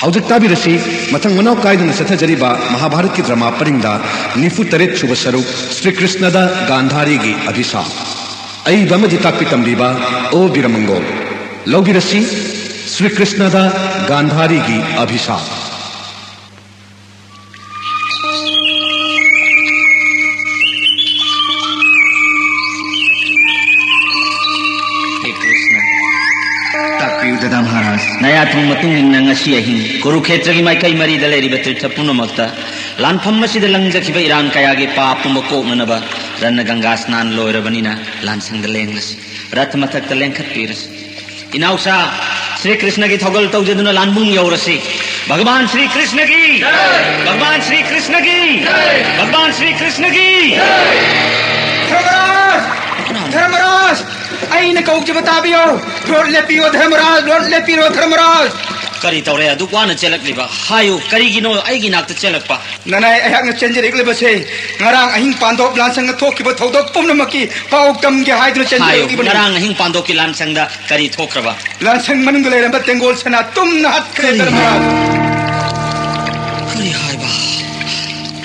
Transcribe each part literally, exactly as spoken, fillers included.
ꯍꯧꯖꯤꯛ ꯇꯥꯕꯤꯔꯁꯤ, ꯃꯊꯪ ꯃꯅꯥꯎ ꯀꯥꯏꯗꯅ ꯆꯠꯊꯖꯔꯤꯕ ꯃꯍꯥꯚꯥꯔꯠꯀꯤ ꯗ꯭ꯔꯃꯥ ꯄꯔꯤꯡꯗ ꯅꯤꯐꯨ ꯇꯔꯦꯠ ꯁꯨꯕ ꯁꯔꯨꯛ, ꯁ꯭ꯔꯤ ꯀ꯭ꯔꯤꯁꯅꯗ ꯒꯥꯟꯙꯥꯔꯤꯒꯤ ꯑꯚꯤꯁꯥꯞ꯫ ꯑꯏꯕ ꯑꯃꯗꯤ ꯇꯥꯛꯄꯤ ꯇꯝꯕꯤꯕ ꯑꯣ ꯕꯤꯔꯃꯪꯒꯣꯜ꯫ ꯂꯧꯕꯤꯔꯁꯤ, ꯁ꯭ꯔꯤ ꯀ꯭ꯔꯤꯁꯅꯗ ꯒꯥꯟꯙꯥꯔꯤꯒꯤ ꯑꯚꯤꯁꯥꯞ꯫ ꯍꯦ ꯀ꯭ꯔꯤꯁꯅ, ꯇꯥꯛꯄꯤꯌꯨ ꯗꯗꯥ ꯃꯍꯥꯔꯥꯖ꯫ ꯅꯌꯥꯊꯪ ꯃꯇꯨꯡ ꯏꯟꯅ ꯉꯁꯤ ꯑꯍꯤꯡ ꯀꯨꯔꯨꯈꯦꯇ꯭ꯔꯒꯤ ꯃꯥꯏꯀꯩ ꯃꯔꯤꯗ ꯂꯩꯔꯤꯕ ꯇꯤꯔꯊ ꯄꯨꯝꯅꯃꯛꯇ ꯂꯥꯟꯐꯝ ꯑꯁꯤꯗ ꯂꯪꯖꯈꯤꯕ ꯏꯔꯥꯟ ꯀꯌꯥꯒꯤ ꯄꯥꯞ ꯄꯨꯝꯕ ꯀꯣꯛꯅꯅꯕ ꯔꯠꯅ ꯒꯪꯒꯥ ꯁ꯭ꯅꯥꯟ ꯂꯣꯏꯔꯕꯅꯤꯅ ꯂꯥꯟꯁꯪꯗ ꯂꯦꯡꯂꯁꯤ꯫ ꯔꯠ ꯃꯊꯛꯇ ꯂꯦꯡꯈꯠꯄꯤꯔꯁꯤ꯫ ꯏꯅꯥꯎꯁꯥ ꯁ꯭ꯔꯤ ꯀ꯭ꯔꯤꯁꯅꯒꯤ ꯊꯧꯒꯜ ꯇꯧꯖꯗꯨꯅ ꯂꯥꯟꯕꯨꯡ ꯌꯧꯔꯁꯤ꯫ ꯚꯒꯋꯥꯟ ꯁ꯭ꯔꯤ ꯀ꯭ꯔꯤꯁꯅꯒꯤ, ꯚꯒꯋꯥꯟ ꯁ꯭ꯔꯤ ꯀ꯭ꯔꯤꯁꯅꯒꯤ, ꯚꯒꯋꯥꯟ ꯁ꯭ꯔꯤ ꯀ꯭ꯔꯤꯁꯅꯒꯤ꯫ ꯙꯔꯃꯔꯥꯖ! ꯙꯔꯃꯔꯥꯖ! ꯑꯩꯅ ꯀꯧꯖꯕ ꯇꯥꯕꯤꯌꯣ꯫ Road ꯂꯦꯞꯄꯤꯌꯣ ꯙꯔꯃꯔꯥꯖ, road ꯂꯦꯞꯄꯤꯔꯣ ꯙꯔꯃꯔꯥꯖ꯫ ꯀꯔꯤ ꯇꯧꯔꯦ ꯑꯗꯨꯛ ꯋꯥꯅ ꯆꯦꯜꯂꯛꯂꯤꯕ? ꯍꯥꯏꯌꯨ, ꯀꯔꯤꯒꯤꯅꯣ ꯑꯩꯒꯤ ꯅꯥꯛꯇ ꯆꯦꯜꯂꯛꯄ? ꯅꯅꯥꯏ, ꯑꯩꯍꯥꯛꯅ ꯆꯦꯟꯖꯔꯛꯂꯤꯕꯁꯦ ꯉꯔꯥꯡ ꯑꯍꯤꯡ ꯄꯥꯟꯗꯣꯞ ꯂꯥꯟꯁꯪꯗ ꯊꯣꯛꯈꯤꯕ ꯊꯧꯗꯣꯛ ꯄꯨꯝꯅꯃꯛꯀꯤ ꯄꯥꯎ ꯇꯝꯒꯦ ꯍꯥꯏꯗꯨꯅ ꯍꯥꯏꯌꯨ, ꯆꯦꯟꯖꯔꯛꯂꯤꯕꯅꯤ꯫ ꯉꯔꯥꯡ ꯑꯍꯤꯡ ꯄꯥꯟꯗꯣꯞꯀꯤ ꯂꯥꯟꯁꯪꯗ ꯀꯔꯤ ꯊꯣꯛꯈ꯭ꯔꯕ? ꯂꯥꯟꯁꯪ ꯃꯅꯨꯡꯗ ꯂꯩꯔꯝꯕ ꯇꯦꯡꯒꯣꯜ ꯁꯅꯥ ꯇꯨꯝꯅ ꯍꯥꯠꯈ꯭ꯔꯦ, ꯀꯔꯤ? ꯙꯔꯃꯔꯥꯖ꯫ ꯀꯔꯤ ꯍꯥꯏꯕ?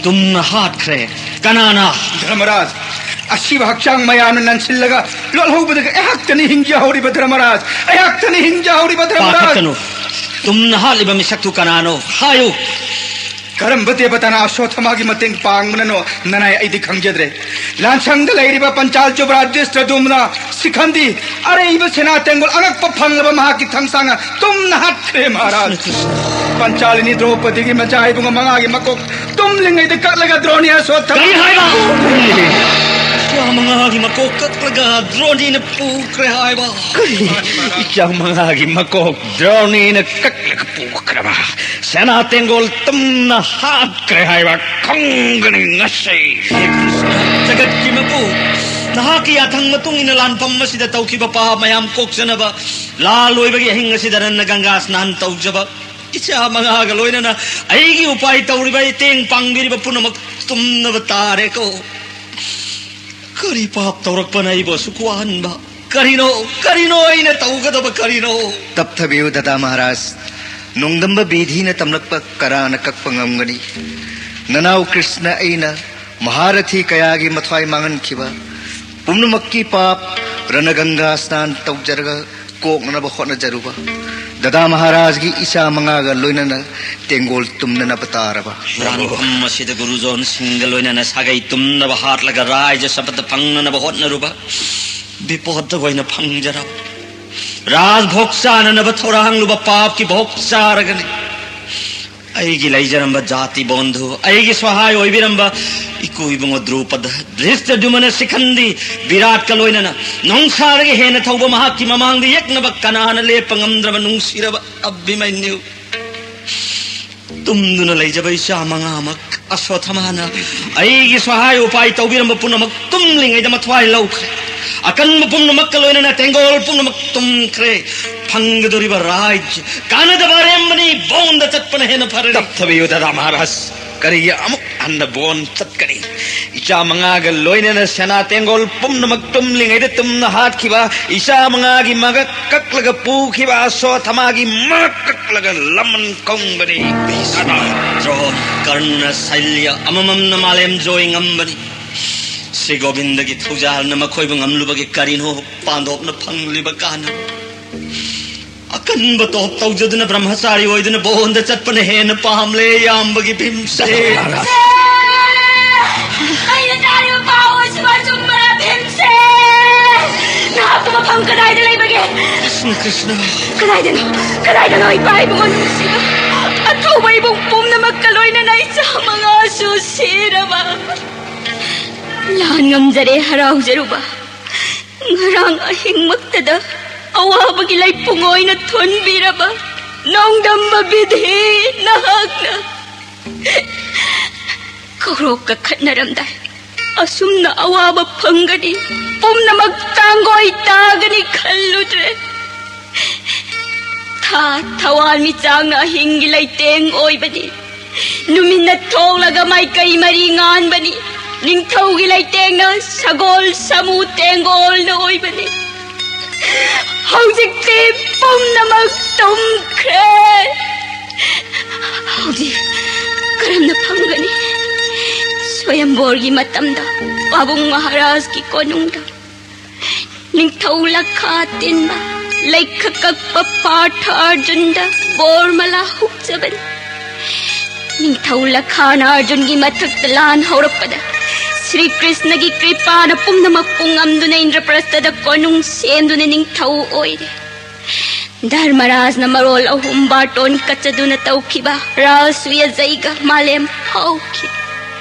ꯇꯨꯝꯅ ꯍꯥꯠꯈ꯭ꯔꯦ? ꯀꯅꯥꯅ? ꯙꯔꯃꯔꯥꯖ, ꯑꯁꯤꯕ ꯍꯛꯆꯥꯡ ꯃꯌꯥꯝꯅ ꯅꯟꯁꯤꯜꯂꯒ ꯂꯣꯠꯍꯧꯕꯗꯒꯤ ꯑꯩꯍꯥꯛꯇꯅꯤ ꯍꯤꯡꯖꯍꯧꯔꯤꯕ, ꯙꯔꯃꯔꯥꯖ꯫ ꯑꯩꯍꯥꯛꯇꯅꯤ ꯍꯤꯡꯖꯍꯧꯔꯤꯕ, ꯙꯔꯃꯔꯥꯖ꯫ ꯄꯥꯈꯠꯀꯅꯨ꯫ ꯇꯨꯝꯅ ꯍꯥꯠꯂꯤꯕ ꯃꯤꯁꯛꯇꯨ ꯀꯅꯥꯅꯣ? ꯍꯥꯏꯌꯨ꯫ ꯀꯔꯝꯕ ꯗꯦꯕꯇꯥꯅ ꯑꯁꯣꯊꯃꯥꯒꯤ ꯃꯇꯦꯡ ꯄꯥꯡꯕꯅꯅꯣ, ꯅꯅꯥꯏ, ꯑꯩꯗꯤ ꯈꯪꯖꯗ꯭ꯔꯦ꯫ ꯂꯥꯟꯁꯪꯗ ꯂꯩꯔꯤꯕ ꯄꯟꯆꯥꯜ ꯖꯨꯕꯔꯥꯖ ꯙ꯭ꯔꯤꯁꯇꯗꯨꯝꯅ ꯁꯤꯈꯟꯗꯤ ꯑꯔꯩꯕ ꯁꯦꯅꯥ ꯇꯦꯡꯒꯣꯜ ꯑꯉꯛꯄ ꯐꯪꯂꯕ ꯃꯍꯥꯛꯀꯤ ꯊꯥꯡꯁꯥꯡꯅ ꯇꯨꯝꯅ ꯍꯥꯠꯈ꯭ꯔꯦ, ꯃꯍꯥꯔꯥꯖ꯫ ꯄꯟꯆꯥꯂꯤꯅꯤ ꯗ꯭ꯔꯧꯄꯗꯤꯒꯤ ꯃꯆꯥ ꯏꯕꯨꯡ ꯃꯉꯥꯒꯤ ꯃꯀꯣꯛ ꯇꯨꯝꯂꯤꯉꯩꯗ ꯀꯛꯂꯒ ꯗ꯭ꯔꯣꯅꯤ ꯑꯁꯣꯊꯃꯥ ꯀꯔꯤ ꯍꯥꯏꯕ? ꯏꯆꯥ ꯃꯉꯥꯒꯤ ꯃꯀꯣꯛ ꯀꯛꯂꯒ ꯗ꯭ꯔꯣꯅꯤꯅ ꯄꯨꯈ꯭ꯔꯦ ꯍꯥꯏꯕ? ꯀꯔꯤ? ꯏꯆꯥ ꯃꯉꯥꯒꯤ ꯃꯀꯣꯛ ꯗ꯭ꯔꯣꯅꯤꯅ ꯀꯛꯂꯒ ꯄꯨꯈ꯭ꯔꯕ? ꯁꯦꯅꯥ ꯇꯦꯡꯒꯣꯜ ꯇꯨꯝꯅ ꯍꯥꯠꯈ꯭ꯔꯦ ꯍꯥꯏꯕ ꯈꯪꯒꯅꯤ ꯉꯁꯤ꯫ ꯍꯦ ꯀ꯭ꯔꯤꯁꯅ, ꯖꯒꯠꯀꯤ ꯃꯄꯨ, ꯅꯍꯥꯛꯀꯤ ꯌꯥꯊꯪ ꯃꯇꯨꯡ ꯏꯟꯅ ꯂꯥꯟꯐꯝ ꯑꯁꯤꯗ ꯇꯧꯈꯤꯕ ꯄꯥꯞ ꯃꯌꯥꯝ ꯀꯣꯛꯆꯅꯕ ꯂꯥꯜ ꯑꯣꯏꯕꯒꯤ ꯑꯍꯤꯡ ꯑꯁꯤꯗ ꯔꯠꯅ ꯒꯪꯒꯥ ꯁ꯭ꯅꯥꯟ ꯇꯧꯖꯕ ꯏꯆꯥ ꯃꯉꯥꯒ ꯂꯣꯏꯅꯅ ꯑꯩꯒꯤ ꯎꯄꯥꯏ ꯇꯧꯔꯤꯕ, ꯃꯇꯦꯡ ꯄꯥꯡꯕꯤꯔꯤꯕ ꯄꯨꯝꯅꯃꯛ ꯇꯨꯝꯅꯕ ꯇꯥꯔꯦꯀꯣ꯫ ꯀꯔꯤ ꯄꯥꯞ ꯇꯧꯔꯛꯄꯅ ꯑꯩꯕꯨ ꯑꯁꯨꯛ ꯋꯥꯍꯟꯕ? ꯀꯔꯤꯅꯣ, ꯀꯔꯤꯅꯣ ꯑꯩꯅ ꯇꯧꯒꯗꯕ ꯀꯔꯤꯅꯣ? ꯇꯞꯊꯕꯤꯌꯨ ꯗꯗꯥ ꯃꯍꯥꯔꯥꯖ꯫ ꯅꯣꯡꯗꯝꯕ ꯕꯤꯙꯤꯅ ꯇꯝꯂꯛꯄ ꯀꯔꯥꯅ ꯀꯛꯄ ꯉꯝꯒꯅꯤ? ꯅꯅꯥꯎ ꯀ꯭ꯔꯤꯁꯅ ꯑꯩꯅ ꯃꯍꯥꯔꯊꯤ ꯀꯌꯥꯒꯤ ꯃꯊ꯭ꯋꯥꯏ ꯃꯥꯡꯍꯟꯈꯤꯕ ꯄꯨꯝꯅꯃꯛꯀꯤ ꯄꯥꯞ ꯔꯅꯒꯪꯒꯥ ꯁ꯭ꯅꯥꯟ ꯇꯧꯖꯔꯒ ꯀꯣꯛꯅꯅꯕ ꯍꯣꯠꯅꯖꯔꯨꯕ ꯗꯗꯥ ꯃꯍꯥꯔꯥꯖꯒꯤ ꯏꯆꯥ ꯃꯉꯥꯒ ꯂꯣꯏꯅꯅ ꯇꯦꯡꯒꯣꯜ ꯇꯨꯝꯅꯅꯕ ꯇꯥꯔꯕ꯫ ꯍꯨꯔꯥꯟꯐꯝ ꯑꯁꯤꯗ ꯒꯨꯔꯨꯖꯣꯟꯁꯤꯡꯒ ꯂꯣꯏꯅꯅ ꯁꯥꯒꯩ ꯇꯨꯝꯅꯕ ꯍꯥꯠꯂꯒ ꯔꯥꯏꯖ ꯁꯝꯄꯠꯇ ꯐꯪꯅꯅꯕ ꯍꯣꯠꯅꯔꯨꯕ ꯕꯤꯄꯣꯠꯇ ꯑꯣꯏꯅ ꯐꯪꯖꯔꯕ꯫ ꯔꯥꯖ ꯚꯣꯛ ꯆꯥꯅꯅꯕ ꯊꯧꯔꯥꯡꯂꯨꯕ ꯄꯥꯞꯀꯤ ꯚꯣꯛ ꯆꯥꯔꯒꯅꯤ꯫ ꯑꯩꯒꯤ ꯂꯩꯖꯔꯝꯕ ꯖꯥꯇꯤ ꯕꯣꯟꯙꯨ, ꯑꯩꯒꯤ ꯁꯍꯥꯏ ꯑꯣꯏꯕꯤꯔꯝꯕ ꯏꯀꯨ ꯏꯕꯨꯡꯉꯣ ꯗ꯭ꯔꯨꯄꯗ, ꯙ꯭ꯔꯤꯁꯇ ꯗꯨꯃꯅ ꯁꯤꯈꯟꯗꯤ ꯕꯤꯔꯥꯠꯀ ꯂꯣꯏꯅꯅ ꯅꯣꯡꯁꯥꯔꯒ ꯍꯦꯟꯅ ꯊꯧꯕ ꯃꯍꯥꯛꯀꯤ ꯃꯃꯥꯡꯗ ꯌꯦꯛꯅꯕ ꯀꯅꯥꯅ ꯂꯦꯞꯄ ꯉꯝꯗ꯭ꯔꯕ ꯅꯨꯡꯁꯤꯔꯕ ꯑꯚꯤꯃꯟꯌꯨ꯫ ꯇꯨꯝꯗꯨꯅ ꯂꯩꯖꯕ ꯏꯆꯥ ꯃꯉꯥꯃꯛ ꯑꯁꯣꯊꯃꯥꯅ ꯑꯩꯒꯤ ꯁꯍꯥꯏ ꯎꯄꯥꯏ ꯇꯧꯕꯤꯔꯝꯕ ꯄꯨꯝꯅꯃꯛ ꯇꯨꯝꯂꯤꯉꯩꯗ ꯃꯊ꯭ꯋꯥꯏ ꯂꯧꯈ꯭ꯔꯦ꯫ ꯑꯀꯟꯕ ꯄꯨꯝꯅꯃꯛꯀ ꯂꯣꯏꯅꯅ ꯇꯦꯡꯒꯣꯜ ꯄꯨꯝꯅꯃꯛ ꯇꯨꯝꯈ꯭ꯔꯦ꯫ ꯐꯪꯒꯗꯧꯔꯤꯕ ꯔꯥꯏꯖ ꯀꯥꯟꯅꯗꯕ ꯑꯔꯦꯝꯕꯅꯤ, ꯕꯣꯟꯗ ꯆꯠꯄꯅ ꯍꯦꯟꯅ ꯐꯔꯅꯤ꯫ ꯇꯞꯊꯕꯤꯌꯨ ꯗꯗꯥ ꯃꯍꯥꯔꯥꯖ, ꯀꯔꯤꯒꯤ ꯑꯃꯨꯛ ꯍꯟꯅ ꯕꯣꯟ ꯆꯠꯀꯅꯤ? ꯏꯆꯥ ꯃꯉꯥꯒ ꯂꯣꯏꯅꯅ ꯁꯦꯅꯥ ꯇꯦꯡꯒꯣꯜ ꯄꯨꯝꯅꯃꯛ ꯇꯨꯝꯂꯤꯉꯩꯗ ꯇꯨꯝꯅ ꯍꯥꯠꯈꯤꯕ, ꯏꯆꯥ ꯃꯉꯥꯒꯤ ꯃꯉꯛ ꯀꯛꯂꯒ ꯄꯨꯈꯤꯕ ꯑꯁꯣꯊꯃꯥꯒꯤ ꯃꯉꯛ ꯀꯛꯂꯒ ꯂꯃꯟ ꯀꯨꯝꯒꯅꯤ꯫ ꯗ꯭ꯔꯣꯟ, ꯀꯔꯅ, ꯁꯩꯂ꯭ꯌ ꯑꯃꯃꯝꯅ ꯃꯥꯂꯦꯝ ꯖꯣꯏ ꯉꯝꯕꯅꯤ꯫ ꯁ꯭ꯔꯤ ꯒꯣꯕꯤꯟꯗꯒꯤ ꯊꯧꯖꯥꯜꯅ ꯃꯈꯣꯏꯕꯨ ꯉꯝꯂꯨꯕꯒꯤ ꯀꯔꯤꯅꯣ ꯄꯥꯟꯗꯣꯞꯅ ꯐꯪꯂꯤꯕ ꯀꯥꯟꯅꯕ? ꯑꯀꯟꯕ ꯇꯣꯞ ꯇꯧꯖꯗꯨꯅ ꯕ꯭ꯔꯍ꯭ꯃꯆꯥꯔꯤ ꯑꯣꯏꯗꯨꯅ ꯕꯣꯟꯗ ꯆꯠꯄꯅ ꯍꯦꯟꯅ ꯄꯥꯝꯂꯦ, ꯏꯌꯥꯝꯕꯒꯤ ꯚꯤꯝꯁꯦ꯫ ꯑꯩꯅ ꯇꯥꯔꯤꯕ ꯄꯥꯎ ꯑꯁꯤꯕꯨ ꯑꯆꯨꯝꯕꯔ, ꯚꯤꯝꯁꯦ? ꯅꯍꯥꯛꯄꯨ ꯃꯐꯝ ꯀꯗꯥꯏꯗ ꯂꯩꯕꯒꯦ? ꯀ꯭ꯔꯤꯁꯅ, ꯀ꯭ꯔꯤꯁꯅ꯫ ꯀꯗꯥꯏꯗꯅꯣ? ꯀꯗꯥꯏꯗꯅꯣ ꯏꯄꯥ ꯏꯕꯨꯡꯉꯣ ꯅꯨꯡꯁꯤꯕ? ꯑꯊꯧꯕ ꯏꯕꯨꯡ ꯄꯨꯝꯅꯃꯛꯀ ꯂꯣꯏꯅꯅ ꯏꯆꯥ ꯃꯉꯥꯁꯨ ꯁꯤꯔꯕ꯫ ꯂꯥꯟ ꯉꯝꯖꯔꯦ ꯍꯔꯥꯎꯖꯔꯨꯕ꯫ ꯉꯔꯥꯡ ꯑꯍꯤꯡꯃꯛꯇꯗ ꯑꯋꯥꯕꯒꯤ ꯂꯩꯄꯨꯡ ꯑꯣꯏꯅ ꯊꯣꯟꯕꯤꯔꯕ ꯅꯣꯡꯗꯝꯕ ꯕꯤꯙꯤ ꯅꯍꯥꯛꯅ ꯀꯧꯔꯣꯛ ꯀꯈꯠꯅꯔꯝꯗꯥꯏ ꯑꯁꯨꯝꯅ ꯑꯋꯥꯕ ꯐꯪꯒꯅꯤ, ꯄꯨꯝꯅꯃꯛ ꯇꯥꯡꯒꯣꯏ ꯇꯥꯒꯅꯤ ꯈꯜꯂꯨꯗ꯭ꯔꯦ꯫ ꯊꯥ ꯊꯋꯥꯟꯃꯤꯆꯥꯛꯅ ꯑꯍꯤꯡꯒꯤ ꯂꯩꯇꯦꯡ ꯑꯣꯏꯕꯅꯤ꯫ ꯅꯨꯃꯤꯠꯅ ꯊꯣꯛꯂꯒ ꯃꯥꯏꯀꯩ ꯃꯔꯤ ꯉꯥꯟꯕꯅꯤ꯫ ꯅꯤꯡꯊꯧꯒꯤ ꯂꯩꯇꯦꯡꯅ ꯁꯒꯣꯜ ꯁꯥꯃꯨ ꯇꯦꯡꯒꯣꯜꯅ ꯑꯣꯏꯕꯅꯤ꯫ ꯍꯧꯖꯤꯛꯇꯤ ꯄꯨꯝꯅꯃꯛ ꯇꯨꯝꯈ꯭ꯔꯦ꯫ ꯒꯤ ꯃꯇꯝꯗ ꯄꯥꯕꯨꯡ ꯃꯍꯥꯔꯥꯖꯀꯤ ꯀꯣꯅꯨꯡꯗ ꯅꯤꯡꯊꯧ ꯂꯈꯥ ꯇꯤꯟꯕ ꯂꯩꯈ ꯀꯛꯄ ꯄꯥꯔꯊ ꯑꯔꯖꯨꯟꯗ ꯕꯣꯔ ꯃꯂꯥ ꯍꯨꯛꯆꯕꯅꯤ꯫ ꯅꯤꯡꯊꯧ ꯂꯈꯥꯅ ꯑꯔꯖꯨꯟꯒꯤ ꯃꯊꯛꯇ ꯂꯥꯟ ꯍꯧꯔꯛꯄꯗ ꯁ꯭ꯔꯤ ꯀ꯭ꯔꯤꯁꯅꯒꯤ ꯀ꯭ꯔꯤꯄꯥꯅ ꯄꯨꯝꯅꯃꯛꯄꯨ ꯉꯝꯗꯨꯅ ꯏꯟꯗ꯭ꯔꯄ꯭ꯔꯁꯊꯗ ꯀꯣꯅꯨꯡ ꯁꯦꯝꯗꯨꯅ ꯅꯤꯡꯊꯧ ꯑꯣꯏꯔꯦ꯫ ꯙꯔꯃꯔꯥꯖꯅ ꯃꯔꯣꯜ ꯑꯍꯨꯝ ꯕꯥꯔꯇꯣꯟ ꯀꯠꯆꯗꯨꯅ ꯇꯧꯈꯤꯕ ꯔꯥꯁ ꯌꯖꯩꯒ ꯃꯥꯂꯦꯝ ꯐꯥꯎꯈꯤ꯫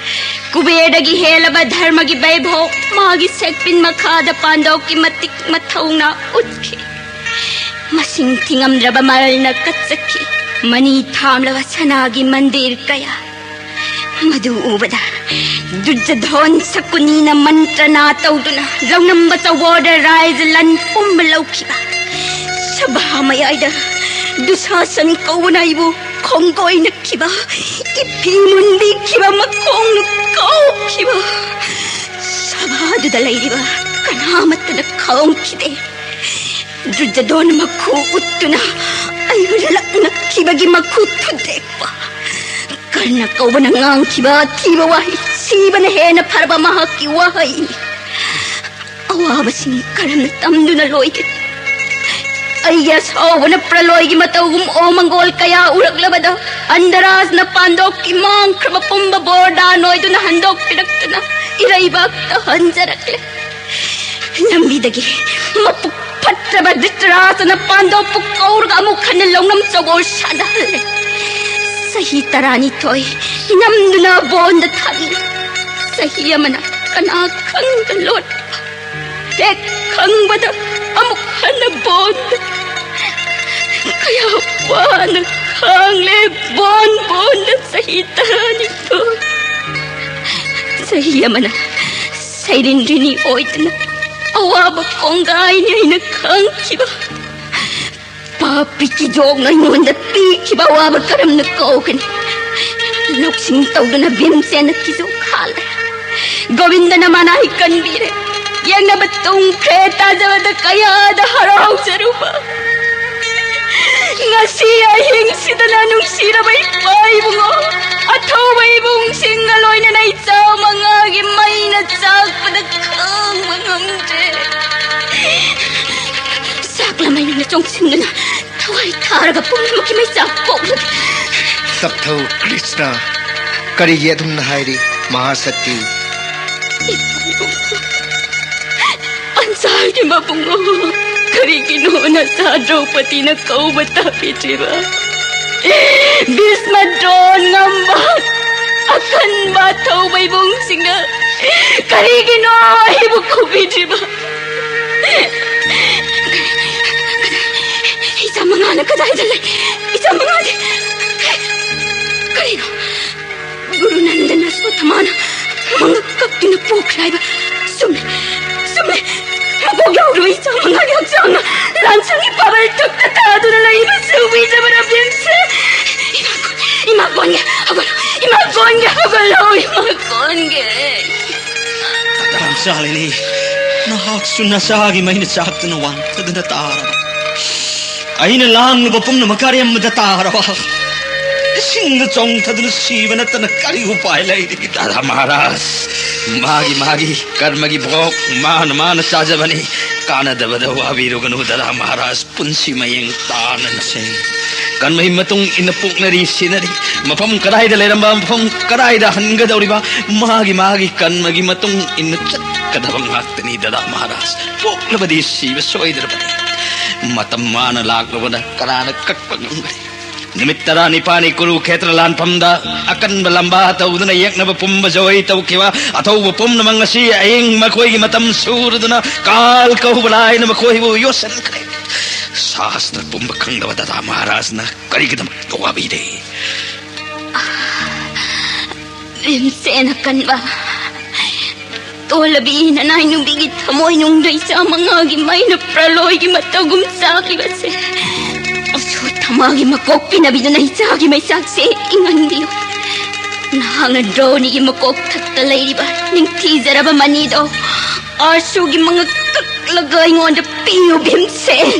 ꯀꯨꯕꯦꯔꯗꯒꯤ ꯍꯦꯜꯂꯕ ꯙꯔꯃꯒꯤ ꯕꯩꯚꯧ ꯃꯥꯒꯤ ꯁꯦꯛꯄꯤꯟ ꯃꯈꯥꯗ ꯄꯥꯟꯗꯧꯀꯤ ꯃꯇꯤꯛ ꯃꯊꯧꯅꯥ ꯎꯠꯈꯤ꯫ ꯃꯁꯤꯡ ꯊꯤꯉꯝꯗ꯭ꯔꯕ ꯃꯔꯜꯅ ꯀꯠꯆꯈꯤ꯫ ꯃꯅꯤ ꯊꯥꯝꯂꯕ ꯁꯅꯥꯒꯤ ꯃꯟꯗꯤꯔ ꯀꯌꯥ꯫ ꯃꯗꯨ ꯎꯕꯗ ꯗꯨꯔꯖꯙꯣꯟ ꯁꯀꯨꯅꯤꯅ ꯃꯟꯇ꯭ꯔꯅꯥ ꯇꯧꯗꯨꯅ ꯂꯧꯅꯝꯕ ꯆꯧꯕꯣꯔꯗ ꯔꯥꯏꯖ ꯂꯟ ꯄꯨꯝꯕ ꯂꯧꯈꯤꯕ꯫ ꯁꯚꯥ ꯃꯌꯥꯏꯗ ꯗꯨꯁꯥꯁꯟ ꯀꯧꯕꯅ ꯑꯩꯕꯨ ꯈꯣꯡꯒꯣꯏꯅꯈꯤꯕ, ꯏꯐꯤ ꯃꯨꯟꯕꯤꯈꯤꯕ, ꯃꯈꯣꯡꯅ ꯀꯥꯎꯈꯤꯕ꯫ ꯁꯚꯥꯗꯨꯗ ꯂꯩꯔꯤꯕ ꯀꯅꯥꯃꯠꯇꯅ ꯈꯪꯈꯤꯗꯦ꯫ ꯗꯨꯔꯖꯙꯣꯟ ꯃꯈꯨ ꯎꯠꯇꯨꯅ ꯑꯩꯕꯨ ꯂꯛꯅꯈꯤꯕꯒꯤ ꯃꯈꯨ ꯊꯨꯗꯦꯛꯄ꯫ ꯀꯔꯅ ꯀꯧꯕꯅ ꯉꯥꯡꯈꯤꯕ ꯑꯊꯤꯕ ꯋꯥꯍꯩ, ꯁꯤꯕꯅ ꯍꯦꯟꯅ ꯐꯔꯕ ꯃꯍꯥꯛꯀꯤ ꯋꯥꯍꯩꯅꯤ꯫ ꯑꯋꯥꯕꯁꯤꯡ ꯀꯔꯝꯅ ꯇꯝꯗꯨꯅ ꯂꯣꯏꯒꯅꯤ? ꯑꯩꯒꯤ ꯑꯁꯥꯎꯕꯅ ꯄ꯭ꯔꯂꯣꯏꯒꯤ ꯃꯇꯧꯒꯨꯝ ꯑꯣꯃꯪꯒꯣꯜ ꯀꯌꯥ ꯎꯔꯛꯂꯕꯗ ꯑꯟꯙꯔꯥꯖꯅ ꯄꯥꯟꯗꯣꯞꯀꯤ ꯃꯥꯡꯈ꯭ꯔꯕ ꯄꯨꯝꯕ ꯕꯣꯔꯗꯥꯟ ꯑꯣꯏꯗꯨꯅ ꯍꯟꯗꯣꯛꯄꯤꯔꯛꯇꯨꯅ ꯏꯔꯩꯕꯥꯛꯇ ꯍꯟꯖꯔꯛꯂꯦ꯫ ꯂꯝꯕꯤꯗꯒꯤ ꯃꯄꯨꯛ ꯐꯠꯇ꯭ꯔꯕ ꯙ꯭ꯔꯤꯇꯔꯥꯁꯅ ꯄꯥꯟꯗꯣꯞꯄꯨ ꯀꯧꯔꯒ ꯑꯃꯨꯛ ꯍꯟꯅ ꯂꯧꯅꯝ ꯆꯧꯕꯣꯜ ꯁꯥꯟꯅꯍꯜꯂꯦ꯫ ꯆꯍꯤ ꯇꯔꯥꯅꯤꯊꯣꯏ ꯅꯝꯗꯨꯅ ꯕꯣꯟꯗ ꯊꯝꯃꯤ꯫ ꯆꯍꯤ ꯑꯃꯅ ꯀꯅꯥ ꯈꯪꯗ ꯂꯣꯠꯄ, ꯍꯦꯛ ꯈꯪꯕꯗ ꯑꯃꯨꯛ ꯍꯟꯅ ꯕꯣꯟꯗ꯫ ꯀꯌꯥ ꯋꯥꯅ ꯈꯥꯡꯂꯦ ꯕꯣꯟ ꯕꯣꯟꯗ ꯆꯍꯤ ꯇꯔꯥꯅꯤꯊꯣꯏ꯫ ꯆꯍꯤ ꯑꯃꯅ ꯁꯩꯔꯤꯟꯗ꯭ꯔꯤꯅꯤ ꯑꯣꯏꯗꯨꯅ ꯑꯋꯥꯕ ꯀꯣꯡꯒꯥꯏꯅꯤ ꯑꯩꯅ ꯈꯪꯈꯤꯕ꯫ ꯄꯥꯄꯤ ꯀꯤꯖꯣꯛꯅ ꯑꯩꯉꯣꯟꯗ ꯄꯤꯈꯤꯕ ꯑꯋꯥꯕ ꯀꯔꯝꯅ ꯀꯧꯒꯅꯤ? ꯂꯧꯁꯤꯡ ꯇꯧꯗꯨꯅ ꯚꯤꯝꯁꯦꯟꯅ ꯀꯤꯖꯣꯛ ꯍꯥꯜꯂꯦ꯫ ꯒꯣꯕꯤꯟꯗꯅ ꯃꯅꯥꯏ ꯀꯟꯕꯤꯔꯦ꯫ ꯌꯦꯡꯅꯕ ꯇꯨꯡꯈ꯭ꯔꯦ, ꯇꯥꯖꯕꯗ ꯀꯌꯥꯗ ꯍꯔꯥꯎꯖꯔꯨꯕ꯫ ꯉꯁꯤ ꯑꯍꯤꯡꯁꯤꯗꯅ ꯅꯨꯡꯁꯤꯔꯕ ꯏꯄꯥ ꯏꯕꯨꯡꯉꯣ, ꯑꯊꯧꯕ ꯏꯕꯨꯡꯁꯤꯡꯒ ꯂꯣꯏꯅꯅ ꯏꯆꯥ ꯃꯉꯥꯒꯤ ꯃꯩꯅ ꯆꯥꯛꯄꯗ ꯈꯥꯡꯕ ꯉꯝꯗ꯭ꯔꯦ꯫ ꯆꯥꯛꯂ ꯃꯩꯅ ꯆꯣꯡꯁꯤꯟꯗꯨꯅ ꯊꯋꯥꯏ ꯊꯥꯔꯒ ꯄꯨꯝꯅꯃꯛꯀꯤ ꯃꯩꯆꯥꯛ ꯄꯣꯛꯂꯒꯦ꯫ ꯇꯞꯊꯧ ꯀ꯭ꯔꯤꯁꯅ, ꯀꯔꯤꯒꯤ ꯑꯗꯨꯝꯅ ꯍꯥꯏꯔꯤ ꯃꯍꯥꯁꯛꯇꯤ? ꯄꯟꯆꯥꯜꯒꯤ ꯃꯕꯨꯡꯉꯣ, ꯀꯔꯤꯒꯤꯅꯣ ꯅꯆꯥ ꯗ꯭ꯔꯧꯄꯗꯤꯅ ꯀꯧꯕ ꯇꯥꯕꯤꯗ꯭ꯔꯤꯕ? ꯚꯤꯁꯃ ꯗ꯭ꯔꯣꯟ ꯉꯝꯕ ꯑꯀꯟꯕ ꯑꯊꯧꯕ ꯏꯕꯨꯡꯁꯤꯡꯅ ꯀꯔꯤꯒꯤꯅꯣ ꯑꯩꯕꯨ ꯀꯧꯕꯤꯗ꯭ꯔꯤꯕ? ꯏꯆꯥ ꯃꯉꯥꯅ ꯀꯗꯥꯏꯗ ꯂꯩ? ꯏꯆꯥ ꯃꯉꯥꯗꯤ ꯀꯔꯤꯅꯣ? ꯒꯨꯔꯨ ꯅꯟꯗꯅ ꯁꯣꯊꯃꯥꯅ ꯃꯉꯛ ꯀꯛꯇꯨꯅ ꯄꯣꯛꯈ꯭ꯔꯦ ꯍꯥꯏꯕ ꯆꯨꯝꯃꯦ, ꯆꯨꯝꯃꯦ꯫ ꯃꯀꯣꯛ ꯌꯥꯎꯔꯕ ꯏꯆꯥ ꯃꯉꯥꯒꯤ ꯍꯛꯆꯥꯡꯅ ꯂꯥꯟꯁꯪꯒꯤ ꯄꯥꯕꯜ ꯇꯛꯇ ꯇꯥꯗꯨꯅ ꯂꯩꯕꯁꯤ ꯎꯕꯤꯗꯕꯔ ꯚꯤꯝꯁꯦ? ꯏꯃꯥ ꯀꯣꯟ-, ꯏꯃꯥ ꯀꯣꯟꯒꯦ ꯍꯧꯒꯠꯂꯣ, ꯏꯃꯥ ꯀꯣꯟꯒꯦ ꯍꯧꯒꯠꯂꯣ, ꯏꯃꯥ ꯀꯣꯟꯒꯦ꯫ ꯄꯟꯆꯥꯂꯤꯅꯤ, ꯅꯍꯥꯛꯁꯨ ꯅꯆꯥꯒꯤ ꯃꯩꯅ ꯆꯥꯛꯇꯨꯅ ꯋꯥꯟꯊꯗꯨꯅ ꯇꯥꯔꯕ? ꯑꯩꯅ ꯂꯥꯡꯂꯨꯕ ꯄꯨꯝꯅꯃꯛ ꯑꯔꯦꯝꯕꯗ ꯇꯥꯔꯕ? ꯏꯁꯤꯡꯗ ꯆꯣꯡꯊꯗꯨꯅ ꯁꯤꯕ ꯅꯠꯇꯅ ꯀꯔꯤ ꯎꯄꯥꯏ ꯂꯩꯔꯤ? ꯗꯥꯗꯥ ꯃꯍꯥꯔꯥꯖ, ꯃꯥꯒꯤ ꯃꯥꯒꯤ ꯀꯔꯃꯒꯤ ꯚꯣꯛ ꯃꯥꯅ ꯃꯥꯅ ꯆꯥꯖꯕꯅꯤ꯫ ꯀꯥꯟꯅꯗꯕꯗ ꯋꯥꯕꯤꯔꯨꯒꯅꯨ ꯗꯥꯗꯥ ꯃꯍꯥꯔꯥꯖ, ꯄꯨꯟꯁꯤ ꯃꯌꯦꯡ ꯇꯥꯅ ꯅꯁꯦ꯫ ꯀꯔꯃꯒꯤ ꯃꯇꯨꯡ ꯏꯟꯅ ꯄꯣꯛꯅꯔꯤ ꯁꯤꯅꯔꯤ꯫ ꯃꯐꯝ ꯀꯗꯥꯏꯗ ꯂꯩꯔꯝꯕ, ꯃꯐꯝ ꯀꯗꯥꯏꯗ ꯍꯟꯒꯗꯧꯔꯤꯕ, ꯃꯥꯒꯤ ꯃꯥꯒꯤ ꯀꯔꯃꯒꯤ ꯃꯇꯨꯡ ꯏꯟꯅ ꯆꯠꯀꯗꯕ ꯉꯥꯛꯇꯅꯤ ꯗꯥꯗꯥ ꯃꯍꯥꯔꯥꯖ꯫ ꯄꯣꯛꯂꯕꯗꯤ ꯁꯤꯕ ꯁꯣꯏꯗ꯭ꯔꯕꯅꯤ꯫ ꯃꯇꯝ ꯃꯥꯅ ꯂꯥꯛꯂꯕꯗ ꯀꯅꯥꯅ ꯀꯛꯄ ꯉꯝꯒꯅꯤ? ꯅꯨꯃꯤꯠ ꯇꯔꯥꯅꯤꯄꯥꯜꯅꯤ ꯀꯨꯔꯨꯈꯦꯇ꯭ꯔ ꯂꯥꯟꯐꯝꯗ ꯑꯀꯟꯕ ꯂꯝꯕꯥ ꯇꯧꯗꯨꯅ ꯌꯦꯛꯅꯕ ꯄꯨꯝꯕ ꯖꯣꯏ ꯇꯧꯈꯤꯕ ꯑꯊꯧꯕ ꯄꯨꯝꯅꯃꯛ ꯉꯁꯤ ꯑꯍꯤꯡ ꯃꯈꯣꯏꯒꯤ ꯃꯇꯝ ꯁꯨꯔꯗꯨꯅ ꯀꯥꯜ ꯀꯧꯕ ꯂꯥꯏꯅ ꯃꯈꯣꯏꯕꯨ ꯌꯣꯠꯁꯤꯟꯈ꯭ꯔꯦ꯫ ꯁꯥꯁꯇ꯭ꯔ ꯄꯨꯝꯕ ꯈꯪꯗꯕ ꯗꯥꯗꯥ ꯃꯍꯥꯔꯥꯖꯅ ꯀꯔꯤꯒꯤꯗꯃꯛ ꯋꯥꯕꯤꯔꯦ? ꯚꯤꯝꯁꯦꯟ ꯑꯀꯟꯕ, ꯇꯣꯜꯂꯕꯤ ꯅꯅꯥꯏ ꯅꯨꯄꯤꯒꯤ ꯊꯃꯣꯏꯅꯨꯡꯗ ꯏꯆꯥ ꯃꯉꯥꯒꯤ ꯃꯩꯅ ꯄ꯭ꯔꯂꯣꯏꯒꯤ ꯃꯇꯧꯒꯨꯝ ꯆꯥꯛꯂꯤꯕꯁꯦ, ꯑꯁꯣꯊꯃꯥꯒꯤ ꯃꯀꯣꯛ ꯄꯤꯅꯕꯤꯗꯨꯅ ꯏꯆꯥꯒꯤ ꯃꯩꯆꯥꯛꯁꯦ ꯏꯪꯍꯟꯕꯤꯌꯨ꯫ ꯅꯍꯥꯛꯅ ꯗ꯭ꯔꯣꯅꯤꯒꯤ ꯃꯀꯣꯛ ꯊꯛꯇ ꯂꯩꯔꯤꯕ ꯅꯤꯡꯊꯤꯖꯔꯕ ꯃꯅꯤꯗꯣ ꯑꯥꯔꯁꯨꯒꯤ ꯃꯉꯛ ꯀꯛꯂꯒ ꯑꯩꯉꯣꯟꯗ ꯄꯤꯌꯨ, ꯚꯤꯝꯁꯦꯟ꯫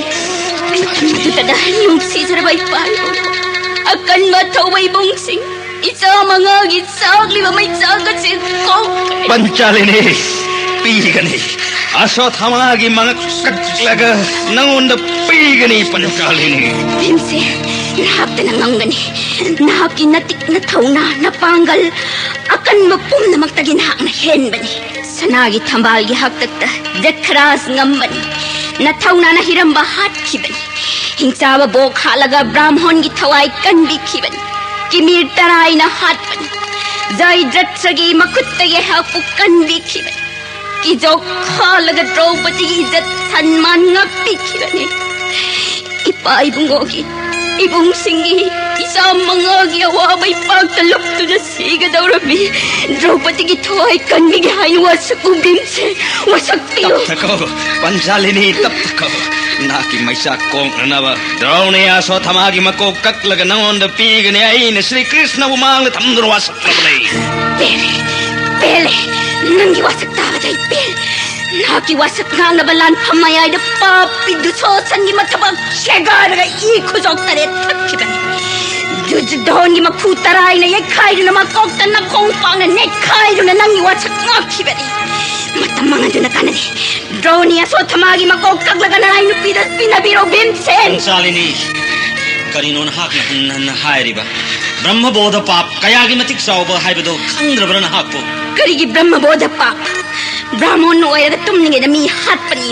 ꯃꯗꯨꯗꯅ ꯅꯨꯡꯁꯤꯖꯔꯕ ꯏꯄꯥ ꯏꯄꯨ, ꯑꯀꯟꯕ ꯊꯧꯕ ꯏꯕꯨꯡꯁꯤꯡ, ꯏꯆꯥ ꯃꯉꯥꯒꯤ ꯆꯥꯛꯂꯤꯕ ꯃꯩꯆꯥꯛ ꯑꯁꯤ ꯀꯣꯛ ꯄꯟꯆꯥꯂꯤꯅꯤ, ꯄꯤꯒꯅꯤ꯫ ꯑꯁꯣꯊꯥꯃꯥꯒꯤ ꯃꯉꯛ ꯀꯛꯂꯒ ꯅꯉꯣꯟꯗ ꯄꯤꯒꯅꯤ, ꯄꯟꯆꯥꯂꯤꯅꯤ꯫ ꯚꯤꯝꯁꯦ, ꯅꯍꯥꯛꯇꯅ ꯉꯝꯒꯅꯤ꯫ ꯅꯍꯥꯛꯀꯤ ꯅꯇꯤꯛ ꯅꯊꯧꯅꯥ, ꯅꯄꯥꯡꯒꯜ, ꯑꯀꯟꯕ ꯄꯨꯝꯅꯃꯛꯇꯒꯤ ꯅꯍꯥꯛꯅ ꯍꯦꯟꯕꯅꯤ꯫ ꯁꯅꯥꯒꯤ ꯊꯝꯕꯥꯜꯒꯤ ꯍꯥꯛꯇꯛꯇ ꯖꯊꯔꯥꯖ ꯉꯝꯕꯅꯤ꯫ ꯅꯊꯧꯅꯥꯅ ꯍꯤꯔꯝꯕ ꯍꯥꯠꯈꯤꯕꯅꯤ꯫ ꯍꯤꯡꯆꯥꯕ ꯕꯣꯛ ꯍꯥꯠꯂꯒ ꯕ꯭ꯔꯥꯝꯍꯣꯟꯒꯤ ꯊꯋꯥꯏ ꯀꯟꯕꯤꯈꯤꯕꯅꯤ꯫ ꯀꯤꯃꯤꯔ ꯇꯔꯥꯏꯅ ꯍꯥꯠꯄꯅꯤ꯫ ꯖꯌꯗ꯭ꯔꯊꯒꯤ ꯃꯈꯨꯠꯇꯒꯤ ꯑꯩꯍꯥꯛꯄꯨ ꯀꯟꯕꯤꯈꯤꯕꯅꯤ꯫ ꯀꯤꯖꯣꯛ ꯍꯥꯜꯂꯒ ꯗ꯭ꯔꯧꯄꯗꯤꯒꯤ ꯏꯖꯠ ꯁꯟꯃꯥꯟ ꯉꯥꯛꯄꯤꯈꯤꯕꯅꯤ꯫ ꯏꯄꯥ ꯏꯕꯨꯡꯉꯣꯒꯤ, ꯏꯕꯨꯡꯁꯤꯡꯒꯤ, ꯏꯆꯥ ꯃꯉꯥꯒꯤ ꯑꯋꯥꯕ ꯏꯄꯥꯛꯇ ꯂꯨꯞꯇꯨꯅ ꯁꯤꯒꯗꯧꯔꯝꯃꯤ꯫ ꯗ꯭ꯔꯧꯄꯗꯤꯒꯤ ꯊꯋꯥꯏ ꯀꯟꯕꯤꯒꯦ ꯍꯥꯏꯅ ꯋꯥꯁꯛꯎ ꯚꯤꯝꯁꯦ, ꯋꯥꯁꯛꯄꯤꯌꯨ꯫ ꯇꯞꯊꯈꯣ, ꯄꯟꯆꯥꯂꯤꯅꯤ, ꯇꯞꯊꯈꯣ꯫ ꯅꯍꯥꯛꯀꯤ ꯃꯩꯆꯥꯛ ꯀꯣꯛꯅꯅꯕ ꯗ꯭ꯔꯧꯅꯤ ꯑꯁꯣꯊꯥꯃꯥꯒꯤ ꯃꯀꯣꯛ ꯀꯛꯂꯒ ꯅꯉꯣꯟꯗ ꯄꯤꯒꯅꯤ꯫ ꯑꯩꯅ ꯁ꯭ꯔꯤ ꯀ꯭ꯔꯤꯁꯅꯕꯨ ꯃꯥꯡꯗ ꯊꯝꯗꯨꯅ ꯋꯥꯁꯛꯂꯕꯅꯤ꯫ ꯄꯦꯜꯂꯦ, ꯄꯦꯜꯂꯦ꯫ ꯅꯪꯒꯤ ꯋꯥꯁꯛ ꯇꯥꯕꯗ ꯑꯩ ꯄꯦꯜꯂꯦ꯫ ꯅꯍꯥꯛꯀꯤ ꯋꯥꯁꯛ ꯉꯥꯡꯅꯕ ꯂꯥꯟꯐꯝ ꯃꯌꯥꯏꯗ ꯄꯥꯄꯤ ꯗꯨꯁꯣꯁꯟꯒꯤ ꯃꯊꯕꯥꯛ ꯁꯦꯒꯥꯏꯔꯒ ꯏ ꯈꯨꯖꯣꯛ ꯇꯔꯦꯠ ꯊꯛꯈꯤꯕꯅꯤ꯫ ꯗꯨꯖꯗꯣꯟꯒꯤ ꯃꯈꯨ ꯇꯔꯥꯏꯅ ꯌꯩꯈꯥꯏꯗꯨꯅ ꯃꯀꯣꯛꯇ ꯅꯈꯣꯡ ꯄꯥꯛꯅ ꯅꯦꯠꯈꯥꯏꯗꯨꯅ ꯅꯪꯒꯤ ꯋꯥꯁꯛ ꯉꯥꯛꯈꯤꯕꯅꯤ꯫ ꯃꯇꯝ ꯃꯥꯡꯍꯟꯗꯨꯅ ꯀꯥꯟꯅꯗꯦ꯫ ꯗ꯭ꯔꯧꯅꯤ ꯑꯁꯣꯊꯥꯃꯥꯒꯤ ꯃꯀꯣꯛ ꯀꯛꯂꯒ ꯅꯔꯥꯏ ꯅꯨꯄꯤꯗ ꯄꯤꯅꯕꯤꯔꯣ ꯚꯤꯝꯁꯦꯟ꯫ ꯄꯟꯆꯥꯂꯤꯅꯤ, ꯀꯔꯤꯅꯣ ꯅꯍꯥꯛꯅ ꯍꯟꯅ ꯍꯟꯅ ꯍꯥꯏꯔꯤꯕ? ꯕ꯭ꯔꯍ꯭ꯃꯕꯣꯙ ꯄꯥꯞ ꯀꯌꯥꯒꯤ ꯃꯇꯤꯛ ꯆꯥꯎꯕ ꯍꯥꯏꯕꯗꯣ ꯈꯪꯗ꯭ꯔꯕ꯭ꯔꯥ ꯅꯍꯥꯛꯄꯨ? ꯀꯔꯤꯒꯤ ꯕ꯭ꯔꯍ꯭ꯃꯕꯣꯙ ꯄꯥꯞ? ꯕ꯭ꯔꯥꯍꯃꯣꯟ ꯑꯣꯏꯔꯒ ꯇꯨꯝꯂꯤꯉꯩꯗ ꯃꯤ ꯍꯥꯠꯄꯅꯤ꯫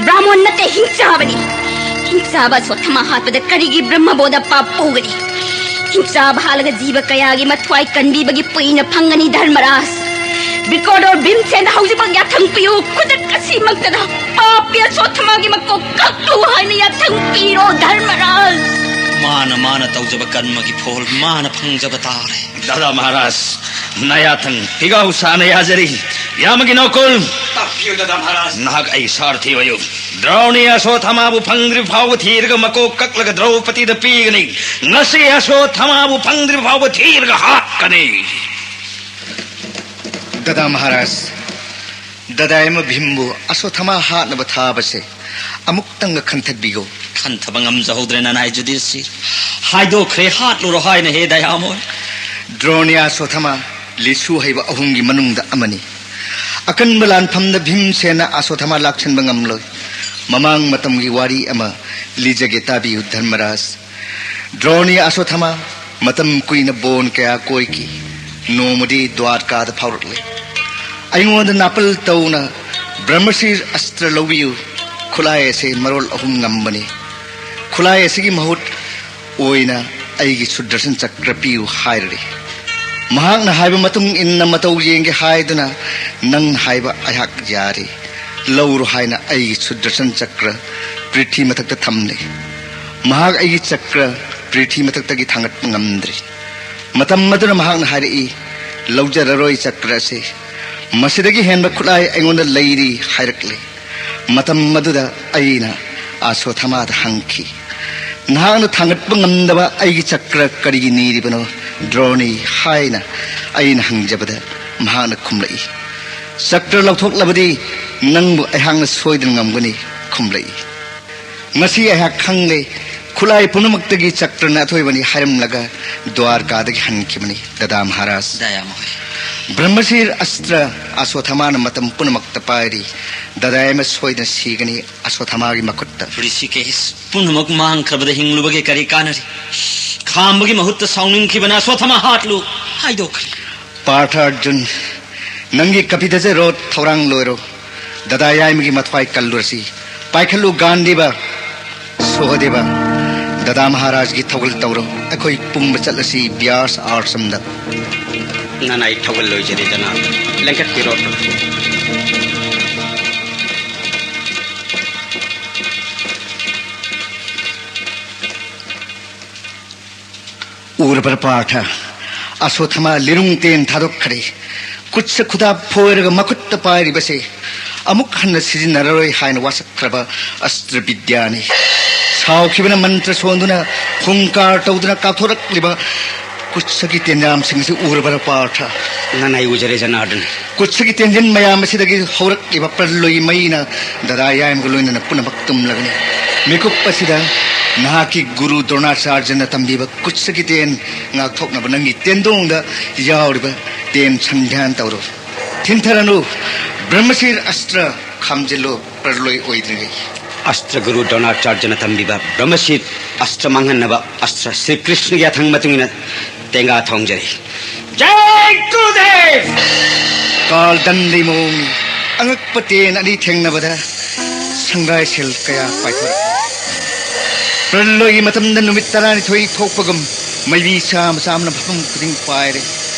ꯕ꯭ꯔꯥꯍꯃꯣꯟ ꯅꯠꯇꯦ, ꯍꯤꯡꯆꯥꯕꯅꯤ꯫ ꯍꯤꯡꯆꯥꯕ ꯑꯁꯣꯊꯥꯃꯥ ꯍꯥꯠꯄꯗ ꯀꯔꯤꯒꯤ ꯕ꯭ꯔꯍ꯭ꯃꯕꯣꯙ ꯄꯥꯞ ꯄꯨꯒꯅꯤ? ꯍꯤꯡꯆꯥꯕ ꯍꯥꯠꯂꯒ ꯖꯤꯕ ꯀꯌꯥꯒꯤ ꯃꯊ꯭ꯋꯥꯏ ꯀꯟꯕꯤꯕꯒꯤ ꯄꯨꯏꯅ ꯐꯪꯒꯅꯤ, ꯙꯔꯃꯔꯥꯖ꯫ ꯕ꯭ꯔꯤꯀꯣꯗꯣꯔ ꯚꯤꯝꯁꯦꯟꯗ ꯍꯧꯖꯤꯛꯃꯛ ꯌꯥꯊꯪ ꯄꯤꯌꯨ꯫ ꯈꯨꯗꯛ ꯑꯁꯤꯃꯛꯇꯗ ꯄꯥꯄꯤ ꯑꯁꯣꯊꯥꯃꯥꯒꯤ ꯃꯀꯣꯛ ꯀꯛꯂꯨ ꯍꯥꯏꯅ ꯌꯥꯊꯪ ꯄꯤꯔꯣ, ꯙꯔꯃꯔꯥꯖ꯫ ꯃꯥꯅ, ꯃꯥꯅ ꯇꯧꯖꯕ ꯀꯔꯃꯒꯤ ꯐꯣꯜ ꯃꯥꯅ ꯐꯪꯖꯕ ꯇꯥꯔꯦ꯫ ꯗꯥꯗꯥ ꯃꯍꯥꯔꯥꯖ, ꯅꯌꯥꯊꯪ ꯐꯤꯒꯥꯎ ꯁꯥꯅ ꯌꯥꯖꯔꯤ꯫ ꯌꯥꯃꯒꯤ ꯅꯣꯀꯨꯜ, ꯇꯥꯛꯄꯤꯌꯨ, ꯗꯥꯗꯥ ꯃꯍꯥꯔꯥꯖ꯫ ꯅꯍꯥꯛ ꯑꯩ ꯁꯥꯔꯊꯤ ꯑꯣꯏꯌꯨ꯫ ꯗ꯭ꯔꯧꯅꯤ ꯑꯁꯣꯊꯥꯃꯥꯕꯨ ꯐꯪꯗ꯭ꯔꯤ ꯐꯥꯎꯕ ꯊꯤꯔꯒ ꯃꯀꯣꯛ ꯀꯛꯂꯒ ꯗ꯭ꯔꯧꯄꯗꯤꯗ ꯄꯤꯒꯅꯤ꯫ ꯉꯁꯤ ꯑꯁꯣꯊꯥꯃꯥꯕꯨ ꯐꯪꯗ꯭ꯔꯤ ꯐꯥꯎꯕ ꯊꯤꯔꯒ ꯍꯥꯠꯀꯅꯤ꯫ ꯗꯥꯗꯥ ꯃꯍꯥꯔꯥꯖ, ꯗꯥꯗꯥ ꯑꯃ ꯚꯤꯝꯕꯨ ꯑꯁꯣꯊꯥꯃꯥ ꯍꯥꯠꯅꯕ ꯊꯥꯕꯁꯦ ꯑꯃꯨꯛꯇꯪꯒ ꯈꯟꯊꯕꯤꯌꯨ꯫ ꯈꯟꯊꯕ ꯉꯝꯖꯍꯧꯗ꯭ꯔꯦ, ꯅꯅꯥꯏ ꯖꯨꯗꯤꯁꯤꯔ꯫ ꯍꯥꯏꯗꯣꯛꯈ꯭ꯔꯦ, ꯍꯥꯠꯂꯨꯔꯣ ꯍꯥꯏꯅ, ꯍꯦ ꯗꯌꯥꯃꯣꯟ꯫ ꯗ꯭ꯔꯣꯅꯤ ꯑꯁꯣꯊꯃ ꯂꯤꯁꯨ ꯍꯩꯕ ꯑꯍꯨꯝꯒꯤ ꯃꯅꯨꯡꯗ ꯑꯃꯅꯤ꯫ ꯑꯀꯟꯕ ꯂꯥꯟꯐꯝꯗ ꯚꯤꯝꯁꯦꯟꯅ ꯑꯁꯣꯊꯃ ꯂꯥꯛꯁꯟꯕ ꯉꯝꯂꯣꯏ꯫ ꯃꯃꯥꯡ ꯃꯇꯝꯒꯤ ꯋꯥꯔꯤ ꯑꯃ ꯂꯤꯖꯒꯦ, ꯇꯥꯕꯤꯌꯨ ꯙꯔꯃꯔꯥꯖ꯫ ꯗ꯭ꯔꯣꯅꯤ ꯑꯁꯣꯊꯃ ꯃꯇꯝ ꯀꯨꯏꯅ ꯕꯣꯟ ꯀꯌꯥ ꯀꯣꯏꯈꯤ꯫ ꯅꯣꯡꯃꯗꯤ ꯗ꯭ꯋꯥꯔꯀꯥꯗ ꯐꯥꯎꯔꯛꯂꯦ꯫ "ꯑꯩꯉꯣꯟꯗ ꯅꯥꯄꯜ ꯇꯧꯅ ꯕ꯭ꯔꯍ꯭ꯃꯁꯤꯔ ꯑꯁꯇ꯭ꯔ ꯂꯧꯕꯤꯌꯨ꯫ ꯈꯨꯠꯂꯥꯏ ꯑꯁꯤ ꯃꯔꯣꯜ ꯑꯍꯨꯝ ꯉꯝꯕꯅꯤ꯫ ꯈꯨꯠꯂꯥꯏ ꯑꯁꯤꯒꯤ ꯃꯍꯨꯠ ꯑꯣꯏꯅ ꯑꯩꯒꯤ ꯁꯨꯗ꯭ꯔꯁꯟ ꯆꯀ꯭ꯔ ꯄꯤꯌꯨ" ꯍꯥꯏꯔꯔꯤ꯫ ꯃꯍꯥꯛꯅ ꯍꯥꯏꯕ ꯃꯇꯨꯡ ꯏꯟꯅ ꯃꯇꯧ ꯌꯦꯡꯒꯦ ꯍꯥꯏꯗꯨꯅ, "ꯅꯪꯅ ꯍꯥꯏꯕ ꯑꯩꯍꯥꯛ ꯌꯥꯔꯦ, ꯂꯧꯔꯣ" ꯍꯥꯏꯅ ꯑꯩꯒꯤ ꯁꯨꯗ꯭ꯔꯁꯟ ꯆꯀ꯭ꯔ ꯄ꯭ꯔꯤꯊꯤ ꯃꯊꯛꯇ ꯊꯝꯂꯦ꯫ ꯃꯍꯥꯛ ꯑꯩꯒꯤ ꯆꯀ꯭ꯔ ꯄ꯭ꯔꯤꯊꯤ ꯃꯊꯛꯇꯒꯤ ꯊꯥꯡꯒꯠꯄ ꯉꯝꯗ꯭ꯔꯤ꯫ ꯃꯇꯝ ꯑꯗꯨꯅ ꯃꯍꯥꯛꯅ ꯍꯥꯏꯔꯛꯏ, "ꯂꯧꯖꯔꯔꯣꯏ ꯆꯀ꯭ꯔ ꯑꯁꯤ꯫ ꯃꯁꯤꯗꯒꯤ ꯍꯦꯟꯕ ꯈꯨꯠꯂꯥꯏ ꯑꯩꯉꯣꯟꯗ ꯂꯩꯔꯤ" ꯍꯥꯏꯔꯛꯂꯦ꯫ ꯃꯇꯝ ꯑꯗꯨꯗ ꯑꯩꯅ ꯑꯁꯣꯊꯃꯥꯗ ꯍꯪꯈꯤ, "ꯅꯍꯥꯛꯅ ꯊꯥꯡꯒꯠꯄ ꯉꯝꯗꯕ ꯑꯩꯒꯤ ꯆꯀ꯭ꯔ ꯀꯔꯤꯒꯤ ꯅꯤꯔꯤꯕꯅꯣ, ꯗ꯭ꯔꯣꯅꯤ?" ꯍꯥꯏꯅ ꯑꯩꯅ ꯍꯪꯖꯕꯗ ꯃꯍꯥꯛꯅ ꯈꯨꯝꯂꯛꯏ, "ꯆꯀ꯭ꯔ ꯂꯧꯊꯣꯛꯂꯕꯗꯤ ꯅꯪꯕꯨ ꯑꯩꯍꯥꯛꯅ ꯁꯣꯏꯗꯅ ꯉꯝꯒꯅꯤ" ꯈꯨꯝꯂꯛꯏ꯫ ꯉꯁꯤ ꯑꯩꯍꯥꯛ ꯈꯪꯂꯦ, ꯈꯨꯠꯂꯥꯏ ꯄꯨꯝꯅꯃꯛꯇꯒꯤ ꯆꯀ꯭ꯔꯅ ꯑꯊꯣꯏꯕꯅꯤ ꯍꯥꯏꯔꯝꯂꯒ ꯗ꯭ꯋꯥꯔꯀꯥꯗꯒꯤ ꯍꯟꯈꯤꯕꯅꯤ꯫ ꯗꯗꯥ ꯃꯍꯥꯔꯥꯖ, ꯗꯌꯥꯃꯣꯍꯟ꯫ ꯕ꯭ꯔꯍ꯭ꯃꯁꯤꯔ ꯑꯁꯇ꯭ꯔ ꯑꯁꯣꯊꯃꯥꯅ ꯃꯇꯝ ꯄꯨꯝꯅꯃꯛꯇ ꯄꯥꯏꯔꯤ꯫ ꯗꯗꯥ ꯌꯥꯏꯃ ꯁꯣꯏꯗꯅ ꯁꯤꯒꯅꯤ ꯑꯁꯣꯊꯃꯥꯒꯤ ꯃꯈꯨꯠꯇ꯫ ꯔꯤꯁꯤꯀꯦꯁ, ꯄꯨꯝꯅꯃꯛ ꯃꯥꯡꯈ꯭ꯔꯕꯗ ꯍꯤꯡꯂꯨꯕꯒꯤ ꯀꯔꯤ ꯀꯥꯟꯅꯔꯤ? ꯈꯥꯝꯕꯒꯤ ꯃꯍꯨꯠꯇ ꯁꯥꯎꯅꯤꯡꯈꯤꯕꯅ ꯑꯁꯣꯊꯃꯥ ꯍꯥꯠꯂꯨ ꯍꯥꯏꯗꯣꯛꯈ꯭ꯔꯦ꯫ ꯄꯥꯔꯊ ꯑꯔꯖꯨꯟ, ꯅꯪꯒꯤ ꯀꯄꯤꯙꯖ ꯔꯣꯠ ꯊꯧꯔꯥꯡ ꯂꯣꯏꯔꯣ꯫ ꯗꯗꯥ ꯌꯥꯏꯃꯒꯤ ꯃꯊ꯭ꯋꯥꯏ ꯀꯜꯂꯨꯔꯁꯤ꯫ ꯄꯥꯏꯈꯠꯂꯨ ꯒꯥꯟꯙꯤꯕ, ꯁꯣꯍꯗꯦꯕ꯫ ꯗꯗꯥ ꯃꯍꯥꯔꯥꯖꯒꯤ ꯊꯧꯒꯜ ꯇꯧꯔꯣ꯫ ꯑꯩꯈꯣꯏ ꯄꯨꯝꯕ ꯆꯠꯂꯁꯤ ꯕ꯭ꯌꯥꯁ ꯑꯥꯁ꯭ꯔꯝꯗ꯫ ꯅꯅꯥꯏ ꯊꯧꯒꯜ ꯂꯣꯏꯖꯔꯦꯗꯅ, ꯂꯦꯡꯈꯠꯄꯤꯔꯣ꯫ ꯎꯔꯕꯔ ꯄꯥꯔꯊ, ꯑꯁꯣꯊꯃ ꯂꯤꯔꯨꯡ ꯇꯦꯟ ꯊꯥꯗꯣꯛꯈ꯭ꯔꯦ꯫ ꯈꯨꯠꯁ ꯈꯨꯗꯥ ꯐꯣꯏꯔꯒ ꯃꯈꯨꯠꯇ ꯄꯥꯏꯔꯤꯕꯁꯦ ꯑꯃꯨꯛ ꯍꯟꯅ ꯁꯤꯖꯤꯟꯅꯔꯔꯣꯏ ꯍꯥꯏꯅ ꯋꯥꯁꯛꯈ꯭ꯔꯕ ꯑꯁꯇ꯭ꯔ ꯕꯤꯗ꯭ꯌꯥꯅꯤ꯫ ꯁꯥꯎꯈꯤꯕꯅ ꯃꯟꯇ꯭ꯔ ꯁꯣꯟꯗꯨꯅ ꯍꯨꯡꯀꯥꯔ ꯇꯧꯗꯨꯅ ꯀꯥꯞꯊꯣꯔꯛꯂꯤꯕ ꯈꯨꯠꯁꯒꯤ ꯇꯦꯟꯖꯥꯝꯁꯤꯡ ꯑꯁꯤ ꯎꯔꯕꯔ ꯄꯥꯔꯊ? ꯅꯅꯥꯏ ꯎꯖꯔꯦ ꯖꯅꯥꯔꯗꯟ꯫ ꯈꯨꯠꯁꯒꯤ ꯇꯦꯟꯖꯤꯟ ꯃꯌꯥꯝ ꯑꯁꯤꯗꯒꯤ ꯍꯧꯔꯛꯂꯤꯕ ꯄ꯭ꯔꯂꯣꯏ ꯃꯩꯅ ꯗꯗꯥ ꯌꯥꯏꯃꯒ ꯂꯣꯏꯅꯅ ꯄꯨꯝꯅꯃꯛ ꯇꯨꯝꯂꯒꯅꯤ꯫ ꯃꯤꯀꯨꯞ ꯑꯁꯤꯗ ꯅꯍꯥꯛꯀꯤ ꯒꯨꯔꯨ ꯗ꯭ꯔꯣꯅꯥꯆꯥꯔ꯭ꯌꯅ ꯇꯝꯕꯤꯕ ꯀꯨꯠꯁꯒꯤ ꯇꯦꯟ ꯉꯥꯛꯊꯣꯛꯅꯕ ꯅꯪꯒꯤ ꯇꯦꯟꯗꯣꯡꯗ ꯌꯥꯎꯔꯤꯕ ꯇꯦꯟ ꯁꯟꯙ꯭ꯌꯥꯟ ꯇꯧꯔꯣ꯫ ꯊꯤꯟꯊꯔꯅꯨ꯫ ꯕ꯭ꯔꯍ꯭ꯃꯁꯤꯔ ꯑꯁꯇ꯭ꯔ ꯈꯥꯝꯖꯤꯜꯂꯨ, ꯄ꯭ꯔꯂꯣꯏ ꯑꯣꯏꯗ꯭ꯔꯤꯉꯩ꯫ ꯑꯁꯇ꯭ꯔ ꯒꯨꯔꯨ ꯗ꯭ꯔꯣꯅꯥꯆꯥꯔ꯭ꯌꯅ ꯇꯝꯕꯤꯕ ꯕ꯭ꯔꯍ꯭ꯃꯁꯤꯔ ꯑꯁꯇ꯭ꯔ ꯃꯥꯡꯍꯟꯅꯕ ꯑꯁꯇ꯭ꯔ ꯁ꯭ꯔꯤ ꯀ꯭ꯔꯤꯁꯅꯒꯤ ꯑꯊꯪ ꯃꯇꯨꯡ ꯏꯟꯅ ꯇꯦꯡꯒꯥ ꯊꯣꯡꯖꯔꯤ꯫ ꯖꯥꯏ ꯒꯨꯔꯨꯗꯦꯕ! ꯀꯥꯜꯗꯟꯗꯤ ꯃꯑꯣꯡꯅꯤ꯫ ꯑꯉꯛꯄ ꯇꯦꯟ ꯑꯅꯤ ꯊꯦꯡꯅꯕꯗ ꯁꯪꯒꯥꯏ ꯁꯦꯜ ꯀꯌꯥ ꯄꯥꯏꯊꯣꯔꯛꯏ꯫ ꯄ꯭ꯔꯂꯣꯏꯒꯤ ꯃꯇꯝꯗ ꯅꯨꯃꯤꯠ ꯇꯔꯥꯅꯤꯊꯣꯏ ꯊꯣꯛꯄꯒꯨꯝ ꯃꯩꯕꯤ ꯆꯥꯃ ꯆꯥꯃꯅ ꯃꯐꯝ ꯈꯨꯗꯤꯡ ꯄꯥꯏꯔꯦ꯫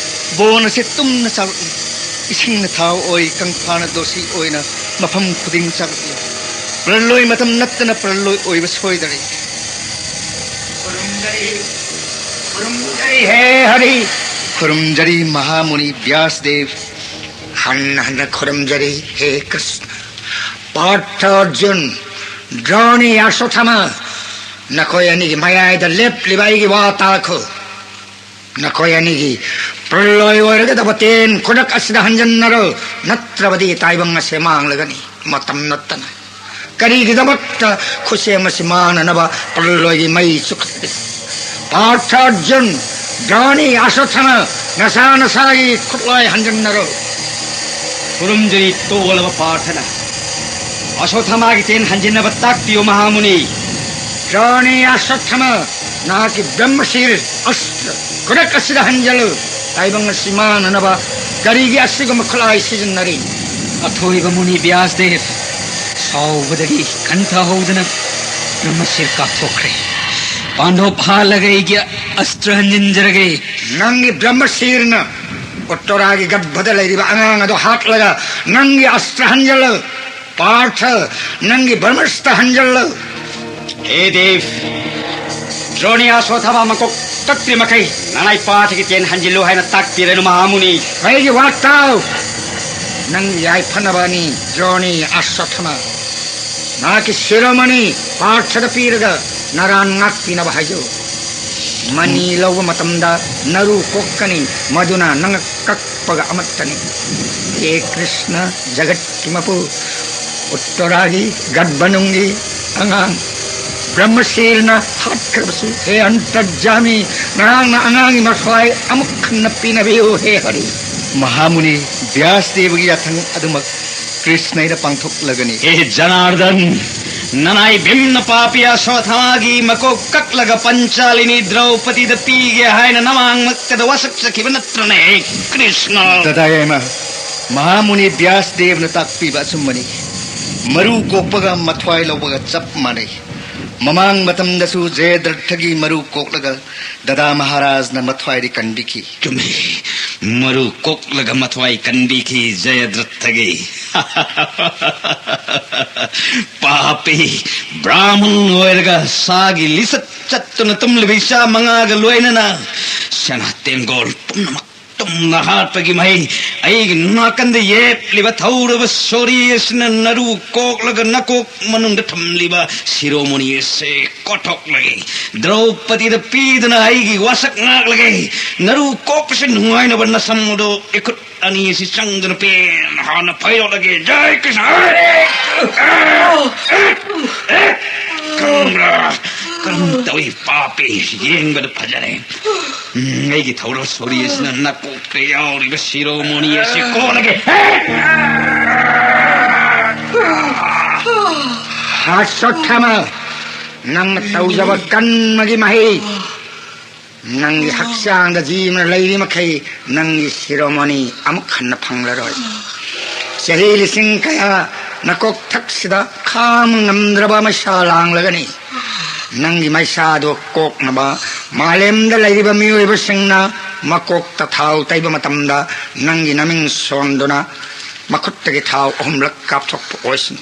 ꯕꯣꯟ ꯑꯁꯤ ꯇꯨꯝꯅ ꯆꯥꯔꯛꯏ꯫ ꯏꯁꯤꯡꯅ ꯊꯥꯎ ꯑꯣꯏ, ꯀꯪꯐꯥꯅ ꯗꯣꯁꯤ ꯑꯣꯏꯅ ꯃꯐꯝ ꯈꯨꯗꯤꯡ ꯆꯥꯔꯛꯏ꯫ ꯄ꯭ꯔꯂꯣꯏ ꯃꯇꯝ ꯅꯠꯇꯅ ꯄ꯭ꯔꯂꯣꯏ ꯑꯣꯏꯕ ꯁꯣꯏꯗꯔꯦ꯫ ꯈꯨꯔꯨꯝꯖꯔꯤ, ꯈꯨꯔꯨꯝꯖꯔꯤ ꯍꯦ ꯍꯔꯤ꯫ ꯈꯨꯔꯨꯝꯖꯔꯤ ꯃꯍꯥꯃꯨꯅꯤ ꯕ꯭ꯌꯥꯁꯗꯦꯕ꯫ ꯍꯟꯅ ꯍꯟꯅ ꯈꯨꯔꯨꯝꯖꯔꯤ ꯍꯦ ꯀ꯭ꯔꯤꯁꯅ꯫ ꯄꯥꯔꯊ, ꯑꯔꯖꯨꯟ, ꯗ꯭ꯔꯣꯅꯤ, ꯑꯁ꯭ꯋꯠꯊꯥꯃ, ꯅꯈꯣꯏ ꯑꯅꯤꯒꯤ ꯃꯌꯥꯏꯗ ꯂꯦꯞꯂꯤꯕ ꯑꯩꯒꯤ ꯋꯥ ꯇꯥꯈꯣ꯫ ꯅꯈꯣꯏ ꯑꯅꯤꯒꯤ ꯄ꯭ꯔꯂꯣꯏ ꯑꯣꯏꯔꯒꯗꯕ ꯇꯦꯟ ꯈꯨꯗꯛ ꯑꯁꯤꯗ ꯍꯟꯖꯤꯟꯅꯔꯣ, ꯅꯠꯇ꯭ꯔꯕꯗꯤ ꯇꯥꯏꯕꯪ ꯑꯁꯦ ꯃꯥꯡꯂꯒꯅꯤ꯫ ꯃꯇꯝ ꯅꯠꯇꯅ ꯀꯔꯤꯒꯤꯗꯃꯛꯇ ꯈꯨꯠꯁꯦꯝ ꯑꯁꯤ ꯃꯥꯡꯅꯅꯕ ꯄ꯭ꯔꯂꯣꯏꯒꯤ ꯃꯩ ꯆꯨꯈꯠꯂꯤ? ꯄꯥꯔꯊ, ꯑꯔꯖꯨꯟ, ꯗ꯭ꯔꯣꯅꯤ, ꯑꯁ꯭ꯋꯠꯊꯥꯃ, ꯅꯁꯥ ꯅꯁꯥꯒꯤ ꯈꯨꯠꯂꯥꯏ ꯍꯟꯖꯤꯟꯅꯔꯣ꯫ ꯈꯨꯔꯨꯝꯖꯔꯤ ꯇꯣꯜꯂꯕ ꯄꯥꯔꯊꯅ꯫ ꯑꯁ꯭ꯋꯠꯊꯥꯃꯥꯒꯤ ꯇꯦꯟ ꯍꯟꯖꯤꯟꯅꯕ ꯇꯥꯛꯄꯤꯌꯨ ꯃꯍꯥꯃꯨꯅꯤ꯫ ꯗ꯭ꯔꯣꯅꯤ, ꯑꯁ꯭ꯋꯠꯊꯥꯃ, ꯅꯍꯥꯛꯀꯤ ꯕ꯭ꯔꯍ꯭ꯃꯁꯤꯔ ꯑꯁꯇ꯭ꯔ ꯈꯨꯗꯛ ꯑꯁꯤꯗ ꯍꯟꯖꯜꯂꯨ꯫ ꯇꯥꯏꯕꯪ ꯑꯁꯤ ꯃꯥꯡꯅꯅꯕ ꯀꯔꯤꯒꯤ ꯑꯁꯤꯒꯨꯝꯕ ꯈꯨꯠꯂꯥꯏ ꯁꯤꯖꯤꯟꯅꯔꯤ? ꯑꯊꯣꯏꯕ ꯃꯨꯅꯤ ꯕ꯭ꯌꯥꯁꯗꯦꯕ, ꯁꯥꯎꯕꯗꯒꯤ ꯈꯟꯊꯍꯧꯗꯅ ꯕ꯭ꯔꯍ꯭ꯃꯁꯤꯔ ꯀꯥꯞꯊꯣꯛꯈ꯭ꯔꯦ꯫ ꯄꯥꯟꯗꯣꯞ ꯍꯥꯠꯂꯒ ꯑꯩꯒꯤ ꯑꯁꯇ꯭ꯔ ꯍꯟꯖꯤꯟꯖꯔꯒꯦ꯫ ꯅꯪꯒꯤ ꯕ꯭ꯔꯍ꯭ꯃꯁꯤꯔꯅ ꯎꯠꯇꯔꯥꯒꯤ ꯒꯔꯚꯗ ꯂꯩꯔꯤꯕ ꯑꯉꯥꯡ ꯑꯗꯨ ꯍꯥꯠꯂꯒ ꯅꯪꯒꯤ ꯑꯁꯇ꯭ꯔ ꯍꯟꯖꯜꯂꯨ꯫ ꯄꯥꯔꯊ, ꯅꯪꯒꯤ ꯕ꯭ꯔꯍ꯭ꯃꯁꯇ꯭ꯔ ꯍꯟꯖꯜꯂꯨ꯫ ꯍꯦ ꯗꯦꯕ, ꯗ꯭ꯔꯣꯅꯤ ꯑꯁ꯭ꯋꯠꯊꯥꯃ ꯃꯀꯣꯛ ꯀꯛꯇ꯭ꯔꯤ ꯃꯈꯩ ꯅꯅꯥꯏ ꯄꯥꯔꯊꯒꯤ ꯇꯦꯟ ꯍꯟꯖꯤꯜꯂꯨ ꯍꯥꯏꯅ ꯇꯥꯛꯄꯤꯔꯅꯨ ꯃꯍꯥꯃꯨꯅꯤ꯫ ꯑꯩꯒꯤ ꯋꯥ ꯇꯥꯎ꯫ ꯅꯪꯒꯤ ꯌꯥꯏꯐꯅꯕꯅꯤ ꯗ꯭ꯔꯣꯅꯤ ꯑꯁ꯭ꯋꯠꯊꯥꯃ꯫ ꯅꯍꯥꯛꯀꯤ ꯁꯤꯔꯣꯃꯅꯤ ꯄꯥꯔꯊꯗ ꯄꯤꯔꯒ ꯅꯔꯥꯟ ꯉꯥꯛꯄꯤꯅꯕ ꯍꯥꯏꯖꯧ꯫ ꯃꯅꯤ ꯂꯧꯕ ꯃꯇꯝꯗ ꯅꯔꯨ ꯀꯣꯛꯀꯅꯤ, ꯃꯗꯨꯅ ꯅꯪ ꯀꯛꯄꯒ ꯑꯃꯠꯇꯅꯤ꯫ ꯍꯦ ꯀ꯭ꯔꯤꯁꯅ, ꯖꯒꯠꯀꯤ ꯃꯄꯨ, ꯎꯠꯇꯔꯥꯒꯤ ꯒꯔꯚꯅꯨꯡꯒꯤ ꯑꯉꯥꯡ, ꯕ꯭ꯔꯍ꯭ꯃꯁꯤꯔꯅ ꯍꯥꯠꯈ꯭ꯔꯕꯁꯨ, ꯍꯦ ꯑꯟꯇꯔꯖꯥꯃꯤ, ꯅꯍꯥꯛꯅ ꯑꯉꯥꯡꯒꯤ ꯃꯊ꯭ꯋꯥꯏ ꯑꯃꯨꯛ ꯍꯟꯅ ꯄꯤꯅꯕꯤꯌꯨ, ꯍꯦ ꯍꯔꯤ꯫ ꯃꯍꯥꯃꯨꯅꯤ ꯕ꯭ꯌꯥꯁꯗꯦꯕꯒꯤ ꯌꯥꯊꯪ ꯑꯗꯨꯃꯛ ꯀ꯭ꯔꯤꯁꯅ ꯑꯩꯅ ꯄꯥꯡꯊꯣꯛꯂꯒꯅꯤ꯫ ꯍꯦ ꯖꯅꯥꯔꯗꯟ, ꯅꯅꯥꯏ ꯚꯤꯝꯅ ꯄꯥꯄꯤ ꯑꯁ꯭ꯋꯠꯊꯥꯃꯥꯒꯤ ꯃꯀꯣꯛ ꯀꯛꯂꯒ ꯄꯟꯆꯥꯂꯤꯅꯤ ꯗ꯭ꯔꯧꯄꯗꯤꯗ ꯄꯤꯒꯦ ꯍꯥꯏꯅ ꯅꯃꯥꯡꯃꯛꯇꯗ ꯋꯥꯁꯛꯆꯈꯤꯕ ꯅꯠꯇ꯭ꯔꯅꯦ, ꯍꯦ ꯀ꯭ꯔꯤꯁꯅ? ꯗꯗꯥ ꯌꯥꯏꯃ, ꯃꯍꯥꯃꯨꯅꯤ ꯕ꯭ꯌꯥꯁꯗꯦꯕꯅ ꯇꯥꯛꯄꯤꯕ ꯑꯆꯨꯝꯕꯅꯤ꯫ ꯃꯔꯨ ꯀꯣꯛꯄꯒ ꯃꯊ꯭ꯋꯥꯏ ꯂꯧꯕꯒ ꯆꯞ ꯃꯥꯟꯅꯩ꯫ ꯃꯃꯥꯡ ꯃꯇꯝꯗꯁꯨ ꯖꯌꯗ꯭ꯔꯊꯒꯤ ꯃꯔꯨ ꯀꯣꯛꯂꯒ ꯗꯗꯥ ꯃꯍꯥꯔꯥꯖꯅ ꯃꯊ꯭ꯋꯥꯏꯗꯤ ꯀꯟꯕꯤꯈꯤ꯫ ꯆꯨꯝꯃꯤ, ꯃꯔꯨ ꯀꯣꯛꯂꯒ ꯃꯊ꯭ꯋꯥꯏ ꯀꯟꯕꯤꯈꯤ ꯖꯌꯗ꯭ꯔꯊꯒꯤ꯫ ꯄꯥꯄꯤ ꯕ꯭ꯔꯥꯍꯃꯟ ꯑꯣꯏꯔꯒ ꯁꯥꯒꯤ ꯂꯤꯆꯠ ꯆꯠꯇꯨꯅ ꯇꯨꯝꯂꯤꯕ ꯏꯆꯥ ꯃꯉꯥꯒ ꯂꯣꯏꯅꯅ ꯁꯅꯥ ꯇꯦꯡꯒꯣꯜ ꯄꯨꯝꯅꯃꯛ ꯇꯨꯝꯅ ꯍꯥꯠꯄꯒꯤ ꯃꯍꯩ꯫ ꯑꯩꯒꯤ ꯅꯥꯀꯟꯗ ꯌꯦꯞꯂꯤꯕ ꯊꯧꯔꯕ ꯁꯣꯔꯤ ꯑꯁꯤꯅ ꯅꯔꯨ ꯀꯣꯛꯂꯒ ꯅꯀꯣꯛ ꯃꯅꯨꯡꯗ ꯊꯝꯂꯤꯕ ꯁꯤꯔꯣꯃꯣꯅꯤ ꯑꯁꯤ ꯀꯣꯊꯣꯛꯂꯒꯦ꯫ ꯗ꯭ꯔꯧꯄꯗꯤꯗ ꯄꯤꯗꯨꯅ ꯑꯩꯒꯤ ꯋꯥꯁꯛ ꯉꯥꯛꯂꯒꯦ꯫ ꯅꯔꯨ ꯀꯣꯛꯄꯁꯤ ꯅꯨꯡꯉꯥꯏꯅꯕ ꯅꯁꯝ ꯑꯗꯨ ꯏꯈꯨꯠ ꯑꯅꯤ ꯑꯁꯤ ꯆꯪꯗꯨꯅ ꯄꯦꯟ ꯍꯥꯟꯅ ꯐꯩꯔꯣꯠꯂꯒꯦ꯫ ꯖꯥꯏ ꯀ꯭ꯔꯤꯁꯅ! ꯀꯪꯕ꯭ꯔꯥ? ꯀꯔꯝ ꯇꯧꯏ ꯄꯥꯄꯤ? ꯌꯦꯡꯕꯗ ꯐꯖꯔꯦ꯫ ꯎꯝ, ꯑꯩꯒꯤ ꯊꯧꯔꯕ ꯁꯣꯔꯤ ꯑꯁꯤꯅ ꯅꯀꯣꯛꯇ ꯌꯥꯎꯔꯤꯕ ꯁꯤꯔꯣꯃꯣꯅꯤ ꯑꯁꯤ ꯀꯣꯜꯂꯒꯦ꯫ ꯑꯁ꯭ꯋꯠꯊꯥꯃ, ꯅꯪꯅ ꯇꯧꯖꯕ ꯀꯟꯕꯒꯤ ꯃꯍꯩ꯫ ꯅꯪꯒꯤ ꯍꯛꯆꯥꯡꯗ ꯖꯤꯕꯅ ꯂꯩꯔꯤ ꯃꯈꯩ ꯅꯪꯒꯤ ꯁꯤꯔꯣꯃꯣꯅꯤ ꯑꯃꯨꯛ ꯍꯟꯅ ꯐꯪꯂꯔꯣꯏ꯫ ꯆꯍꯤ ꯂꯤꯁꯤꯡ ꯀꯌꯥ ꯅꯀꯣꯛꯊꯛꯁꯤꯗ ꯈꯥꯝ ꯉꯝꯗ꯭ꯔꯕ ꯃꯩꯁꯥ ꯂꯥꯡꯂꯒꯅꯤ꯫ ꯅꯪꯒꯤ ꯃꯩꯁꯥꯗꯨ ꯀꯣꯛꯅꯕ ꯃꯥꯂꯦꯝꯗ ꯂꯩꯔꯤꯕ ꯃꯤꯑꯣꯏꯕꯁꯤꯡꯅ ꯃꯀꯣꯛꯇ ꯊꯥꯎ ꯇꯩꯕ ꯃꯇꯝꯗ ꯅꯪꯒꯤ ꯅꯃꯤꯡ ꯁꯣꯟꯗꯨꯅ ꯃꯈꯨꯠꯇꯒꯤ ꯊꯥꯎ ꯑꯍꯨꯝꯂꯛ ꯀꯥꯞꯊꯣꯛꯄ ꯑꯣꯏꯁꯅꯨ꯫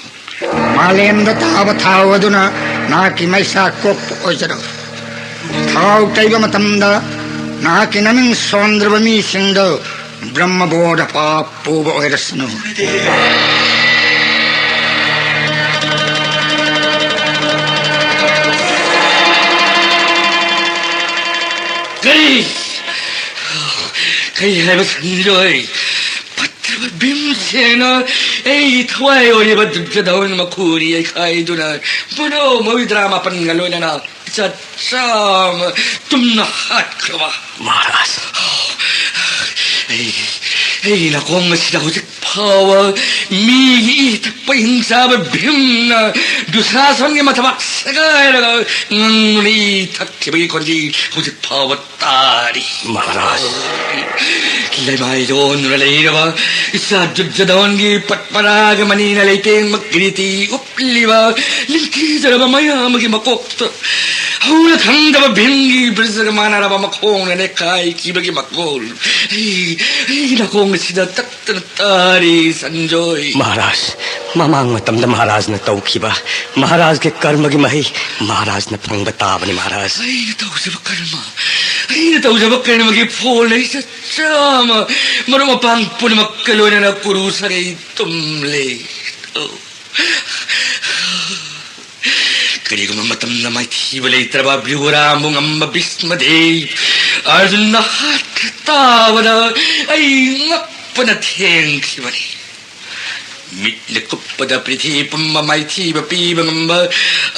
ꯃꯥꯂꯦꯝꯗ ꯇꯥꯕ ꯊꯥꯎ ꯑꯗꯨꯅ ꯅꯍꯥꯛꯀꯤ ꯃꯩꯁꯥ ꯀꯣꯛꯄ ꯑꯣꯏꯖꯔꯣ꯫ ꯊꯥꯎ ꯇꯩꯕ ꯃꯇꯝꯗ ꯅꯍꯥꯛꯀꯤ ꯅꯃꯤꯡ ꯁꯣꯟꯗ꯭ꯔꯕ ꯃꯤꯁꯤꯡꯗꯨ ꯕ꯭ꯔꯍ꯭ꯃꯕꯣꯙ ꯄꯥꯞ ꯄꯨꯕ ꯑꯣꯏꯔꯁꯅꯨ꯫ ꯀꯔꯤ? ꯀꯔꯤ ꯍꯥꯏꯕ ꯈꯪꯂꯣꯏ? ꯐꯠꯇ꯭ꯔꯕ ꯚꯤꯝꯁꯤ ꯍꯦꯟꯅ ꯑꯩ ꯊꯋꯥꯏ ꯑꯣꯏꯔꯤꯕ ꯗꯨꯔꯖꯣꯙꯟ ꯃꯈꯨꯅꯤ ꯌꯩꯈꯥꯏꯗꯨꯅ ꯃꯅꯥꯎ ꯃꯧꯗ꯭ꯔꯥ ꯃꯥꯄꯟꯒ ꯂꯣꯏꯅꯅ ꯏꯆꯥ ꯆꯥꯝꯃ ꯇꯨꯝꯅ ꯍꯥꯠꯈ꯭ꯔꯕ꯫ ꯃꯍꯥꯔꯥꯖ꯫ ꯑꯩ, ꯑꯩꯒꯤ ꯅꯥꯀꯣꯡ ꯑꯁꯤꯗ ꯍꯧꯖꯤꯛ ꯐꯥꯎꯕ ꯃꯤꯒꯤ ꯏ ꯊꯛꯄ ꯍꯤꯡꯆꯥꯕ ꯚꯤꯝꯅ ꯗꯨꯁꯥꯁꯟꯒꯤ ꯃꯊꯕꯥꯛ ꯁꯦꯒꯥꯏꯔꯒ ꯉꯪꯂꯤ ꯊꯛꯈꯤꯕꯒꯤ ꯈꯣꯟꯖꯤ ꯍꯧꯖꯤꯛ ꯐꯥꯎꯕ ꯇꯥꯔꯤ꯫ ꯃꯍꯥꯔꯥꯖ꯫ ꯂꯩꯃꯥꯏꯗ ꯑꯣꯟꯗꯨꯅ ꯂꯩꯔꯕ ꯏꯆꯥ ꯗꯨꯔꯖꯣꯙꯟꯒꯤ ꯄꯠꯃꯔꯥꯒ ꯃꯅꯤꯅ ꯂꯩꯇꯦꯡꯕ ꯀꯤꯔꯤꯇꯤ ꯎꯞꯂꯤꯕ ꯅꯤꯡꯊꯤꯖꯔꯕ ꯃꯌꯥꯝꯒꯤ ꯃꯀꯣꯛꯇ ꯍꯧꯅ ꯈꯪꯗꯕ ꯚꯤꯝꯒꯤ ꯕ꯭ꯔꯖꯒ ꯃꯥꯟꯅꯔꯕ ꯃꯈꯣꯡꯅ ꯅꯦꯈꯥꯏꯈꯤꯕꯒꯤ ꯃꯈꯣꯜ ꯑꯩ, ꯑꯩꯒꯤ ꯅꯥꯀꯣꯡ ꯑꯁꯤꯗ ꯇꯠꯇꯅ ꯇꯥꯔꯤ, ꯁꯟꯖꯣꯏ꯫ ꯃꯍꯥꯔꯥꯖ, ꯃꯃꯥꯡ ꯃꯇꯝꯗ ꯃꯍꯥꯔꯥꯖꯅ ꯇꯧꯈꯤꯕ ꯃꯍꯥꯔꯥꯖꯒꯤ ꯀꯔꯃꯒꯤ ꯃꯍꯩ ꯃꯍꯥꯔꯥꯖꯅ ꯐꯪꯕ ꯇꯥꯕꯅꯤ, ꯃꯍꯥꯔꯥꯖ꯫ ꯑꯩꯅ ꯇꯧꯖꯕ ꯀꯔꯃ, ꯑꯩꯅ ꯇꯧꯖꯕ ꯀꯔꯃꯒꯤ ꯐꯣꯜꯅ ꯏꯆꯥ ꯆꯥꯝꯃ ꯃꯔꯨꯞ ꯃꯄꯥꯡ ꯄꯨꯝꯅꯃꯛꯀ ꯂꯣꯏꯅꯅ ꯀꯨꯔꯨ ꯁꯥꯒꯩ ꯇꯨꯝꯂꯦ꯫ ꯑꯣ꯫ ꯀꯔꯤꯒꯨꯝꯕ ꯃꯇꯝꯗ ꯃꯥꯏꯊꯤꯕ ꯂꯩꯇ꯭ꯔꯕ ꯚ꯭ꯔꯤꯒꯨꯔꯥꯝꯕꯨ ꯉꯝꯕ ꯚꯤꯁꯃꯗꯦꯕ ꯑꯔꯖꯨꯟꯅ ꯍꯥꯠꯈ꯭ꯔ ꯇꯥꯕꯗ ꯑꯩ ꯉꯛꯄꯅ ꯊꯦꯡꯈꯤꯕꯅꯤ꯫ ꯃꯤꯠꯅ ꯀꯨꯞꯄꯗ ꯄ꯭ꯔꯤꯊꯤ ꯄꯨꯝꯕ ꯃꯥꯏꯊꯤꯕ ꯄꯤꯕ ꯉꯝꯕ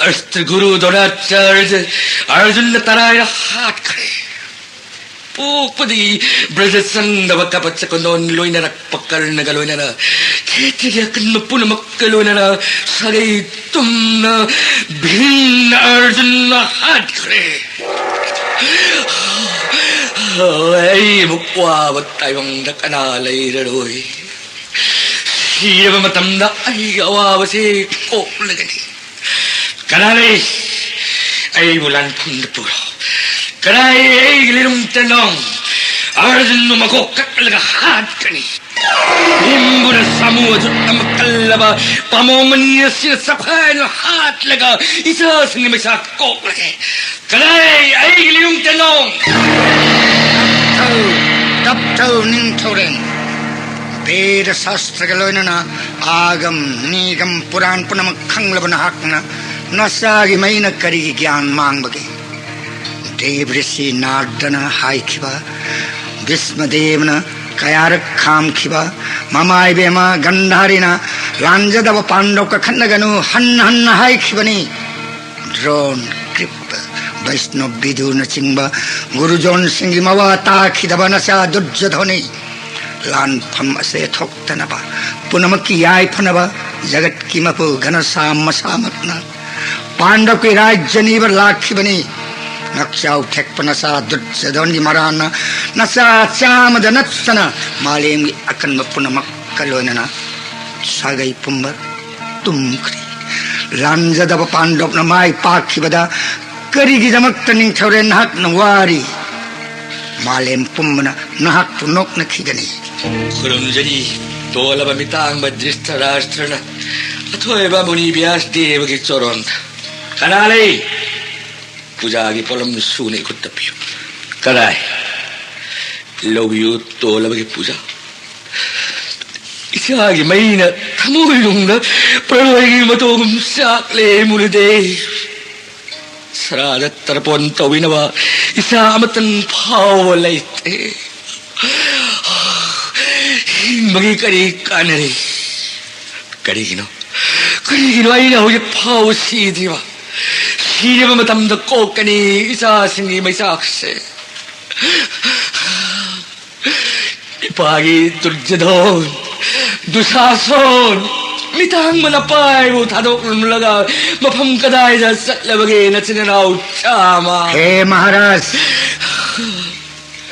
ꯑꯁꯇ꯭ꯔ ꯒꯨꯔꯨ ꯗ꯭ꯔꯣꯅꯥꯆꯥꯔꯖ ꯑꯔꯖꯨꯟꯅ ꯇꯔꯥꯏꯅ ꯍꯥꯠꯈ꯭ꯔꯦ꯫ ꯄꯣꯛꯄꯗꯒꯤ ꯕ꯭ꯔꯖ ꯆꯪꯗꯕ ꯀꯕꯆ ꯀꯨꯟꯗꯣꯟ ꯂꯣꯏꯅꯔꯛꯄ ꯀꯔꯅꯒ ꯂꯣꯏꯅꯅ ꯈꯦꯇ꯭ꯔꯤꯒꯤ ꯑꯀꯟꯕ ꯄꯨꯝꯅꯃꯛꯀ ꯂꯣꯏꯅꯅ ꯁꯥꯒꯩ ꯇꯨꯝꯅ ꯚꯤꯝꯅ ꯑꯔꯖꯨꯟꯅ ꯍꯥꯠꯈ꯭ꯔꯦ꯫ ꯑꯩ ꯑꯃꯨꯛ ꯋꯥꯕ ꯇꯥꯏꯕꯪꯗ ꯀꯅꯥ ꯂꯩꯔꯔꯣꯏ꯫ ꯁꯤꯔꯕ ꯃꯇꯝꯗ ꯑꯩꯒꯤ ꯑꯋꯥꯕꯁꯤ ꯀꯣꯛꯂꯒꯅꯤ꯫ ꯀꯅꯥ ꯂꯩ? ꯑꯩꯕꯨ ꯂꯥꯟꯐꯝꯗ ꯄꯨꯔꯣ꯫ ꯀꯅꯥ ꯑꯩꯒꯤ ꯂꯤꯔꯨꯡ ꯇꯦꯟꯗꯣꯡ? ꯑꯔꯖꯨꯟꯕꯨ ꯃꯀꯣꯛ ꯀꯛꯂꯒ ꯍꯥꯠꯀꯅꯤ꯫ ꯚꯤꯝꯕꯨꯅ ꯁꯥꯃꯨ ꯑꯖꯨꯠ ꯑꯃ ꯀꯜꯂꯕ ꯄꯥꯃꯣꯡ ꯃꯅꯤ ꯑꯁꯤꯅ ꯆꯞꯈꯥꯏꯅ ꯍꯥꯠꯂꯒ ꯏꯆꯥꯁꯤꯡꯒꯤ ꯃꯩꯁꯥ ꯀꯣꯛꯂꯒꯦ꯫ ꯀꯗꯥꯏ ꯑꯩꯒꯤ ꯂꯤꯌꯨꯡ ꯇꯦꯟꯗꯣꯡ? ꯇꯞꯊꯧ, ꯇꯞꯊꯧ ꯅꯤꯡꯊꯧꯔꯦꯜ꯫ ꯕꯦꯗ ꯁꯥꯁꯇ꯭ꯔꯒ ꯂꯣꯏꯅꯅ ꯑꯥꯒꯝ, ꯅꯤꯒꯝ, ꯄꯨꯔꯥꯟ ꯄꯨꯝꯅꯃꯛ ꯈꯪꯂꯕ ꯅꯍꯥꯛꯅ ꯅꯆꯥꯒꯤ ꯃꯩꯅ ꯀꯔꯤꯒꯤ ꯒ꯭ꯌꯥꯟ ꯃꯥꯡꯕꯒꯦ? ꯗꯦꯕ ꯔꯤꯁꯤ ꯅꯥꯔꯗꯅ ꯍꯥꯏꯈꯤꯕ, ꯚꯤꯁꯃꯗꯦꯕꯅ ꯀꯌꯥꯔꯛ ꯈꯥꯝꯈꯤꯕ, ꯃꯃꯥ ꯏꯕꯦꯝꯃ ꯒꯟꯙꯥꯔꯤꯅ ꯂꯥꯟꯖꯗꯕ ꯄꯥꯟꯗꯕ ꯀꯈꯠꯅꯒꯅꯨ ꯍꯟꯅ ꯍꯟꯅ ꯍꯥꯏꯈꯤꯕꯅꯤ꯫ ꯗ꯭ꯔꯣꯟ, ꯀ꯭ꯔꯤꯞ, ꯕꯩꯁꯅꯣ ꯕꯤꯗꯨꯅꯆꯤꯡꯕ ꯒꯨꯔꯨꯖꯣꯟꯁꯤꯡꯒꯤ ꯃꯋꯥ ꯇꯥꯈꯤꯗꯕ ꯅꯆꯥ ꯗꯨꯔꯖꯣꯙꯣꯅꯤ꯫ ꯂꯥꯟꯐꯝ ꯑꯁꯦ ꯊꯣꯛꯇꯅꯕ, ꯄꯨꯝꯅꯃꯛꯀꯤ ꯌꯥꯏꯐꯅꯕ ꯖꯒꯠꯀꯤ ꯃꯄꯨ ꯘꯅꯁꯥꯝ ꯃꯁꯥꯃꯛꯅ ꯄꯥꯟꯗꯕꯀꯤ ꯔꯥꯖ꯭ꯌ ꯅꯤꯕ ꯂꯥꯛꯈꯤꯕꯅꯤ꯫ ꯉꯛꯆꯥꯎ ꯊꯦꯛꯄ ꯅꯆꯥ ꯗꯨꯔꯖꯣꯙꯣꯟꯒꯤ ꯃꯔꯥꯟꯅ ꯅꯆꯥ ꯆꯥꯝꯃꯗ ꯅꯠꯇꯅ ꯃꯥꯂꯦꯝꯒꯤ ꯑꯀꯟꯕ ꯄꯨꯝꯅꯃꯛꯀ ꯂꯣꯏꯅꯅ ꯁꯥꯒꯩ ꯄꯨꯝꯕ ꯇꯨꯝꯈ꯭ꯔꯤ꯫ ꯂꯥꯟꯖꯗꯕ ꯄꯥꯟꯗꯕꯅ ꯃꯥꯏ ꯄꯥꯛꯈꯤꯕꯗ ꯀꯔꯤꯒꯤꯗꯃꯛꯇ ꯅꯤꯡꯊꯧꯔꯦꯜ ꯅꯍꯥꯛꯅ ꯋꯥꯔꯤ? ꯃꯥꯂꯦꯝ ꯄꯨꯝꯕꯅ ꯅꯍꯥꯛꯄꯨ ꯅꯣꯛꯅꯈꯤꯒꯅꯤ꯫ ꯈꯨꯔꯨꯝꯖꯔꯤ, ꯇꯣꯜꯂꯕ ꯃꯤꯇꯥꯡꯕ ꯙ꯭ꯔꯤꯇꯔꯥꯁ꯭ꯇ꯭ꯔꯅ ꯑꯊꯣꯏꯕ ꯃꯨꯅꯤ ꯕ꯭ꯌꯥꯁ ꯗꯦꯕꯒꯤ ꯆꯣꯔꯣꯟꯗ꯫ ꯀꯅꯥ ꯂꯩ? ꯄꯨꯖꯥꯒꯤ ꯄꯣꯠꯂꯝ ꯁꯨꯅ ꯏꯈꯨꯠꯇ ꯄꯤꯌꯨ꯫ ꯀꯗꯥꯏ? ꯂꯧꯕꯤꯌꯨ, ꯇꯣꯜꯂꯕꯒꯤ ꯄꯨꯖꯥ꯫ ꯏꯆꯥꯒꯤ ꯃꯩꯅ ꯊꯃꯣꯏꯅꯨꯡꯗ ꯄ꯭ꯔꯂꯣꯏꯒꯤ ꯃꯇꯣꯒꯨꯝ ꯆꯥꯛꯂꯦ ꯃꯨꯂꯨꯗꯦ꯫ ꯁꯔꯥꯗ ꯇꯔꯄꯣꯟ ꯇꯧꯕꯤꯅꯕ ꯏꯆꯥ ꯑꯃꯇꯪ ꯐꯥꯎꯕ ꯂꯩꯇꯦ꯫ ꯍꯤꯡꯕꯒꯤ ꯀꯔꯤ ꯀꯥꯟꯅꯔꯤ? ꯀꯔꯤꯒꯤꯅꯣ? ꯀꯔꯤꯒꯤꯅꯣ ꯑꯩꯅ ꯍꯧꯖꯤꯛ ꯐꯥꯎꯕ ꯁꯤꯗ꯭ꯔꯤꯕ? ꯁꯤꯔꯕ ꯃꯇꯝꯗ ꯀꯣꯛꯀꯅꯤ ꯏꯆꯥꯁꯤꯡꯒꯤ ꯃꯩꯆꯥꯛꯁꯦ꯫ ꯏꯄꯥꯒꯤ ꯗꯨꯔꯖꯣꯙꯣꯟ, ꯗꯨꯁꯥꯁꯣꯟ, ꯃꯤꯇꯥꯡꯕ ꯅꯄꯥꯏꯕꯨ ꯊꯥꯗꯣꯛꯂꯝꯂꯒ ꯃꯐꯝ ꯀꯗꯥꯏꯗ ꯆꯠꯂꯕꯒꯦ ꯅꯆꯤꯟ ꯅꯅꯥꯎ ꯆꯥꯝꯃ? ꯍꯦ ꯃꯍꯥꯔꯥꯖ,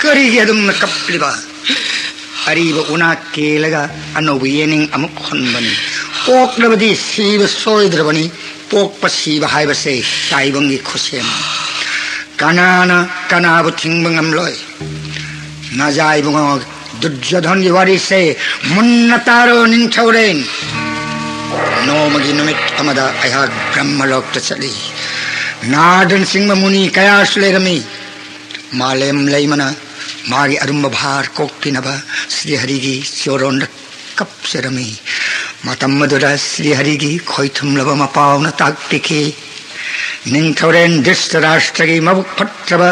ꯀꯔꯤꯒꯤ ꯑꯗꯨꯝꯅ ꯀꯞꯂꯤꯕ? ꯑꯔꯤꯕ ꯎꯅꯥ ꯀꯦꯜꯂꯒ ꯑꯅꯧꯕ ꯌꯦꯅꯤꯡ ꯑꯃꯨꯛ ꯍꯨꯟꯕꯅꯤ꯫ ꯄꯣꯛꯂꯕꯗꯤ ꯁꯤꯕ ꯁꯣꯏꯗ꯭ꯔꯕꯅꯤ꯫ ꯄꯣꯛꯄ ꯁꯤꯕ ꯍꯥꯏꯕꯁꯦ ꯇꯥꯏꯕꯪꯒꯤ ꯈꯨꯠꯁꯦꯝ꯫ ꯀꯅꯥꯅ ꯀꯅꯥꯕꯨ ꯊꯤꯡꯕ ꯉꯝꯂꯣꯏ꯫ ꯅꯖꯥ ꯏꯕꯨꯡꯉꯣ, ꯗꯨꯔꯖꯣꯙꯟꯒꯤ ꯋꯥꯔꯤꯁꯦ ꯃꯨꯟꯅ ꯇꯥꯔꯣ ꯅꯤꯡꯊꯧꯔꯦꯟ꯫ ꯅꯣꯡꯃꯒꯤ ꯅꯨꯃꯤꯠ ꯑꯃꯗ ꯑꯩꯍꯥꯛ ꯕ꯭ꯔꯍ꯭ꯃꯂꯣꯛꯇ ꯆꯠꯂꯤ꯫ ꯅꯥꯔꯗꯅꯆꯤꯡꯕ ꯃꯨꯅꯤ ꯀꯌꯥꯁꯨ ꯂꯩꯔꯝꯃꯤ꯫ ꯃꯥꯂꯦꯝ ꯂꯩꯃꯅ ꯃꯥꯒꯤ ꯑꯔꯨꯝꯕ ꯚꯥꯔ ꯀꯣꯛꯄꯤꯅꯕ ꯁ꯭ꯔꯤ ꯍꯔꯤꯒꯤ ꯆꯣꯔꯣꯟꯗ ꯀꯞꯆꯔꯝꯃꯤ꯫ ꯃꯇꯝ ꯑꯗꯨꯗ ꯁ꯭ꯔꯤ ꯍꯔꯤꯒꯤ ꯈꯣꯏꯊꯨꯝꯂꯕ ꯃꯄꯥꯎꯅ ꯇꯥꯛꯄꯤꯈꯤ, ꯅꯤꯡꯊꯧꯔꯦꯟ ꯙ꯭ꯔꯤꯇꯔꯥꯁ꯭ꯇ꯭ꯔꯒꯤ ꯃꯕꯨꯛ ꯐꯠꯇ꯭ꯔꯕ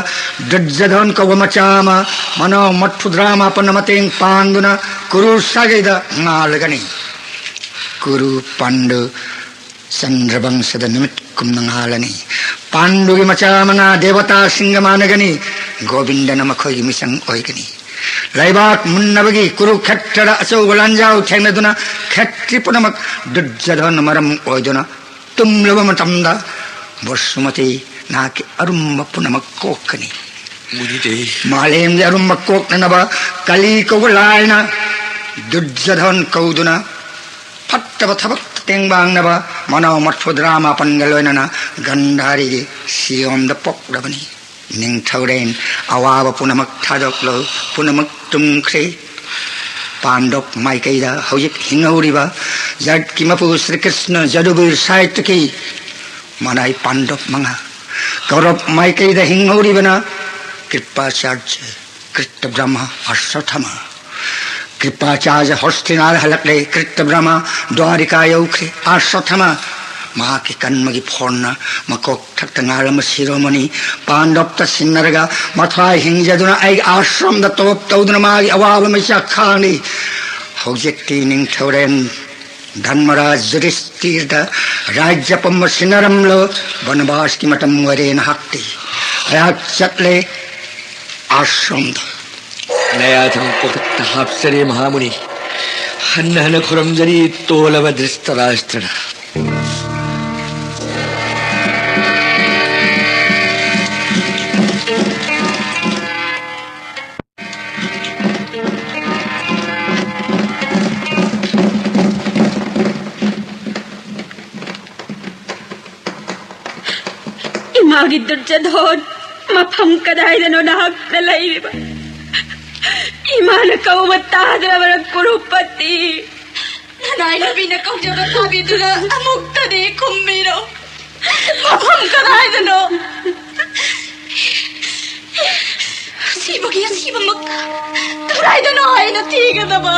ꯗꯨꯔꯖꯣꯙꯟ ꯀꯧꯕ ꯃꯆꯥ ꯑꯃ ꯃꯅꯥꯎ ꯃꯔꯐꯨꯇꯔꯥ ꯃꯥꯄꯟꯅ ꯃꯇꯦꯡ ꯄꯥꯡꯗꯨꯅ ꯀꯨꯔꯨ ꯁꯥꯒꯩꯗ ꯉꯥꯜꯂꯒꯅꯤ꯫ ꯀꯨꯔꯨ ꯄꯥꯟꯗꯨ ꯆꯟꯗ꯭ꯔꯕꯪꯁꯗ ꯅꯨꯃꯤꯠ ꯀꯨꯝꯅ ꯉꯥꯜꯂꯅꯤ꯫ ꯄꯥꯟꯗꯨꯒꯤ ꯃꯆꯥ ꯃꯉꯥ ꯗꯦꯕꯇꯥꯁꯤꯡꯒ ꯃꯥꯟꯅꯒꯅꯤ꯫ ꯒꯣꯕꯤꯟꯗꯅ ꯃꯈꯣꯏꯒꯤ ꯃꯤꯆꯪ ꯑꯣꯏꯒꯅꯤ꯫ ꯂꯩꯕꯥꯛ ꯃꯨꯟꯅꯕꯒꯤ ꯀꯨꯔꯨꯈꯦꯇ꯭ꯔꯗ ꯑꯆꯧꯕ ꯂꯥꯟꯖꯥꯎ ꯊꯦꯡꯅꯗꯨꯅ ꯈꯦꯇ꯭ꯔꯤ ꯄꯨꯝꯅꯃꯛ ꯗꯨꯔꯖꯣꯙꯟꯅ ꯃꯔꯝ ꯑꯣꯏꯗꯨꯅ ꯇꯨꯝꯂꯕ ꯃꯇꯝꯗ ꯕꯁꯨꯃꯇꯤ ꯅꯍꯥꯛꯀꯤ ꯑꯔꯨꯝꯕ ꯄꯨꯝꯅꯃꯛ ꯀꯣꯛꯀꯅꯤ꯫ ꯃꯨꯅꯤꯗꯦ꯫ ꯃꯥꯂꯦꯝꯒꯤ ꯑꯔꯨꯝꯕ ꯀꯣꯛꯅꯅꯕ ꯀꯂꯤ ꯀꯧꯕ ꯂꯥꯏꯅ ꯗꯨꯔꯖꯣꯙꯟ ꯀꯧꯗꯨꯅ ꯐꯠꯇꯕ ꯊꯕꯛꯇ ꯇꯦꯡꯕꯥꯡꯅꯕ ꯃꯅꯥꯎ ꯃꯔꯐꯨꯇꯔꯥ ꯃꯥꯄꯟꯒ ꯂꯣꯏꯅꯅ ꯒꯟꯙꯥꯔꯤꯒꯤ ꯁꯤꯌꯣꯝꯗ ꯄꯣꯛꯂꯕꯅꯤ꯫ ꯅꯤꯡꯊꯧꯔꯦꯟ, ꯑꯋꯥꯕ ꯄꯨꯝꯅꯃꯛ ꯊꯥꯗꯣꯛꯂꯣ, ꯄꯨꯝꯅꯃꯛ ꯇꯨꯝꯈ꯭ꯔꯦ꯫ ꯄꯥꯟꯗꯕ ꯃꯥꯏꯀꯩꯗ ꯍꯧꯖꯤꯛ ꯍꯤꯡꯍꯧꯔꯤꯕ ꯖꯥꯠꯀꯤ ꯃꯄꯨ ꯁ꯭ꯔꯤ ꯀ꯭ꯔꯤꯁꯅ ꯖꯗꯨꯕꯤꯔ ꯁꯥꯍꯤꯇ꯭ꯌꯒꯤ ꯃꯅꯥꯏ ꯄꯥꯟꯗꯕ ꯃꯉꯥ, ꯀꯧꯔꯕ ꯃꯥꯏꯀꯩꯗ ꯍꯤꯡꯍꯧꯔꯤꯕꯅ ꯀ꯭ꯔꯤꯄꯥꯆꯥꯔꯖ, ꯀ꯭ꯔꯤꯇ ꯕ꯭ꯔꯍ꯭ꯃ, ꯑꯁ꯭ꯋꯠꯊꯥꯃ꯫ ꯀ꯭ꯔꯤꯄꯥꯆꯥꯔꯖ ꯍꯣꯁꯇꯤꯅꯥꯗ ꯍꯜꯂꯛꯂꯦ꯫ ꯀ꯭ꯔꯤꯇ ꯕ꯭ꯔꯍ꯭ꯃ ꯗ꯭ꯋꯥꯔꯤꯀꯥ ꯌꯧꯈ꯭ꯔꯦ꯫ ꯑꯁ꯭ꯋꯠꯊꯥꯃ ꯃꯍꯥꯛꯀꯤ ꯀꯟꯕꯒꯤ ꯐꯣꯟꯅ ꯃꯀꯣꯛ ꯊꯛꯇ ꯉꯥꯜꯂꯝꯕ ꯁꯤꯔꯣꯃꯅꯤ ꯄꯥꯟꯗꯕꯇ ꯁꯤꯟꯅꯔꯒ ꯃꯊ꯭ꯋꯥꯏ ꯍꯤꯡꯖꯗꯨꯅ ꯑꯩꯒꯤ ꯑꯥꯁ꯭ꯔꯝꯗ ꯇꯣꯞ ꯇꯧꯗꯨꯅ ꯃꯥꯒꯤ ꯑꯋꯥꯕ ꯃꯩꯁꯥ ꯈꯥꯡꯂꯤ꯫ ꯍꯧꯖꯤꯛꯇꯤ ꯅꯤꯡꯊꯧꯔꯦꯟ ꯙꯔꯃꯔꯥꯖ ꯌꯨꯙꯤꯁꯇꯤꯔꯗ ꯔꯥꯖ꯭ꯌ ꯄꯨꯝꯕ ꯁꯤꯟꯅꯔꯝꯂꯣ, ꯕꯅꯕꯥꯁꯀꯤ ꯃꯇꯝ ꯑꯣꯏꯔꯦ ꯅꯍꯥꯛꯇꯤ꯫ ꯑꯩꯍꯥꯛ ꯆꯠꯂꯦ ꯑꯥꯁ꯭ꯔꯝꯗ꯫ ꯅꯌꯥꯊꯪ ꯀꯣꯛꯊꯛꯇ ꯍꯥꯞꯆꯔꯦ ꯃꯍꯥꯃꯨꯅꯤ꯫ ꯍꯟꯅ ꯍꯟꯅ ꯈꯨꯔꯨꯝꯖꯔꯤ ꯇꯣꯜꯂꯕ ꯙ꯭ꯔꯤꯇꯔꯥꯁ꯭ꯇ꯭ꯔꯅ꯫ ꯏꯃꯥꯒꯤ ꯗꯨꯔꯖꯣꯙꯟ, ꯃꯐꯝ ꯀꯗꯥꯏꯗꯅꯣ ꯅꯍꯥꯛꯅ ꯂꯩꯔꯤꯕ? ꯏꯃꯥꯅ ꯀꯧꯕ ꯇꯥꯗ꯭ꯔꯕꯔꯥ ꯀꯨꯔꯨꯄꯇꯤ? ꯅꯅꯥꯏ ꯅꯨꯄꯤꯅ ꯀꯧꯖꯕ ꯇꯥꯕꯤꯗꯨꯅ ꯑꯃꯨꯛꯇꯗꯤ ꯈꯨꯝꯕꯤꯔꯣ꯫ ꯃꯐꯝ ꯀꯗꯥꯏꯗꯅꯣ? ꯁꯤꯕꯒꯤ ꯑꯁꯤꯕꯃꯛ ꯀꯗꯥꯏꯗꯅꯣ ꯑꯩꯅ ꯊꯤꯒꯗꯕ?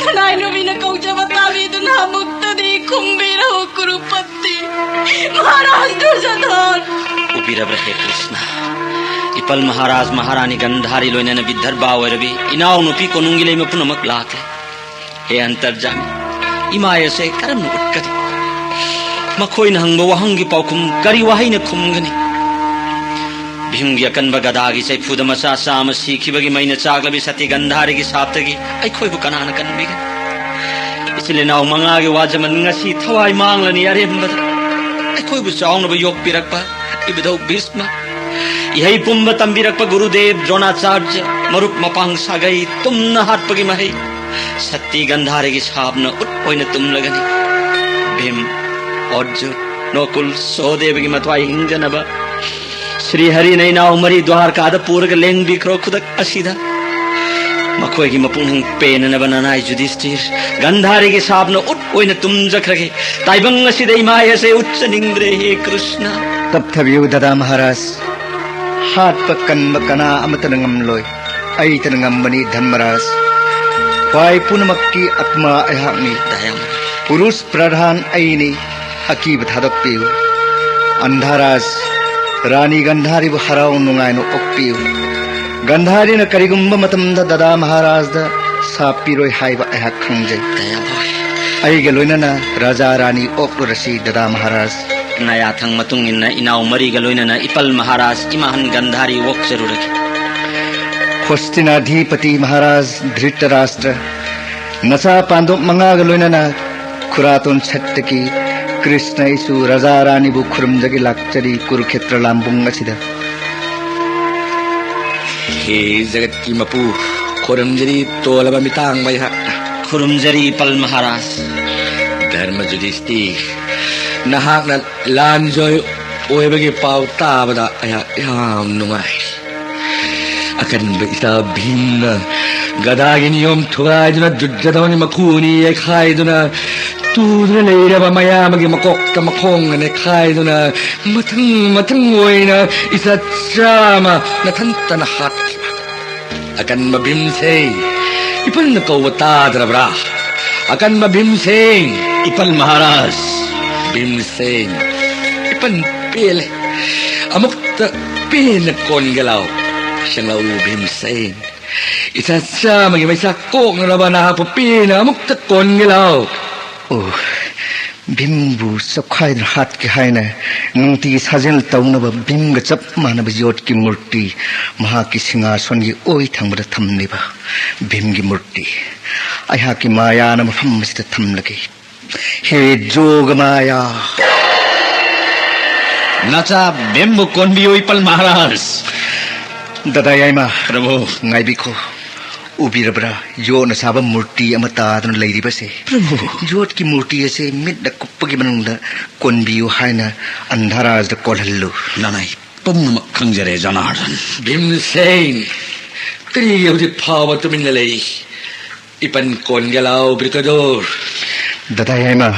ꯅꯅꯥꯏ ꯅꯨꯄꯤꯅ ꯀꯧꯖꯕ ꯇꯥꯕꯤꯗꯨꯅ ꯑꯃꯨꯛꯇ ꯈꯨꯝꯕꯤꯔꯣ ꯀꯨꯔꯨꯄꯇꯤ꯫ ꯃꯍꯥꯔꯥꯖ ꯗꯨꯔꯖꯣꯙꯟ꯫ ꯎꯕꯤꯔꯕ꯭ꯔꯥ ꯍꯦ ꯀ꯭ꯔꯤꯁꯅ? ꯏꯄꯜ ꯃꯍꯥꯔꯥꯖ ꯃꯍꯥꯔꯥꯅꯤ ꯒꯟꯙꯥꯔꯤ ꯂꯣꯏꯅꯅ ꯕꯤꯗꯔꯚꯥ ꯑꯣꯏꯔꯕꯤ ꯏꯅꯥꯎꯅꯨꯄꯤ ꯀꯣꯅꯨꯡꯒꯤ ꯂꯩꯃ ꯄꯨꯝꯅꯃꯛ ꯂꯥꯛꯂꯦ꯫ ꯍꯦ ꯑꯟꯇꯔꯖꯥꯃꯤ, ꯏꯃꯥꯏ ꯑꯁꯦ ꯀꯔꯝꯅ ꯎꯠꯀꯅꯤ? ꯃꯈꯣꯏꯅ ꯍꯪꯕ ꯋꯥꯍꯪꯒꯤ ꯄꯥꯎꯈꯨꯝ ꯀꯔꯤ ꯋꯥꯍꯩꯅ ꯈꯨꯝꯒꯅꯤ? ꯚꯤꯝꯒꯤ ꯑꯀꯟꯕ ꯒꯗꯥꯒꯤ ꯆꯩꯐꯨꯗ ꯃꯆꯥ ꯆꯥꯝꯃ ꯁꯤꯈꯤꯕꯒꯤ ꯃꯩꯅ ꯆꯥꯛꯂꯕꯤ ꯁꯇꯤ ꯒꯟꯙꯥꯔꯤꯒꯤ ꯁꯥꯞꯇꯒꯤ ꯑꯩꯈꯣꯏꯕꯨ ꯀꯅꯥꯅ ꯀꯟꯕꯤꯒꯅꯤ? ꯏꯆꯤꯜ ꯏꯅꯥꯎ ꯃꯉꯥꯒꯤ ꯋꯥꯖꯃꯟ ꯉꯁꯤ ꯊꯋꯥꯏ ꯃꯥꯡꯂꯅꯤ ꯑꯔꯦꯝꯕꯗ꯫ ꯑꯩꯈꯣꯏꯕꯨ ꯆꯥꯎꯅꯕ ꯌꯣꯛꯄꯤꯔꯛꯄ ꯏꯕꯨꯙꯧ ꯚꯤꯁꯃ, ꯏꯍꯩ ꯄꯨꯝꯕ ꯇꯝꯕꯤꯔꯛꯄ ꯒꯨꯔꯨꯗꯦꯕ ꯗ꯭ꯔꯣꯅꯥꯆꯥꯔꯖ, ꯃꯔꯨꯞ ꯃꯄꯥꯡ ꯁꯥꯒꯩ ꯇꯨꯝꯅ ꯍꯥꯠꯄꯒꯤ ꯃꯍꯩ ꯁꯇꯤ ꯒꯟꯙꯥꯔꯤꯒꯤ ꯁꯥꯞꯅ ꯎꯠ ꯑꯣꯏꯅ ꯇꯨꯝꯂꯒꯅꯤ꯫ ꯚꯤꯝ, ꯑꯔꯖꯨꯟ, ꯅꯣꯀꯨꯜ, ꯁꯣꯍꯗꯦꯕꯒꯤ ꯃꯊ꯭ꯋꯥꯏ ꯍꯤꯡꯖꯅꯕ ꯁ꯭ꯔꯤ ꯍꯔꯤꯅ ꯏꯅꯥꯎ ꯃꯔꯤ ꯗ꯭ꯋꯥꯔꯀꯥꯗ ꯄꯨꯔꯒ ꯂꯦꯡꯕꯤꯈ꯭ꯔꯣ ꯈꯨꯗꯛ ꯑꯁꯤꯗ꯫ ꯃꯈꯣꯏꯒꯤ ꯃꯄꯨꯛꯅꯤꯡ ꯄꯦꯟꯅꯅꯕ ꯅꯅꯥꯏ ꯌꯨꯙꯤꯁꯊꯤꯔ ꯒꯟꯙꯥꯔꯤꯒꯤ ꯁꯥꯞꯅ ꯎꯠ ꯑꯣꯏꯅ ꯇꯨꯝꯖꯈ꯭ꯔꯒꯦ꯫ ꯇꯥꯏꯕꯪ ꯑꯁꯤꯗ ꯏꯃꯥꯏ ꯑꯁꯦ ꯎꯠꯆꯅꯤꯡꯗ꯭ꯔꯦ, ꯍꯦ ꯀ꯭ꯔꯤꯁꯅ꯫ ꯇꯞꯊꯕꯤꯌꯨ ꯗꯗꯥ ꯃꯍꯥꯔꯥꯖ꯫ ꯍꯥꯠꯄ ꯀꯟꯕ ꯀꯅꯥ ꯑꯃꯠꯇꯅ ꯉꯝꯂꯣꯏ꯫ ꯑꯩꯇꯅ ꯉꯝꯕꯅꯤ ꯙꯔꯃꯔꯥꯖ꯫ ꯈ꯭ꯋꯥꯏ ꯄꯨꯝꯅꯃꯛꯀꯤ ꯑꯥꯠꯃꯥ ꯑꯩꯍꯥꯛꯅꯤ꯫ ꯗꯌꯥꯃ꯫ ꯄꯨꯔꯨꯁ ꯄ꯭ꯔꯙꯥꯟ ꯑꯩꯅꯤ꯫ ꯑꯀꯤꯕ ꯊꯥꯗꯣꯛꯄꯤꯌꯨ꯫ ꯑꯟꯙꯥꯔꯥꯖ, ꯔꯥꯅꯤ ꯒꯟꯙꯥꯔꯤꯕꯨ ꯍꯔꯥꯎ ꯅꯨꯡꯉꯥꯏꯅ ꯑꯣꯛꯄꯤꯌꯨ꯫ ꯒꯟꯙꯥꯔꯤꯅ ꯀꯔꯤꯒꯨꯝꯕ ꯃꯇꯝꯗ ꯗꯗꯥ ꯃꯍꯥꯔꯥꯖꯗ ꯁꯥꯞ ꯄꯤꯔꯣꯏ ꯍꯥꯏꯕ ꯑꯩꯍꯥꯛ ꯈꯪꯖꯩ꯫ ꯗꯌꯥꯃ꯫ ꯑꯩꯒ ꯂꯣꯏꯅꯅ ꯔꯥꯖꯥ ꯔꯥꯅꯤ ꯑꯣꯛꯂꯨꯔꯁꯤ ꯗꯗꯥ ꯃꯍꯥꯔꯥꯖ꯫ ꯅꯌꯥꯊꯪ ꯃꯇꯨꯡ ꯏꯟꯅ ꯏꯅꯥꯎ ꯃꯔꯤꯒ ꯂꯣꯏꯅꯅ ꯏꯄꯜ ꯃꯍꯥꯔꯥꯖ ꯏꯃꯥꯍꯟ ꯒꯟꯙꯥꯔꯤ ꯑꯣꯛꯆꯔꯨꯔꯒꯦ꯫ ꯍꯣꯁꯇꯤꯅꯥꯙꯤꯄꯇꯤ ꯃꯍꯥꯔꯥꯖ ꯙ꯭ꯔꯤꯇꯔꯥꯁꯇ꯭ꯔ, ꯅꯆꯥ ꯄꯥꯟꯗꯣꯞ ꯃꯉꯥꯒ ꯂꯣꯏꯅꯅ ꯈꯨꯔꯥꯇꯣꯟ ꯁꯠꯇꯀꯤ ꯀ꯭ꯔꯤꯁꯅ ꯑꯩꯁꯨ ꯔꯥꯖꯥ ꯔꯥꯅꯤꯕꯨ ꯈꯨꯔꯨꯝꯖꯒꯦ ꯂꯥꯛꯆꯔꯤ ꯀꯨꯔꯨꯈꯦꯇ꯭ꯔ ꯂꯥꯝꯕꯨꯡ ꯑꯁꯤꯗ꯫ ꯍꯦ ꯖꯒꯠꯀꯤ ꯃꯄꯨ, ꯈꯨꯔꯨꯝꯖꯔꯤ ꯇꯣꯜꯂꯕ ꯃꯤꯇꯥꯡ ꯃꯩꯍꯥꯛ꯫ ꯈꯨꯔꯨꯝꯖꯔꯤ ꯏꯄꯜ ꯃꯍꯥꯔꯥꯖ꯫ ꯙꯔꯃ ꯌꯨꯙꯤꯁꯇꯤꯔ, ꯅꯍꯥꯛꯅ ꯂꯥꯟꯖꯣꯏ ꯑꯣꯏꯕꯒꯤ ꯄꯥꯎ ꯇꯥꯕꯗ ꯑꯩꯍꯥꯛ ꯌꯥꯝ ꯅꯨꯡꯉꯥꯏ꯫ ꯑꯀꯟꯕ ꯏꯆꯥ ꯚꯤꯝꯅ ꯒꯗꯥꯒꯤ ꯅꯤꯌꯣꯝ ꯊꯨꯒꯥꯏꯗꯨꯅ ꯗꯨꯔꯖꯣꯙꯟꯒꯤ ꯃꯈꯨ ꯑꯅꯤ ꯌꯩꯈꯥꯏꯗꯨꯅ ꯇꯨꯗꯨꯅ ꯂꯩꯔꯕ ꯃꯌꯥꯝꯒꯤ ꯃꯀꯣꯛꯇ ꯃꯈꯣꯡꯅ ꯅꯦꯠꯈꯥꯏꯗꯨꯅ ꯃꯊꯪ ꯃꯊꯪ ꯑꯣꯏꯅ ꯏꯆꯥ ꯆꯥꯝꯃ ꯅꯊꯟꯇꯅ ꯍꯥꯠꯈꯤꯕ꯫ ꯑꯀꯟꯕ ꯚꯤꯝꯁꯦ, ꯏꯄꯜꯅ ꯀꯧꯕ ꯇꯥꯗ꯭ꯔꯕ꯭ꯔꯥ? ꯑꯀꯟꯕ ꯚꯤꯝꯁꯦꯟ꯫ ꯏꯄꯟ ꯃꯍꯥꯔꯥꯖ꯫ ꯚꯤꯝꯁꯦꯟ, ꯏꯄꯟ ꯄꯦꯜꯂꯦ꯫ ꯑꯃꯨꯛꯇ ꯄꯦꯟꯅ ꯀꯣꯟꯒꯦ ꯂꯥꯎ꯫ ꯁꯦꯡꯂꯛꯎ ꯚꯤꯝꯁꯦꯟ꯫ ꯏꯆꯥ ꯆꯥꯝꯃꯒꯤ ꯃꯩꯆꯥꯛ ꯀꯣꯛꯅꯅꯕ ꯅꯍꯥꯛꯄꯨ ꯄꯦꯟꯅ ꯑꯃꯨꯛꯇ ꯀꯣꯟꯒꯦ ꯂꯥꯎ꯫ ꯑꯣ, ꯚꯤꯝꯕꯨ ꯆꯞꯈꯥꯏꯗꯨꯅ ꯍꯥꯠꯀꯦ ꯍꯥꯏꯅ ꯅꯨꯡꯇꯤꯒꯤ ꯁꯥꯖꯦꯜ ꯇꯧꯅꯕ ꯚꯤꯝꯒ ꯆꯞ ꯃꯥꯟꯅꯕ ꯌꯣꯠꯀꯤ ꯃꯨꯔꯇꯤ, ꯃꯍꯥꯛꯀꯤ ꯁꯤꯡꯍꯥꯁꯣꯟꯒꯤ ꯑꯣꯏ ꯊꯪꯕꯗ ꯊꯝꯂꯤꯕ ꯚꯤꯝꯒꯤ ꯃꯨꯔꯇꯤ꯫ ꯑꯩꯍꯥꯛꯀꯤ ꯃꯥꯌꯥꯅ ꯃꯐꯝ ꯑꯁꯤꯗ ꯊꯝꯂꯒꯦ꯫ ꯍꯦ ꯖꯣꯒ ꯃꯥꯌꯥ! ꯅꯆꯥ ꯚꯤꯝꯕꯨ ꯀꯣꯟꯕꯤꯌꯨ, ꯏꯄꯜ ꯃꯍꯥꯔꯥꯖ꯫ ꯗꯗꯥ ꯌꯥꯏꯃ, ꯄ꯭ꯔꯚꯨ꯫ ꯉꯥꯏꯕꯤꯈꯣ꯫ ꯎꯕꯤꯔꯕ꯭ꯔꯥ? ꯌꯣꯠꯅ ꯁꯥꯕ ꯃꯨꯔꯇꯤ ꯑꯃ ꯇꯥꯗꯨꯅ ꯂꯩꯔꯤꯕꯁꯦ꯫ ꯄ꯭ꯔꯚꯨ꯫ ꯌꯣꯠꯀꯤ ꯃꯨꯔꯇꯤ ꯑꯁꯦ ꯃꯤꯠꯅ ꯀꯨꯞꯄꯒꯤ ꯃꯅꯨꯡꯗ ꯀꯣꯟꯕꯤꯌꯨ ꯍꯥꯏꯅ ꯑꯟꯙꯥꯔꯥꯖꯗ ꯀꯣꯜꯍꯜꯂꯨ꯫ ꯅꯅꯥꯏ ꯄꯨꯝꯅꯃꯛ ꯈꯪꯖꯔꯦ, ꯖꯅꯥꯔꯗꯟ꯫ ꯚꯤꯝꯁꯦꯟ, ꯀꯔꯤꯒꯤ ꯍꯧꯖꯤꯛ ꯐꯥꯎꯕ ꯇꯨꯃꯤꯟꯅ ꯂꯩꯔꯤ? ꯏꯄꯟ ꯀꯣꯟꯒꯦ ꯂꯥꯎ, ꯕ꯭ꯔꯤꯀꯗꯣꯔ꯫ ꯗꯗꯥ ꯌꯥꯏꯃ,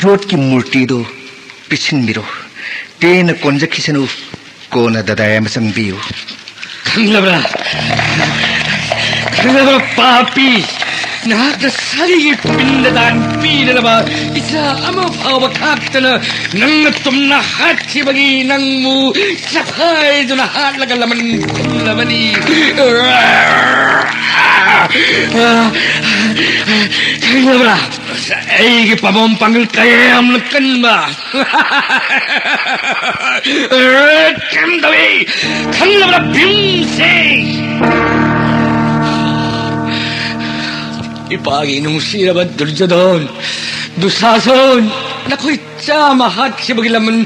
ꯌꯣꯠꯀꯤ ꯃꯨꯔꯇꯤꯗꯨ ꯄꯤꯁꯤꯟꯕꯤꯔꯣ꯫ ꯄꯦꯟꯅ ꯀꯣꯟꯖꯈꯤꯁꯅꯨ꯫ ꯀꯣꯟꯅ ꯗꯗꯥ ꯌꯥꯏꯃ ꯆꯪꯕꯤꯌꯨ꯫ ꯈꯪꯂꯕ꯭ꯔꯥ? ꯈꯪꯂꯕ꯭ꯔꯥ, ꯄꯥꯄꯤ? ꯅꯍꯥꯛꯅ ꯁꯥꯔꯤꯒꯤ ꯄꯤꯟꯗ ꯗꯥꯟ ꯄꯤꯅꯅꯕ ꯏꯆꯥ ꯑꯃ ꯐꯥꯎꯕ ꯈꯥꯛꯇꯅ ꯅꯪꯅ ꯇꯨꯝꯅ ꯍꯥꯠꯈꯤꯕꯒꯤ ꯅꯪꯕꯨ ꯆꯈꯥꯏꯗꯨꯅ ꯍꯥꯠꯂꯒ ꯂꯃꯟ ꯈꯨꯝꯂꯕꯅꯤ꯫ ꯈꯪꯂꯕ꯭ꯔꯥ? ꯑꯩꯒꯤ ꯄꯥꯝꯕꯣꯝ ꯄꯥꯡꯒꯜ ꯀꯌꯥꯝꯅ ꯀꯟꯕ꯫ ꯀꯔꯝ ꯇꯧꯏ? ꯈꯪꯂꯕ꯭ꯔꯥ, ꯚꯤꯝꯁꯦ? ꯏꯄꯥꯒꯤ ꯅꯨꯡꯁꯤꯔꯕ ꯗꯨꯔꯖꯣꯙꯣꯟ, ꯗꯨꯁꯥꯁꯣꯟ, ꯅꯈꯣꯏ ꯆꯥꯝꯃ ꯍꯥꯠꯈꯤꯕꯒꯤ ꯂꯃꯟ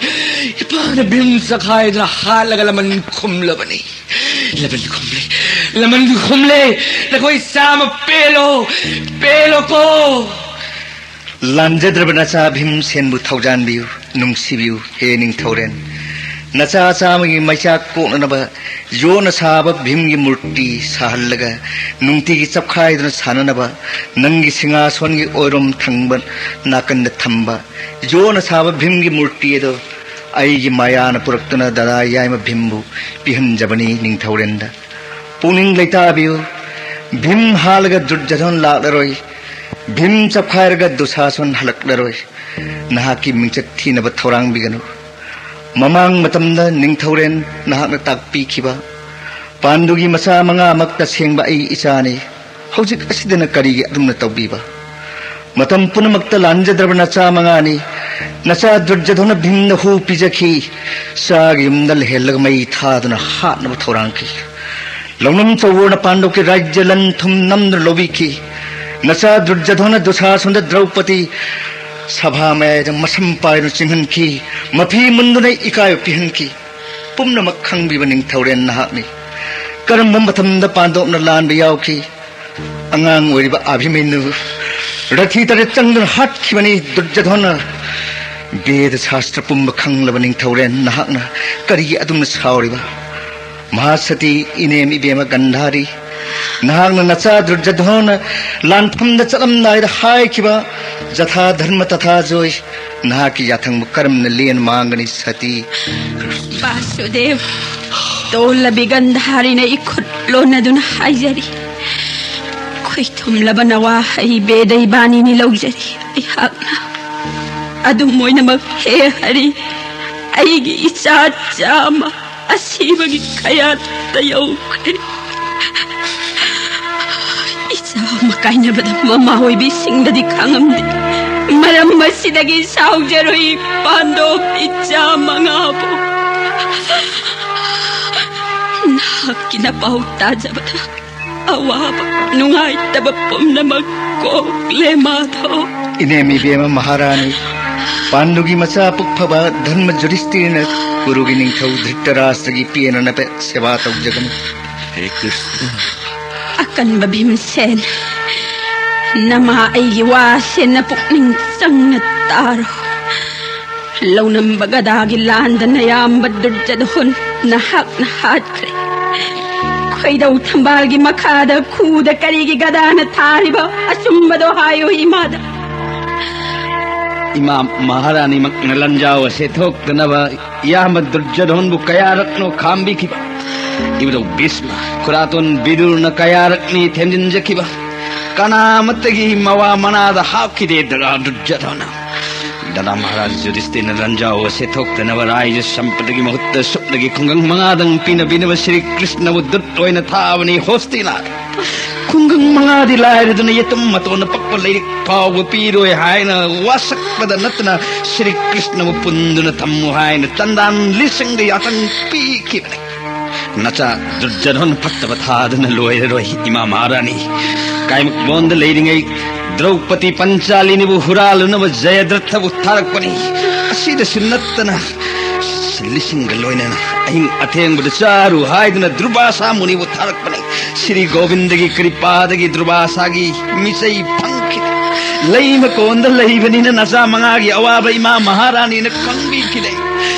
ꯏꯄꯥꯅ ꯚꯤꯝ ꯆꯈꯥꯏꯗꯨꯅ ꯍꯥꯠꯂꯒ ꯂꯃꯟ ꯈꯨꯝꯂꯕꯅꯤ꯫ ꯂꯃꯟ ꯈꯨꯝꯂꯦ, ꯂꯃꯟ ꯈꯨꯝꯂꯦ꯫ ꯅꯈꯣꯏ ꯆꯥꯝꯃ ꯄꯦꯜꯂꯣ, ꯄꯦꯜꯂꯣꯀꯣ꯫ ꯂꯥꯟꯖꯗ꯭ꯔꯕ ꯅꯆꯥ ꯚꯤꯝꯁꯦꯟꯕꯨ ꯊꯧꯖꯥꯟꯕꯤꯌꯨ, ꯅꯨꯡꯁꯤꯕꯤꯌꯨ, ꯍꯦ ꯅꯤꯡꯊꯧꯔꯦꯟ꯫ ꯅꯆꯥ ꯆꯥꯝꯃꯒꯤ ꯃꯩꯆꯥꯛ ꯀꯣꯛꯅꯅꯕ ꯌꯣꯠꯅ ꯁꯥꯕ ꯚꯤꯝꯒꯤ ꯃꯨꯔꯇꯤ ꯁꯥꯍꯜꯂꯒ ꯅꯨꯡꯇꯤꯒꯤ ꯆꯞꯈꯥꯏꯗꯨꯅ ꯁꯥꯟꯅꯅꯕ ꯅꯪꯒꯤ ꯁꯤꯡꯍꯥꯁꯣꯟꯒꯤ ꯑꯣꯏꯔꯣꯝ ꯊꯪꯕ ꯅꯥꯀꯟꯗ ꯊꯝꯕ ꯌꯣꯠꯅ ꯁꯥꯕ ꯚꯤꯝꯒꯤ ꯃꯨꯔꯇꯤ ꯑꯗꯣ ꯑꯩꯒꯤ ꯃꯥꯌꯥꯅ ꯄꯨꯔꯛꯇꯨꯅ ꯗꯗꯥ ꯌꯥꯏꯃ ꯚꯤꯝꯕꯨ ꯄꯤꯍꯟꯖꯕꯅꯤ ꯅꯤꯡꯊꯧꯔꯦꯟꯗ꯫ ꯄꯨꯛꯅꯤꯡ ꯂꯩꯇꯥꯕꯤꯌꯨ, ꯚꯤꯝ ꯍꯥꯠꯂꯒ ꯗꯨꯔꯖꯣꯙꯟ ꯂꯥꯛꯂꯔꯣꯏ꯫ ꯚꯤꯝ ꯆꯞꯈꯥꯏꯔꯒ ꯗꯨꯁꯥꯁꯟ ꯍꯜꯂꯛꯂꯔꯣꯏ꯫ ꯅꯍꯥꯛꯀꯤ ꯃꯤꯡꯆꯠ ꯊꯤꯅꯕ ꯊꯧꯔꯥꯡꯕꯤꯒꯅꯨ꯫ ꯃꯃꯥꯡ ꯃꯇꯝꯗ ꯅꯤꯡꯊꯧꯔꯦꯟ ꯅꯍꯥꯛꯅ ꯇꯥꯛꯄꯤꯈꯤꯕ ꯄꯥꯟꯗꯨꯒꯤ ꯃꯆꯥ ꯃꯉꯥꯃꯛ ꯇꯁꯦꯡꯕ ꯑꯩ ꯏꯆꯥꯅꯤ꯫ ꯍꯧꯖꯤꯛ ꯑꯁꯤꯗꯅ ꯀꯔꯤꯒꯤ ꯑꯗꯨꯝꯅ ꯇꯧꯕꯤꯕ? ꯃꯇꯝ ꯄꯨꯝꯅꯃꯛꯇ ꯂꯥꯟꯖꯗ꯭ꯔꯕ ꯅꯆꯥ ꯃꯉꯥꯅꯤ꯫ ꯅꯆꯥ ꯗꯨꯔꯖꯙꯣꯅ ꯚꯤꯝꯗ ꯍꯨ ꯄꯤꯖꯈꯤ꯫ ꯆꯥꯒꯤ ꯌꯨꯝꯗ ꯂꯩꯍꯜꯂꯒ ꯃꯩ ꯊꯥꯗꯨꯅ ꯍꯥꯠꯅꯕ ꯊꯧꯔꯥꯡꯈꯤ꯫ ꯂꯧꯅꯝ ꯆꯧꯕꯣꯔꯅ ꯄꯥꯟꯗꯨꯒꯤ ꯔꯥꯖ꯭ꯌ ꯂꯟ ꯊꯨꯝ ꯅꯝꯗꯨꯅ ꯂꯧꯕꯤꯈꯤ꯫ ꯅꯆꯥ ꯗꯨꯔꯖꯙꯣꯅ ꯗꯨꯁꯥꯁꯟꯗ ꯗ꯭ꯔꯧꯄꯗꯤ ꯁꯚꯥ ꯃꯌꯥꯏꯗ ꯃꯁꯝ ꯄꯥꯏꯗꯨꯅ ꯆꯤꯡꯍꯟꯈꯤ꯫ ꯃꯐꯤ ꯃꯨꯟꯗꯨꯅ ꯏꯀꯥꯏꯕ ꯄꯤꯍꯟꯈꯤ꯫ ꯄꯨꯝꯅꯃꯛ ꯈꯪꯕꯤꯕ ꯅꯤꯡꯊꯧꯔꯦꯟ ꯅꯍꯥꯛꯅꯤ꯫ ꯀꯔꯝꯕ ꯃꯇꯝꯗ ꯄꯥꯟꯗꯨꯅ ꯂꯥꯟꯕ ꯌꯥꯎꯈꯤ? ꯑꯉꯥꯡ ꯑꯣꯏꯔꯤꯕ ꯑꯚꯤꯃꯟꯌꯨ ꯔꯊꯤ ꯇꯔꯦꯠ ꯆꯪꯗꯨꯅ ꯍꯥꯠꯈꯤꯕꯅꯤ ꯗꯨꯔꯖꯙꯣꯟꯅ꯫ ꯚꯦꯗ ꯁꯥꯁꯇ꯭ꯔ ꯄꯨꯝꯕ ꯈꯪꯂꯕ ꯅꯤꯡꯊꯧꯔꯦꯟ ꯅꯍꯥꯛꯅ ꯀꯔꯤꯒꯤ ꯑꯗꯨꯝꯅ ꯁꯥꯎꯔꯤꯕ? ꯃꯍꯥꯁꯇꯤ, ꯏꯅꯦꯝ ꯏꯕꯦꯝꯃ ꯒꯟꯙꯥꯔꯤ, ꯅꯍꯥꯛꯅ ꯅꯆꯥ ꯗꯨꯔꯖꯙꯣꯟꯅ ꯂꯥꯟꯐꯝꯗ ꯆꯠꯂꯝꯗꯥꯏꯗ ꯍꯥꯏꯈꯤꯕ ꯖꯊꯥ ꯙꯔꯃ ꯇꯊꯥ ꯖꯣꯏ, ꯅꯍꯥꯛꯀꯤ ꯌꯥꯊꯪꯕꯨ ꯀꯔꯝꯅ ꯂꯦꯟ ꯃꯥꯡꯒꯅꯤ ꯁꯇꯤ? ꯕꯥꯁꯨꯗꯦꯕ, ꯇꯣꯜꯂꯕꯤ ꯒꯟꯙꯥꯔꯤꯅ ꯏꯈꯨꯠ ꯂꯣꯟꯅꯗꯨꯅ ꯍꯥꯏꯖꯔꯤ꯫ ꯈꯣꯏꯊꯨꯝꯂꯕ ꯅꯋꯥ ꯍꯩ ꯕꯦꯗ ꯏꯕꯥꯅꯤꯅꯤ ꯂꯧꯖꯔꯤ꯫ ꯑꯩꯍꯥꯛꯅ ꯑꯗꯨꯝ ꯑꯣꯏꯅꯃꯛ ꯍꯦ ꯍꯔꯤ, ꯑꯩꯒꯤ ꯏꯆꯥ ꯆꯥꯝꯃ ꯑꯁꯤꯕꯒꯤ ꯀꯌꯥꯠꯇ ꯌꯧꯈ꯭ꯔꯦ꯫ ꯏꯆꯥ ꯑꯃ ꯀꯥꯏꯅꯕꯗ ꯃꯃꯥ ꯑꯣꯏꯕꯤꯁꯤꯡꯗꯗꯤ ꯈꯪꯉꯝꯗꯦ꯫ ꯃꯔꯝ ꯑꯁꯤꯗꯒꯤ ꯁꯥꯎꯖꯔꯨꯏ ꯄꯥꯟꯗꯣꯞ ꯏꯆꯥ ꯃꯉꯥꯕꯨ꯫ ꯅꯍꯥꯛꯀꯤ ꯅꯄꯥꯎ ꯇꯥꯖꯕꯗ ꯑꯋꯥꯕ ꯅꯨꯡꯉꯥꯏꯇꯕ ꯄꯨꯝꯅꯃꯛ ꯀꯣꯛꯂꯦ ꯃꯥꯙꯣ꯫ ꯏꯅꯦꯝ ꯏꯕꯦꯝꯃ ꯃꯍꯥꯔꯥꯅꯤ, ꯄꯥꯟꯗꯨꯒꯤ ꯃꯆꯥ ꯄꯨꯛ ꯐꯕ ꯙꯔꯃ ꯖꯨꯔꯤꯁꯇꯤꯅ ꯀꯨꯔꯨꯒꯤ ꯅꯤꯡꯊꯧ ꯙ꯭ꯔꯤꯇꯔꯥꯁꯇ꯭ꯔꯒꯤ ꯄꯦꯟꯅꯅꯕ ꯁꯦꯕꯥ ꯇꯧꯖꯒꯅꯤ꯫ ꯍꯦ ꯀ꯭ꯔꯤꯁꯅ꯫ ꯑꯀꯟꯕ ꯚꯤꯝꯁꯦꯟ, ꯅꯃꯥ ꯑꯩꯒꯤ ꯋꯥꯁꯦ ꯅꯄꯨꯛꯅꯤꯡ ꯆꯪꯅ ꯇꯥꯔꯣ꯫ ꯂꯧꯅꯝꯕ ꯒꯗꯥꯒꯤ ꯂꯥꯟꯗ ꯅꯌꯥꯝꯕ ꯗꯨꯔꯖꯙꯣꯟ ꯅꯍꯥꯛꯅ ꯍꯥꯠꯈ꯭ꯔꯦ꯫ ꯈꯣꯏꯗꯧ ꯊꯝꯕꯥꯜꯒꯤ ꯃꯈꯥꯗ ꯈꯨꯗ ꯀꯔꯤꯒꯤ ꯒꯗꯥꯅ ꯊꯥꯔꯤꯕ? ꯑꯆꯨꯝꯕꯗꯣ ꯍꯥꯏꯌꯨ ꯏꯃꯥꯗ꯫ ꯏꯃꯥ ꯃꯍꯥꯔꯥꯅꯤꯃꯛꯅ ꯂꯟꯖꯥꯎ ꯑꯁꯦ ꯊꯣꯛꯇꯅꯕ ꯏꯌꯥꯝꯕ ꯗꯨꯔꯖꯙꯣꯟꯕꯨ ꯀꯌꯥꯔꯛꯅꯣ ꯈꯥꯝꯕꯤꯈꯤꯕ? ꯏꯕꯨꯙꯧ ꯚꯤꯁꯃ, ꯈꯨꯔꯥꯇꯣꯟ ꯕꯤꯗꯨꯔꯅ ꯀꯌꯥꯔꯛꯅꯤ ꯊꯦꯝꯖꯤꯟꯖꯈꯤꯕ? ꯀꯅꯥꯃꯠꯇꯒꯤ ꯃꯋꯥ ꯃꯅꯥꯗ ꯍꯥꯞꯈꯤꯗꯦ ꯙꯔꯥ ꯗꯨꯔꯖꯣꯙꯅ꯫ ꯙꯔꯥ ꯃꯍꯥꯔꯥꯖ ꯌꯨꯙꯤꯁꯇꯤꯔꯅ ꯂꯥꯟꯖꯥꯎ ꯑꯁꯤ ꯊꯣꯛꯇꯅꯕ ꯔꯥꯏꯖ ꯁꯝꯄꯇꯒꯤ ꯃꯍꯨꯠꯇ ꯁꯨꯞꯅꯒꯤ ꯈꯨꯡꯒꯪ ꯃꯉꯥꯗꯪ ꯄꯤꯅꯕꯤꯅꯕ ꯁ꯭ꯔꯤ ꯀ꯭ꯔꯤꯁꯅꯕꯨ ꯗꯨꯠ ꯑꯣꯏꯅ ꯊꯥꯕꯅꯤ ꯍꯣꯁꯇꯤꯅ꯫ ꯈꯨꯡꯒꯪ ꯃꯉꯥꯗꯤ ꯂꯥꯏꯔꯗꯨꯅ ꯌꯦꯇꯨꯝ ꯃꯇꯣꯟꯗ ꯄꯛꯄ ꯂꯥꯏꯔꯤꯛ ꯐꯥꯎꯕ ꯄꯤꯔꯣꯏ ꯍꯥꯏꯅ ꯋꯥꯁꯛꯄꯗ ꯅꯠꯇꯅ ꯁ꯭ꯔꯤ ꯀ꯭ꯔꯤꯁꯅꯕꯨ ꯄꯨꯟꯗꯨꯅ ꯊꯝꯃꯨ ꯍꯥꯏꯅ ꯆꯟꯗꯥꯟ ꯂꯤꯁꯤꯡꯗ ꯌꯥꯇꯪ ꯄꯤꯈꯤꯕꯅꯤ꯫ ꯅꯆꯥ ꯗꯨꯔꯖꯣꯙꯟ ꯐꯠꯇꯕ ꯊꯥꯗꯨꯅ ꯂꯣꯏꯔꯔꯣꯏ, ꯏꯃꯥ ꯃꯍꯥꯔꯥꯅꯤ꯫ ꯀꯥꯏꯃꯛꯕꯣꯟꯗ ꯂꯩꯔꯤꯉꯩ ꯗ꯭ꯔꯧꯄꯗꯤ ꯄꯟꯆꯥꯂꯤꯅꯤꯕꯨ ꯍꯨꯔꯥꯜꯂꯨꯅꯕ ꯖꯌꯗ꯭ꯔꯊꯕꯨ ꯊꯥꯔꯛꯄꯅꯤ꯫ ꯑꯁꯤꯗꯁꯨ ꯅꯠꯇꯅ ꯂꯤꯁꯤꯡꯒ ꯂꯣꯏꯅꯅ ꯑꯍꯤꯡ ꯑꯊꯦꯡꯕꯗ ꯆꯥꯔꯨ ꯍꯥꯏꯗꯨꯅ ꯗꯨꯔꯕꯥꯁꯥ ꯃꯨꯅꯤꯕꯨ ꯊꯥꯔꯛꯄꯅꯤ꯫ ꯁ꯭ꯔꯤ ꯒꯣꯕꯤꯟꯗꯒꯤ ꯀ꯭ꯔꯤꯄꯥꯗꯒꯤ ꯗꯨꯔꯕꯥꯁꯥꯒꯤ ꯃꯤꯆꯩ ꯐꯪꯈꯤꯗꯦ꯫ ꯂꯩ ꯃꯀꯣꯟꯗ ꯂꯩꯕꯅꯤꯅ ꯅꯆꯥ ꯃꯉꯥꯒꯤ ꯑꯋꯥꯕ ꯏꯃꯥ ꯃꯍꯥꯔꯥꯅꯤꯅ ꯈꯪꯕꯤꯈꯤꯗꯦ꯫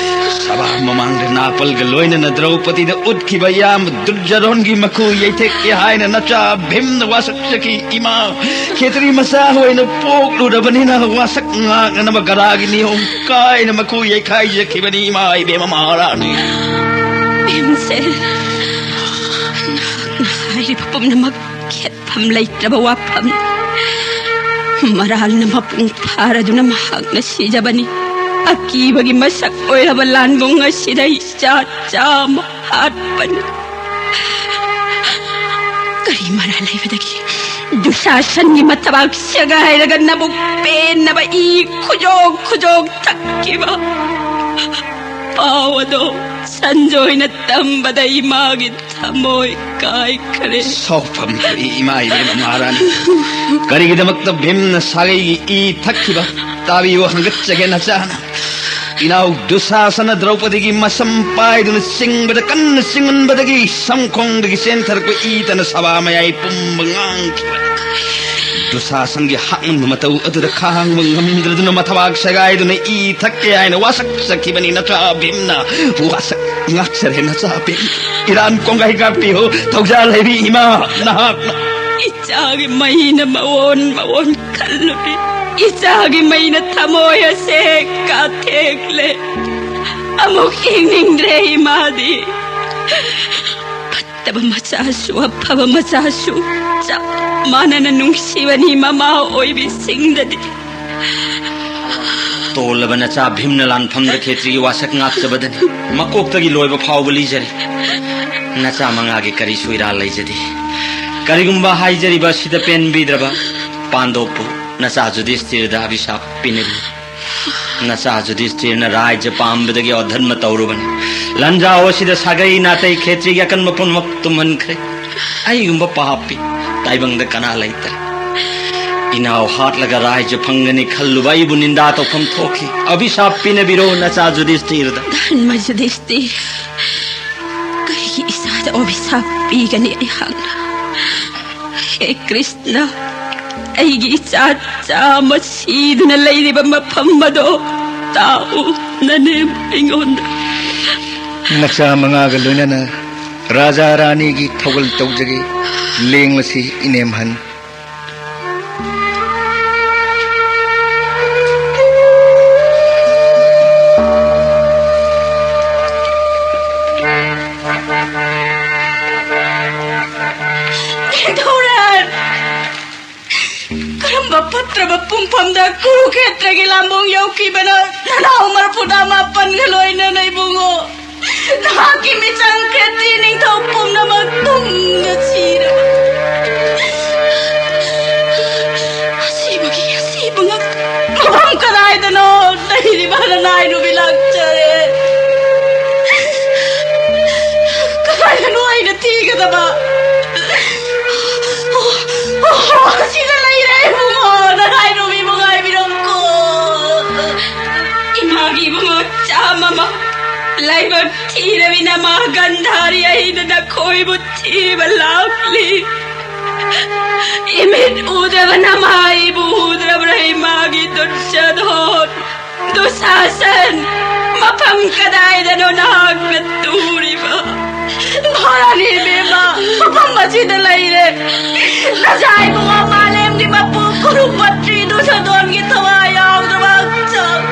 ꯁꯚꯥ ꯃꯃꯥꯡꯗ ꯅꯥꯄꯜꯒ ꯂꯣꯏꯅꯅ ꯗ꯭ꯔꯧꯄꯗꯤꯗ ꯎꯠꯈꯤꯕ ꯏꯌꯥꯝꯕ ꯗꯨꯔꯖꯣꯙꯟꯒꯤ ꯃꯈꯨ ꯌꯩꯊꯦꯛꯀꯦ ꯍꯥꯏꯅ ꯅꯆꯥ ꯚꯤꯝꯅ ꯋꯥꯁꯛꯆꯈꯤ꯫ ꯏꯃꯥ, ꯈꯦꯇ꯭ꯔꯤ ꯃꯆꯥ ꯑꯣꯏꯅ ꯄꯣꯛꯂꯨꯔꯕꯅꯤꯅ ꯋꯥꯁꯛ ꯉꯥꯛꯅꯅꯕ ꯒꯔꯥꯒꯤ ꯅꯤꯌꯣꯝ ꯀꯥꯏꯅ ꯃꯈꯨ ꯌꯩꯈꯥꯏꯖꯈꯤꯕꯅꯤ, ꯏꯃꯥ ꯏꯕꯦꯝꯃ ꯃꯍꯥꯔꯥꯅꯤ꯫ ꯚꯤꯝꯁꯦ, ꯅꯍꯥꯛꯅ ꯍꯥꯏꯔꯤꯕ ꯄꯨꯝꯅꯃꯛ ꯈꯦꯠꯐꯝ ꯂꯩꯇ꯭ꯔꯕ ꯋꯥꯐꯝ꯫ ꯃꯔꯥꯜꯅ ꯃꯄꯨꯡ ꯐꯥꯔꯗꯨꯅ ꯃꯍꯥꯛꯅ ꯁꯤꯖꯕꯅꯤ꯫ ꯑꯀꯤꯕꯒꯤ ꯃꯁꯛ ꯑꯣꯏꯔꯕ ꯂꯥꯟꯕꯨꯡ ꯑꯁꯤꯗ ꯏꯆꯥ ꯆꯥꯝꯃ ꯍꯥꯠꯄꯅꯤ꯫ ꯀꯔꯤ ꯃꯔꯥꯜ ꯂꯩꯕꯗꯒꯤ ꯗꯨꯁꯥꯁꯟꯒꯤ ꯃꯊꯕꯥꯛ ꯁꯦꯒꯥꯏꯔꯒ ꯅꯕꯨꯛ ꯄꯦꯟꯅꯕ ꯏ ꯈꯨꯖꯣꯛ ꯈꯨꯖꯣꯛ ꯊꯛꯈꯤꯕ? ꯄꯥꯎ ꯑꯗꯣ ꯁꯟꯖꯣꯏꯅ ꯇꯝꯕꯗ ꯏꯃꯥꯒꯤ ꯊꯃꯣꯏ ꯀꯥꯏꯈ꯭ꯔꯦ꯫ ꯁꯥꯎꯐꯝ ꯊꯣꯛꯏ, ꯏꯃꯥ ꯏꯕꯦꯝꯃ ꯃꯍꯥꯔꯥꯅꯤ꯫ ꯀꯔꯤꯒꯤꯗꯃꯛꯇ ꯚꯤꯝꯅ ꯁꯥꯒꯩꯒꯤ ꯏ ꯊꯛꯈꯤꯕ? ꯇꯥꯕꯤꯌꯨ, ꯍꯪꯒꯠꯆꯒꯦ ꯅꯆꯥꯅ꯫ ꯏꯅꯥꯎ ꯗꯨꯁꯥꯁꯅ ꯗ꯭ꯔꯧꯄꯗꯤꯒꯤ ꯃꯁꯝ ꯄꯥꯏꯗꯨꯅ ꯆꯤꯡꯕꯗ ꯀꯟꯅ ꯆꯤꯡꯃꯟꯕꯗꯒꯤ ꯁꯝꯈꯣꯡꯗꯒꯤ ꯆꯦꯟꯊꯔꯛꯄ ꯏꯇꯅ ꯁꯚꯥ ꯃꯌꯥꯏ ꯄꯨꯝꯕ ꯉꯥꯡꯈꯤꯕ꯫ ꯗꯨꯁꯥꯁꯟꯒꯤ ꯍꯥꯛꯃꯟꯕ ꯃꯇꯧ ꯑꯗꯨꯗ ꯈꯥꯡꯕ ꯉꯝꯗ꯭ꯔꯗꯨꯅ ꯃꯊꯕꯥꯛ ꯁꯦꯒꯥꯏꯗꯨꯅ ꯏ ꯊꯛꯀꯦ ꯍꯥꯏꯅ ꯋꯥꯁꯛꯆꯈꯤꯕꯅꯤ ꯅꯆꯥ ꯚꯤꯝꯅ꯫ ꯋꯥꯁꯛ ꯉꯥꯛꯆꯔꯦ ꯅꯆꯥ ꯚꯤꯝ꯫ ꯏꯔꯥꯟ ꯀꯣꯡꯒꯥꯏ ꯀꯥꯞꯄꯤꯌꯨ, ꯊꯧꯖꯥꯜ ꯍꯩꯕꯤ ꯏꯃꯥ, ꯅꯍꯥꯛꯅ꯫ ꯏꯆꯥꯒꯤ ꯃꯩꯅ ꯃꯑꯣꯟ ꯃꯑꯣꯟ ꯈꯜꯂꯨꯔꯦ꯫ ꯏꯆꯥꯒꯤ ꯃꯩꯅ ꯊꯃꯣꯏ ꯑꯁꯦ ꯀꯥꯊꯦꯛꯂꯦ꯫ ꯑꯃꯨꯛ ꯌꯦꯡꯅꯤꯡꯗ꯭ꯔꯦ ꯏꯃꯥꯗꯤ꯫ ꯐꯠꯇꯕ ꯃꯆꯥꯁꯨ, ꯑꯐꯕ ꯃꯆꯥꯁꯨ ꯆꯞ ꯃꯥꯟꯅꯅ ꯅꯨꯡꯁꯤꯕꯅꯤ ꯃꯃꯥ ꯑꯣꯏꯕꯤꯁꯤꯡꯗꯗꯤ꯫ ꯇꯣꯜꯂꯕ ꯅꯆꯥ ꯚꯤꯝꯅ ꯂꯥꯟꯐꯝꯗ ꯈꯦꯇ꯭ꯔꯤꯒꯤ ꯋꯥꯁꯛ ꯉꯥꯛꯆꯕꯗꯅꯤ꯫ ꯃꯀꯣꯛꯇꯒꯤ ꯂꯣꯏꯕ ꯐꯥꯎꯕ ꯂꯤꯖꯔꯤ꯫ ꯅꯆꯥ ꯃꯉꯥꯒꯤ ꯀꯔꯤꯁꯨ ꯏꯔꯥꯜ ꯂꯩꯖꯗꯦ꯫ ꯀꯔꯤꯒꯨꯝꯕ ꯍꯥꯏꯖꯔꯤꯕ ꯑꯁꯤꯗ ꯄꯦꯟꯕꯤꯗ꯭ꯔꯕ ꯄꯥꯟꯗꯣꯞꯄꯨ ꯅꯆꯥ ꯖꯨꯗꯤꯁꯇꯤꯔꯗ ꯑꯚꯤꯁꯥꯞ ꯄꯤꯅꯔꯤ꯫ ꯅꯆꯥ ꯖꯨꯗꯤꯁꯇꯤꯔꯅ ꯔꯥꯏꯖ ꯄꯥꯝꯕꯗꯒꯤ ꯑꯙꯔꯃ ꯇꯧꯔꯨꯕꯅꯤ꯫ ꯂꯟꯖꯥꯎ ꯑꯁꯤꯗ ꯁꯥꯒꯩ ꯅꯥꯇꯩ ꯈꯦꯇ꯭ꯔꯤꯒꯤ ꯑꯀꯟꯕ ꯄꯨꯝꯅꯃꯛ ꯇꯨꯝꯍꯟꯈ꯭ꯔꯦ꯫ ꯑꯩꯒꯨꯝꯕ ꯄꯥꯄꯤ ꯇꯥꯏꯕꯪꯗ ꯀꯅꯥ ꯂꯩꯇꯔꯦ꯫ ꯏꯅꯥꯎ ꯍꯥꯠꯂꯒ ꯔꯥꯏꯖ ꯐꯪꯒꯅꯤ ꯈꯜꯂꯨꯕ ꯑꯩꯕꯨ ꯅꯤꯟꯗꯥ ꯇꯧꯐꯝ ꯊꯣꯛꯈꯤ꯫ ꯑꯚꯤꯁꯥꯞ ꯄꯤꯅꯕꯤꯔꯣ ꯅꯆꯥ ꯖꯨꯗꯤꯁꯇꯤꯔꯗ꯫ ꯙꯔꯃ ꯖꯨꯗꯤꯁꯇꯤꯔ, ꯀꯩꯒꯤ ꯏꯆꯥꯗ ꯑꯚꯤꯁꯥꯞ ꯄꯤꯒꯅꯤ ꯑꯩꯍꯥꯛꯅ? ꯍꯦ ꯀ꯭ꯔꯤꯁꯅ, ꯑꯩꯒꯤ ꯏꯆꯥ ꯆꯥꯝꯃ ꯁꯤꯗꯨꯅ ꯂꯩꯔꯤꯕ ꯃꯐꯝ ꯑꯗꯣ ꯇꯥꯛꯎ ꯅꯅꯦꯝ ꯑꯩꯉꯣꯟꯗ꯫ ꯃꯆꯥ ꯃꯉꯥꯒ ꯂꯣꯏꯅꯅ ꯔꯥꯖꯥ ꯔꯥꯅꯤꯒꯤ ꯊꯧꯒꯜ ꯇꯧꯖꯒꯦ꯫ ꯂꯦꯡꯂꯁꯤ ꯏꯅꯦꯝꯍꯟ꯫ ꯅꯤꯡꯊꯧꯔꯦꯜ! ꯀꯔꯝꯕ ꯐꯠꯇ꯭ꯔꯕ ꯄꯨꯡꯐꯝꯗ ꯀꯨꯔꯨꯈꯦꯇ꯭ꯔꯒꯤ ꯂꯥꯟꯕꯣꯡ ꯌꯧꯈꯤꯕꯅꯣ? ꯅꯅꯥꯎ ꯃꯔꯐꯨꯗ ꯃꯥꯄꯟꯒ ꯂꯣꯏꯅꯅ ꯏꯕꯨꯡꯉꯣ, ꯅꯍꯥꯛꯀꯤ ꯃꯤꯆꯪ ꯈꯦꯇ꯭ꯔꯤ ꯅꯤꯡꯊꯧ ꯄꯨꯝꯅꯃꯛ ꯇꯨꯝꯅ ꯁꯤꯔꯕ꯫ ꯑꯁꯤꯕꯒꯤ ꯑꯁꯤꯕ ꯉꯥꯛꯇ꯫ ꯃꯐꯝ ꯀꯗꯥꯏꯗꯅꯣ ꯂꯩꯔꯤꯕ ꯅꯅꯥꯏꯅꯨꯕꯤ ꯂꯥꯛꯆꯔꯦ? ꯀꯗꯥꯏꯗꯅꯣ ꯑꯩꯅ ꯊꯤꯒꯗꯕ? ꯑꯣ, ꯑꯣ, ꯑꯣ, ꯑꯁꯤꯗ ꯂꯩꯔꯦ ꯏꯕꯨꯡꯉꯣ, ꯅꯅꯥꯏꯅꯨꯕꯤꯕꯨ ꯉꯥꯏꯕꯤꯔꯝꯀꯣ꯫ ꯏꯃꯥꯒꯤ ꯏꯕꯨꯡꯉꯣ ꯆꯥꯝꯃ ꯑꯃ ꯂꯥꯏꯕꯛ ꯊꯤꯔꯕꯤ ꯅꯃꯥ ꯒꯟꯙꯥꯔꯤ ꯑꯩꯅ ꯅꯈꯣꯏꯕꯨ ꯊꯤꯕ ꯂꯥꯛꯂꯤ꯫ ꯏꯃꯤꯠ ꯎꯗ꯭ꯔꯕ ꯅꯃꯥ ꯑꯩꯕꯨ ꯎꯗ꯭ꯔꯕ꯭ꯔꯥ ꯏꯃꯥꯒꯤ ꯗꯨꯔꯖꯣꯙꯣꯟ? ꯗꯨꯁꯥꯁꯟ, ꯃꯐꯝ ꯀꯗꯥꯏꯗꯅꯣ ꯅꯍꯥꯛꯅ ꯇꯨꯔꯤꯕ? ꯃꯍꯥꯔꯥꯅꯤ ꯏꯕꯦꯝꯃ, ꯃꯐꯝ ꯑꯁꯤꯗ ꯂꯩꯔꯦ꯫ ꯅꯆꯥ ꯏꯕꯨꯡꯉꯣ ꯃꯥꯂꯦꯝꯒꯤ ꯃꯄꯨ ꯀꯨꯔꯨꯄꯇ꯭ꯔꯤ ꯗꯨꯁꯣꯗꯣꯟꯒꯤ ꯊꯋꯥꯏ ꯌꯥꯎꯗ꯭ꯔꯕ ꯍꯛꯆꯥꯡ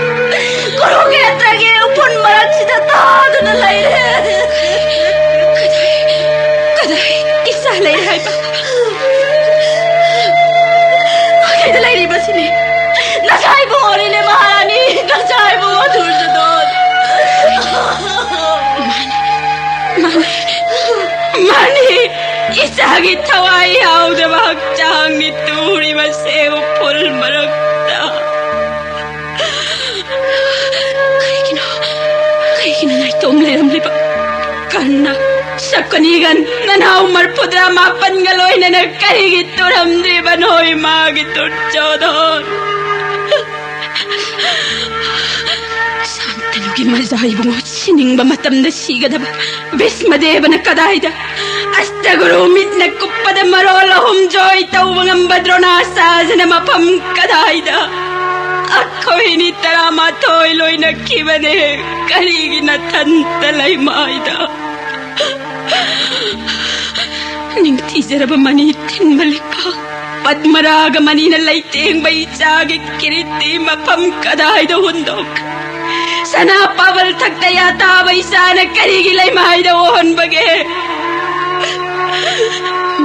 ꯀꯨꯔꯨꯈꯦꯇ꯭ꯔꯒꯤ ꯎꯐꯨꯟ ꯃꯔꯛꯁꯤꯗ ꯇꯥꯗꯨꯅ ꯂꯩꯔꯦ꯫ ꯃꯥꯅꯤ, ꯏꯆꯥꯒꯤ ꯊꯋꯥꯏ ꯌꯥꯎꯗ꯭ꯔꯕ ꯍꯛꯆꯥꯡꯅꯤ ꯇꯨꯔꯤꯕꯁꯦ ꯎꯐꯨꯜ ꯃꯔꯛꯇ꯫ ꯀꯔꯤꯒꯤꯅꯣ, ꯀꯔꯤꯒꯤꯅꯣ ꯅꯥꯏꯇꯣꯝ ꯂꯩꯔꯝꯂꯤꯕ? ꯀꯔꯅ, ꯁꯀꯨꯅꯤꯒ ꯅꯅꯥꯎ ꯃꯔꯐꯨꯇꯔꯥ ꯃꯥꯄꯟꯒ ꯂꯣꯏꯅꯅ ꯀꯔꯤꯒꯤ ꯇꯨꯔꯝꯗ꯭ꯔꯤꯕꯅꯣ ꯏꯃꯥꯒꯤ ꯗꯨꯔꯖꯣꯙꯣꯟ? ꯁꯥꯟꯇꯅꯨꯒꯤ ꯃꯖꯥ ꯏꯕꯨꯡꯉꯣ ꯁꯤꯅꯤꯡꯕ ꯃꯇꯝꯗ ꯁꯤꯒꯗꯕ ꯚꯤꯁꯃꯗꯦꯕꯅ ꯀꯗꯥꯏꯗ? ꯑꯁꯇꯒꯨꯔꯨ ꯃꯤꯠꯅ ꯀꯨꯞꯄꯗ ꯃꯔꯣꯜ ꯑꯍꯨꯝ ꯖꯣꯏ ꯇꯧꯕ ꯉꯝꯕ ꯗ꯭ꯔꯣꯅꯥꯆꯥꯔꯖꯅ ꯃꯐꯝ ꯀꯗꯥꯏꯗ? ꯑꯩꯈꯣꯏꯅꯤ ꯇꯔꯥꯃꯥꯊꯣꯏ ꯂꯣꯏꯅꯈꯤꯕꯅꯦ, ꯀꯔꯤꯒꯤ ꯅꯊꯟꯇ ꯂꯩꯃꯥꯏꯗ? ꯅꯤꯡꯊꯤꯖꯔꯕ ꯃꯅꯤ ꯊꯤꯟꯕ ꯂꯩꯄꯥꯛ ꯄꯗꯃꯔꯥꯒ ꯃꯅꯤꯅ ꯂꯩꯇꯦꯡꯕ ꯏꯆꯥꯒꯤ ꯀꯤꯔꯤꯇꯤ ꯃꯐꯝ ꯀꯗꯥꯏꯗ ꯍꯨꯟꯗꯣꯛꯈ꯭ꯔꯦ? ꯁꯅꯥ ꯄꯥꯕꯜ ꯊꯛꯇ ꯌꯥꯇꯥꯕ ꯏꯆꯥꯅ ꯀꯔꯤꯒꯤ ꯂꯩꯃꯥꯏꯗ ꯑꯣꯟꯕꯒꯦ?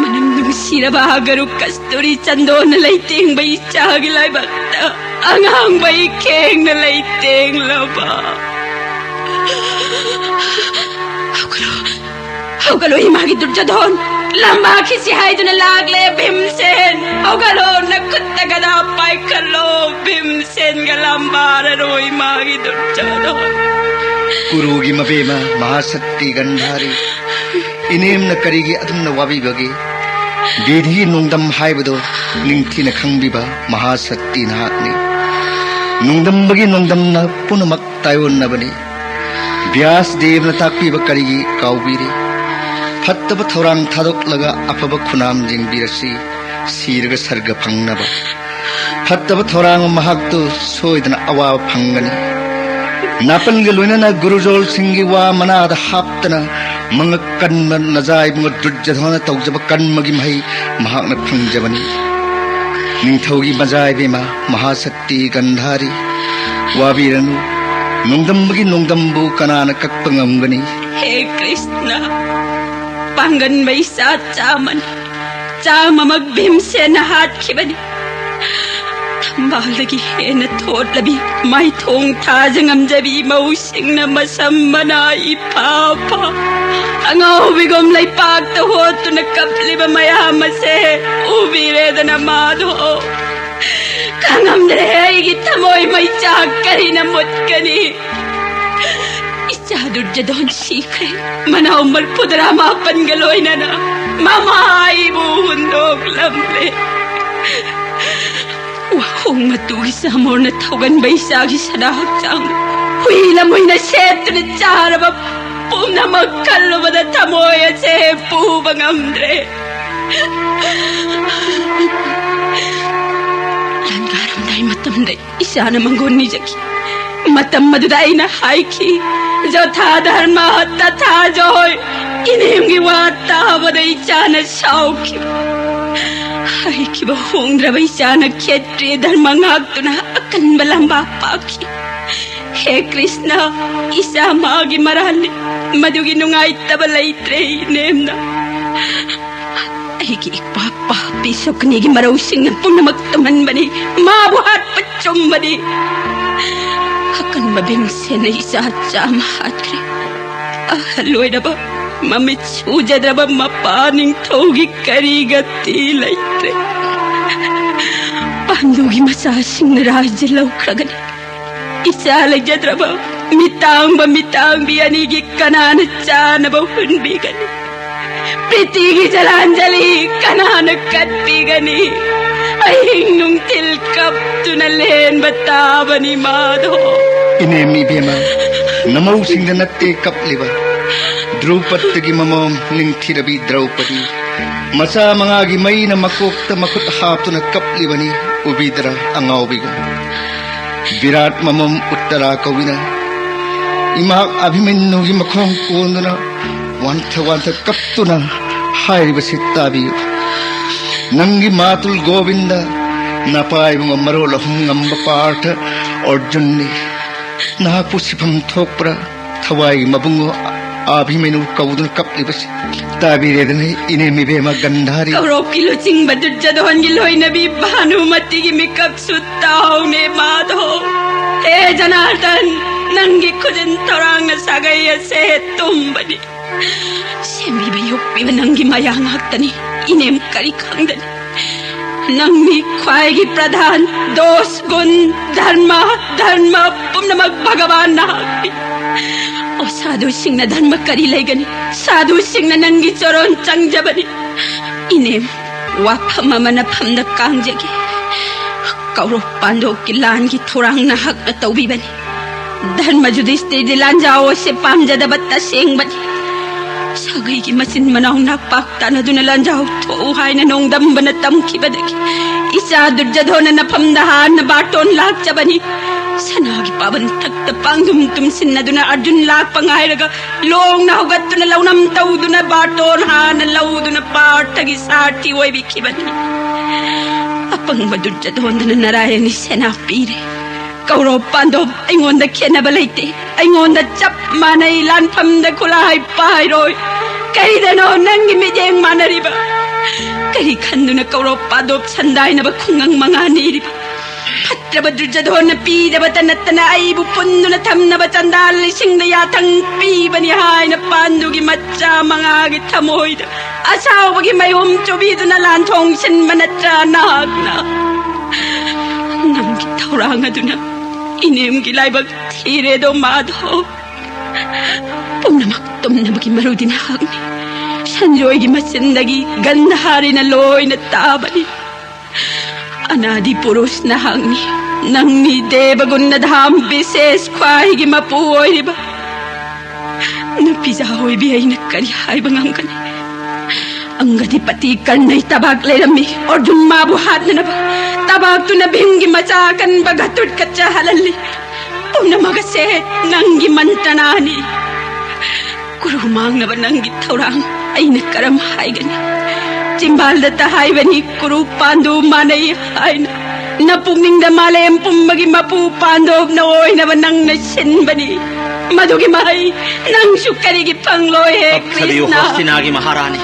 ꯃꯅꯝ ꯅꯨꯡꯁꯤꯔꯕ ꯍꯥꯒꯔꯨ ꯀꯁꯇꯨꯔꯤ ꯆꯟꯗꯣꯟꯅ ꯂꯩꯇꯦꯡꯕ ꯏꯆꯥꯒꯤ ꯂꯥꯏꯕꯛꯇ ꯑꯉꯥꯡꯕ ꯏꯈꯦꯡꯅ ꯂꯩꯇꯦꯡꯂꯕ꯫ ꯍꯧꯒꯠꯂꯣ, ꯍꯧꯒꯠꯂꯣ, ꯏꯃꯥꯒꯤ ꯗꯨꯔꯖꯣꯙꯣꯟ! ꯂꯝꯕꯥꯈꯤꯁꯤ ꯍꯥꯏꯗꯨꯅ ꯂꯥꯛꯂꯦ ꯚꯤꯝꯁꯦꯟ! ꯍꯧꯒꯠꯂꯣ, ꯅꯈꯨꯠꯇ ꯒꯗꯥ ꯄꯥꯏꯈꯠꯂꯣ, ꯚꯤꯝꯁꯦꯟꯒ ꯂꯝꯕꯥꯔꯔꯣ ꯏꯃꯥꯒꯤ ꯗꯨꯔꯖꯣꯙꯣꯟ! ꯀꯨꯔꯨꯒꯤ ꯃꯕꯦꯝꯃ ꯃꯍꯥꯁꯛꯇꯤ ꯒꯟꯙꯥꯔꯤ, ꯏꯅꯦꯝꯅ ꯀꯔꯤꯒꯤ ꯑꯗꯨꯝꯅ ꯋꯥꯕꯤꯕꯒꯦ? ꯕꯤꯙꯤꯒꯤ ꯅꯣꯡꯗꯝ ꯍꯥꯏꯕꯗꯣ ꯅꯤꯡꯊꯤꯅ ꯈꯪꯕꯤꯕ ꯃꯍꯥꯁꯛꯇꯤ ꯅꯍꯥꯛꯅꯤ꯫ ꯅꯣꯡꯗꯝꯕꯒꯤ ꯅꯣꯡꯗꯝꯅ ꯄꯨꯝꯅꯃꯛ ꯇꯥꯏꯑꯣꯟꯅꯕꯅꯤ꯫ ꯕ꯭ꯌꯥꯁ ꯗꯦꯕꯅ ꯇꯥꯛꯄꯤꯕ ꯀꯔꯤꯒꯤ ꯀꯥꯎꯕꯤꯔꯤ? ꯐꯠꯇꯕ ꯊꯧꯔꯥꯡ ꯊꯥꯗꯣꯛꯂꯒ ꯑꯐꯕ ꯈꯨꯅꯥꯝ ꯌꯦꯡꯕꯤꯔꯁꯤ꯫ ꯁꯤꯔꯒ ꯁꯔꯒ ꯐꯪꯅꯕ꯫ ꯐꯠꯇꯕ ꯊꯧꯔꯥꯡ ꯃꯍꯥꯛꯇꯨ ꯁꯣꯏꯗꯅ ꯑꯋꯥꯕ ꯐꯪꯒꯅꯤ꯫ ꯅꯥꯄꯜꯒ ꯂꯣꯏꯅꯅ ꯒꯨꯔꯨꯖꯣꯜꯁꯤꯡꯒꯤ ꯋꯥ ꯃꯅꯥꯗ ꯍꯥꯞꯇꯅ ꯃꯉꯛ ꯀꯟꯕ ꯅꯖꯥꯏꯕꯨꯡ ꯗꯨꯔꯖꯣꯙꯅ ꯇꯧꯖꯕ ꯀꯟꯕꯒꯤ ꯃꯍꯩ ꯃꯍꯥꯛꯅ ꯐꯪꯖꯕꯅꯤ꯫ ꯅꯤꯡꯊꯧꯒꯤ ꯃꯖꯥꯏꯕꯦꯝꯃ ꯃꯍꯥꯁꯛꯇꯤ ꯒꯟꯙꯥꯔꯤ, ꯋꯥꯕꯤꯔꯅꯨ꯫ ꯅꯣꯡꯗꯝꯕꯒꯤ ꯅꯣꯡꯗꯝꯕꯨ ꯀꯅꯥꯅ ꯀꯛꯄ ꯉꯝꯒꯅꯤ? ꯍꯦ ꯀ꯭ꯔꯤꯁꯅ, ꯄꯥꯡꯒꯟꯕ ꯏꯆꯥ ꯆꯥꯝꯃꯅꯤ, ꯆꯥꯝꯃꯃꯛ ꯚꯤꯝꯁꯦꯟꯅ ꯍꯥꯠꯈꯤꯕꯅꯤ꯫ ꯊꯝꯕꯥꯜꯗꯒꯤ ꯍꯦꯟꯅ ꯊꯣꯠꯂꯕꯤ, ꯃꯥꯏꯊꯣꯡ ꯊꯥꯖ ꯉꯝꯖꯕꯤ ꯃꯧꯁꯤꯡꯅ ꯃꯁꯝ ꯃꯅꯥ ꯏꯐꯥ ꯐꯥ, ꯉꯥꯎꯕꯤꯒꯨꯝ ꯂꯩꯄꯥꯛꯇ ꯍꯣꯠꯇꯨꯅ ꯀꯞꯂꯤꯕ ꯃꯌꯥꯝ ꯑꯁꯦ ꯎꯕꯤꯔꯦꯗꯅ ꯃꯥꯗꯣ꯫ ꯈꯪꯉꯝꯗ꯭ꯔꯦ ꯑꯩꯒꯤ ꯊꯃꯣꯏ ꯃꯩꯆꯥꯛ ꯀꯔꯤꯅ ꯃꯨꯠꯀꯅꯤ꯫ ꯏꯆꯥ ꯗꯨꯔꯖꯗꯣꯟ ꯁꯤꯈ꯭ꯔꯦ꯫ ꯃꯅꯥꯎ ꯃꯔꯐꯨꯇꯔꯥ ꯃꯥꯄꯟꯒ ꯂꯣꯏꯅꯅ ꯃꯃꯥ ꯑꯩꯕꯨ ꯍꯨꯟꯗꯣꯛꯂꯝꯂꯦ꯫ ꯋꯥꯍꯣꯡ ꯃꯇꯨꯒꯤ ꯆꯥꯃꯣꯔꯅ ꯊꯧꯒꯟꯕ ꯏꯆꯥꯒꯤ ꯁꯅꯥ ꯍꯛꯆꯥꯡ ꯍꯨꯏ ꯂꯝꯍꯨꯏꯅ ꯁꯦꯠꯇꯨꯅ ꯆꯥꯔꯕ ꯄꯨꯝꯅꯃꯛ ꯈꯜꯂꯨꯕꯗ ꯊꯃꯣꯏ ꯑꯁꯦ ꯄꯨꯕ ꯉꯝꯗ꯭ꯔꯦ꯫ ꯂꯥꯟꯒꯥꯔꯝꯗꯥꯏ ꯃꯇꯝꯗ ꯏꯆꯥꯅ ꯃꯪꯒꯣꯟ ꯅꯤꯖꯈꯤ꯫ ꯃꯇꯝ ꯑꯗꯨꯗ ꯑꯩꯅ ꯍꯥꯏꯈꯤ, "ꯖꯣꯊꯥ ꯙꯔꯃ ꯇꯊꯥ ꯖꯣꯏ"꯫ ꯏꯅꯦꯝꯒꯤ ꯋꯥ ꯇꯥꯕꯗ ꯏꯆꯥꯅ ꯁꯥꯎꯈꯤ꯫ ꯍꯩꯈꯤꯕ ꯍꯣꯡꯗ꯭ꯔꯕ ꯏꯆꯥꯅ ꯈꯦꯇ꯭ꯔꯤꯌ ꯙꯔꯃ ꯉꯥꯛꯇꯨꯅ ꯑꯀꯟꯕ ꯂꯝꯕꯥ ꯄꯥꯛꯈꯤ꯫ ꯍꯦ ꯀ꯭ꯔꯤꯁꯅ, ꯏꯆꯥ ꯃꯥꯒꯤ ꯃꯔꯥꯜꯅꯤ, ꯃꯗꯨꯒꯤ ꯅꯨꯡꯉꯥꯏꯇꯕ ꯂꯩꯇ꯭ꯔꯦ ꯏꯅꯦꯝꯅ꯫ ꯑꯩꯒꯤ ꯏꯄꯥ ꯄꯥꯄꯤ ꯁꯨꯛꯅꯤꯒꯤ ꯃꯔꯧꯁꯤꯡꯅ ꯄꯨꯝꯅꯃꯛ ꯇꯝꯍꯟꯕꯅꯤ꯫ ꯃꯥꯕꯨ ꯍꯥꯠꯄ ꯆꯨꯝꯕꯅꯤ꯫ ꯑꯀꯟꯕ ꯚꯤꯝꯁꯦꯟꯅ ꯏꯆꯥ ꯆꯥꯝꯃ ꯍꯥꯠꯈ꯭ꯔꯦ꯫ ꯑꯍꯜ ꯑꯣꯏꯔꯕ, ꯃꯃꯤꯠ ꯁꯨꯖꯗ꯭ꯔꯕ ꯃꯄꯥ ꯅꯤꯡꯊꯧꯒꯤ ꯀꯔꯤꯒ ꯇꯤ ꯂꯩꯇ꯭ꯔꯦ꯫ ꯄꯥꯟꯗꯨꯒꯤ ꯃꯆꯥꯁꯤꯡꯅ ꯔꯥꯖ꯭ꯌ ꯂꯧꯈ꯭ꯔꯒꯅꯤ꯫ ꯏꯆꯥ ꯂꯩꯖꯗ꯭ꯔꯕ ꯃꯤꯇꯥꯡꯕ ꯃꯤꯇꯥꯡꯕꯤ ꯑꯅꯤꯒꯤ ꯀꯅꯥꯅ ꯆꯥꯅꯕ ꯍꯨꯟꯕꯤꯒꯅꯤ? ꯄ꯭ꯔꯤꯇꯤꯒꯤ ꯖꯂꯥꯟꯖꯂꯤ ꯀꯅꯥꯅ ꯀꯠꯄꯤꯒꯅꯤ? ꯑꯍꯤꯡ ꯅꯨꯡꯊꯤꯜ ꯀꯞꯇꯨꯅ ꯂꯦꯟꯕ ꯇꯥꯕꯅꯤ ꯃꯥꯗꯣ꯫ ꯏꯅꯦꯝ ꯏꯕꯦꯝꯃ, ꯅꯃꯧꯁꯤꯡꯗ ꯅꯠꯇꯦ ꯀꯞꯂꯤꯕ꯫ ꯗ꯭ꯔꯧꯄꯗꯒꯤ ꯃꯃꯣꯝ ꯅꯤꯡꯊꯤꯔꯕꯤ ꯗ꯭ꯔꯧꯄꯗꯤ꯫ ꯃꯆꯥ ꯃꯉꯥꯒꯤ ꯃꯩꯅ ꯃꯀꯣꯛꯇ ꯃꯈꯨꯠ ꯍꯥꯞꯇꯨꯅ ꯀꯞꯂꯤꯕꯅꯤ, ꯎꯕꯤꯗ꯭ꯔꯥ ꯑꯉꯥꯎꯕꯤꯒꯨꯝ꯫ ꯕꯤꯔꯥꯠ ꯃꯃꯣꯝ ꯎꯠꯇꯔꯥ ꯀꯧꯏꯅ ꯏꯃꯥ ꯑꯚꯤꯃꯟꯌꯨꯒꯤ ꯃꯈꯣꯡ ꯀꯣꯟꯗꯨꯅ ꯋꯥꯟꯊ ꯋꯥꯟꯊ ꯀꯞꯇꯨꯅ ꯍꯥꯏꯔꯤꯕꯁꯤ ꯇꯥꯕꯤꯌꯨ꯫ ꯅꯪꯒꯤ ꯃꯥꯇꯨꯜ ꯒꯣꯕꯤꯟꯗ, ꯅꯄꯥꯏꯕꯨꯡ ꯃꯔꯣꯜ ꯑꯍꯨꯝ ꯉꯝꯕ ꯄꯥꯔꯊ ꯑꯔꯖꯨꯟꯅꯤ꯫ ꯅꯍꯥꯛꯄꯨ ꯁꯤꯐꯝ ꯊꯣꯛꯄ꯭ꯔꯥ? ꯊꯋꯥꯏꯒꯤ ꯃꯕꯨꯡꯉꯣ ꯑꯥꯚꯤꯃꯅꯨ ꯀꯧꯗꯨꯅ ꯀꯞꯂꯤꯕꯁꯤ ꯇꯥꯕꯤꯔꯦꯗꯅ, ꯏꯅꯦꯝ ꯏꯕꯦꯝꯃ ꯒꯟꯙꯥꯔꯤ꯫ ꯀꯧꯔꯣꯞꯀꯤ ꯂꯨꯆꯤꯡꯕ ꯗꯨꯔꯖꯗꯣꯟꯒꯤ ꯂꯣꯏꯅꯕꯤ ꯚꯥꯅꯨꯃꯇꯤꯒꯤ ꯃꯤꯀꯞꯁꯨ ꯇꯥꯎꯅꯦ ꯃꯥꯙꯣ꯫ ꯍꯦ ꯖꯅꯥꯔꯗꯟ, ꯅꯪꯒꯤ ꯈꯨꯖꯤꯟ ꯊꯧꯔꯥꯡꯅ ꯁꯥꯒꯩ ꯑꯁꯦ ꯇꯨꯝꯕꯅꯤ꯫ ꯁꯦꯝꯕꯤꯕ ꯌꯣꯛꯄꯤꯕ ꯅꯪꯒꯤ ꯃꯌꯥ ꯉꯥꯛꯇꯅꯤ꯫ ꯏꯅꯦꯝ ꯀꯔꯤ ꯈꯪꯗꯅꯤ? ꯅꯪꯅꯤ ꯈ꯭ꯋꯥꯏꯒꯤ ꯄ꯭ꯔꯙꯥꯟ, ꯗꯣꯁ, ꯒꯨꯟ, ꯙꯔꯃ, ꯙꯔꯃ ꯄꯨꯝꯅꯃꯛ ꯚꯒꯋꯥꯟꯅ ꯍꯥꯞꯄꯤ꯫ ꯑꯣ ꯁꯥꯙꯨꯁꯤꯡꯅ ꯙꯔꯃ ꯀꯔꯤ ꯂꯩꯒꯅꯤ? ꯁꯥꯙꯨꯁꯤꯡꯅ ꯅꯪꯒꯤ ꯆꯣꯔꯣꯟ ꯆꯪꯖꯕꯅꯤ꯫ ꯏꯅꯦꯝ, ꯋꯥꯐꯝ ꯑꯃꯅ ꯐꯝꯗ ꯀꯥꯡꯖꯒꯦ꯫ ꯀꯧꯔꯣꯞ ꯄꯥꯟꯗꯣꯞꯀꯤ ꯂꯥꯟꯒꯤ ꯊꯧꯔꯥꯡ ꯅꯍꯥꯛꯅ ꯇꯧꯕꯤꯕꯅꯤ꯫ ꯙꯔꯃ ꯌꯨꯙꯤꯁꯇꯤꯔꯗꯤ ꯂꯥꯟꯖꯥꯎ ꯑꯁꯤ ꯄꯥꯝꯖꯗꯕ ꯇꯁꯦꯡꯕꯅꯤ꯫ ꯁꯥꯒꯩꯒꯤ ꯃꯆꯤꯟ ꯃꯅꯥꯎ ꯅꯥꯛꯄꯥꯛ ꯇꯥꯟꯅꯗꯨꯅ ꯂꯥꯟꯖꯥꯎ ꯊꯣꯛꯎ ꯍꯥꯏꯅ ꯅꯣꯡꯗꯝꯕꯅ ꯇꯝꯈꯤꯕꯗꯒꯤ ꯏꯆꯥ ꯗꯨꯔꯖꯙꯣꯟꯅ ꯅꯐꯝꯗ ꯍꯥꯟꯅ ꯕꯥꯔꯇꯣꯟ ꯂꯥꯛꯆꯕꯅꯤ꯫ ꯁꯅꯥꯒꯤ ꯄꯥꯕꯟ ꯊꯛꯇ ꯄꯥꯡꯗꯨꯝ ꯇꯨꯝꯁꯤꯟꯅꯗꯨꯅ ꯑꯔꯖꯨꯟ ꯂꯥꯛꯄ ꯉꯥꯏꯔꯒ ꯂꯣꯡꯅ ꯍꯧꯒꯠꯇꯨꯅ ꯂꯧꯅꯝ ꯇꯧꯗꯨꯅ ꯕꯥꯔꯇꯣꯟ ꯍꯥꯟꯅ ꯂꯧꯗꯨꯅ ꯄꯥꯔꯊꯒꯤ ꯁꯥꯔꯊꯤ ꯑꯣꯏꯕꯤꯈꯤꯕꯅꯤ꯫ ꯑꯄꯪꯕ ꯗꯨꯔꯖꯙꯣꯟꯗꯅ ꯅꯥꯔꯥꯌꯟꯒꯤ ꯁꯦꯅꯥ ꯄꯤꯔꯦ꯫ ꯀꯧꯔꯣꯞ ꯄꯥꯟꯗꯣꯞ ꯑꯩꯉꯣꯟꯗ ꯈꯦꯠꯅꯕ ꯂꯩꯇꯦ꯫ ꯑꯩꯉꯣꯟꯗ ꯆꯞ ꯃꯥꯟꯅꯩ꯫ ꯂꯥꯟꯐꯝꯗ ꯈꯨꯠꯂꯥꯏ ꯄꯥꯏꯔꯣꯏ꯫ ꯀꯔꯤꯗꯅꯣ ꯅꯪꯒꯤ ꯃꯤꯠꯌꯦꯡ ꯃꯥꯟꯅꯔꯤꯕ? ꯀꯔꯤ ꯈꯟꯗꯨꯅ ꯀꯧꯔꯣꯞ ꯄꯥꯟꯗꯣꯞ ꯁꯟꯗꯥꯏꯅꯕ ꯈꯨꯡꯒꯪ ꯃꯉꯥ ꯅꯤꯔꯤꯕ? ꯐꯠꯇ꯭ꯔꯕ ꯗꯨꯔꯖꯙꯣꯟꯅ ꯄꯤꯗꯕꯇ ꯅꯠꯇꯅ ꯑꯩꯕꯨ ꯄꯨꯟꯗꯨꯅ ꯊꯝꯅꯕ ꯆꯟꯗꯥꯜ ꯂꯤꯁꯤꯡꯗ ꯌꯥꯊꯪ ꯄꯤꯕꯅꯤ ꯍꯥꯏꯅ ꯄꯥꯟꯗꯨꯒꯤ ꯃꯆꯥ ꯃꯉꯥꯒꯤ ꯊꯃꯣꯏꯗ ꯑꯁꯥꯎꯕꯒꯤ ꯃꯩꯍꯨꯝ ꯆꯨꯕꯤꯗꯨꯅ ꯂꯥꯟꯊꯣꯡ ꯁꯤꯟꯕ ꯅꯠꯇ꯭ꯔꯥ ꯅꯍꯥꯛꯅ? ꯅꯪꯒꯤ ꯊꯧꯔꯥꯡ ꯑꯗꯨꯅ ꯏꯅꯦꯝꯒꯤ ꯂꯥꯏꯕꯛ ꯊꯤꯔꯦꯗꯣ ꯃꯥꯙꯣ꯫ ꯄꯨꯝꯅꯃꯛ ꯇꯨꯝꯅꯕꯒꯤ ꯃꯔꯨꯗꯤ ꯅꯍꯥꯛꯅꯤ꯫ ꯁꯟꯖꯣꯏꯒꯤ ꯃꯆꯤꯟꯗꯒꯤ ꯒꯟꯙꯥꯔꯤꯅ ꯂꯣꯏꯅ ꯇꯥꯕꯅꯤ꯫ ꯑꯅꯥꯗꯤ ꯄꯨꯔꯨꯁ ꯅꯍꯥꯛꯅꯤ꯫ ꯅꯪꯅꯤ ꯗꯦꯕꯒꯨꯟꯅ ꯙꯥꯝ ꯕꯤꯁꯦꯁ ꯈ꯭ꯋꯥꯏꯒꯤ ꯃꯄꯨ ꯑꯣꯏꯔꯤꯕ꯫ ꯅꯨꯄꯤꯖꯥ ꯑꯣꯏꯕꯤ ꯑꯩꯅ ꯀꯔꯤ ꯍꯥꯏꯕ ꯉꯝꯒꯅꯤ? ꯑꯪꯒꯗꯤꯄꯇꯤ ꯀꯔꯅꯩ ꯇꯕꯥꯛ ꯂꯩꯔꯝꯃꯤ꯫ ꯑꯔꯖꯨꯟ ꯃꯥꯕꯨ ꯍꯥꯠꯅꯅꯕ ꯇꯕꯥꯛꯇꯨꯅ ꯚꯤꯝꯒꯤ ꯃꯆꯥ ꯑꯀꯟꯕ ꯘꯇꯨꯠꯀꯠꯆ ꯍꯜꯍꯜꯂꯤ꯫ ꯄꯨꯝꯅꯃꯛ ꯑꯁꯦ ꯅꯪꯒꯤ ꯃꯟꯇ꯭ꯔꯅꯥꯅꯤ꯫ ꯀꯨꯔꯨ ꯃꯥꯡꯅꯕ ꯅꯪꯒꯤ ꯊꯧꯔꯥꯡ ꯑꯩꯅ ꯀꯔꯝ ꯍꯥꯏꯒꯅꯤ? ꯆꯤꯝꯕꯥꯜꯗꯇ ꯍꯥꯏꯕꯅꯤ ꯀꯨꯔꯨ ꯄꯥꯟꯗꯨ ꯃꯥꯟꯅꯩ ꯍꯥꯏꯅ꯫ ꯅꯄꯨꯛꯅꯤꯡꯗ ꯃꯥꯂꯦꯝ ꯄꯨꯝꯕꯒꯤ ꯃꯄꯨ ꯄꯥꯟꯗꯣꯞꯅ ꯑꯣꯏꯅꯕ ꯅꯪꯅ ꯁꯤꯟꯕꯅꯤ꯫ ꯃꯗꯨꯒꯤ ꯃꯍꯩ ꯅꯪꯁꯨ ꯀꯔꯤꯒꯤ ꯐꯪꯂꯣꯏ ꯍꯦ ꯀꯞꯊꯕꯤꯌꯨ ꯀ꯭ꯔꯤꯁꯅ? ꯍꯣꯁꯇꯤꯅꯥꯒꯤ ꯃꯍꯥꯔꯥꯅꯤ꯫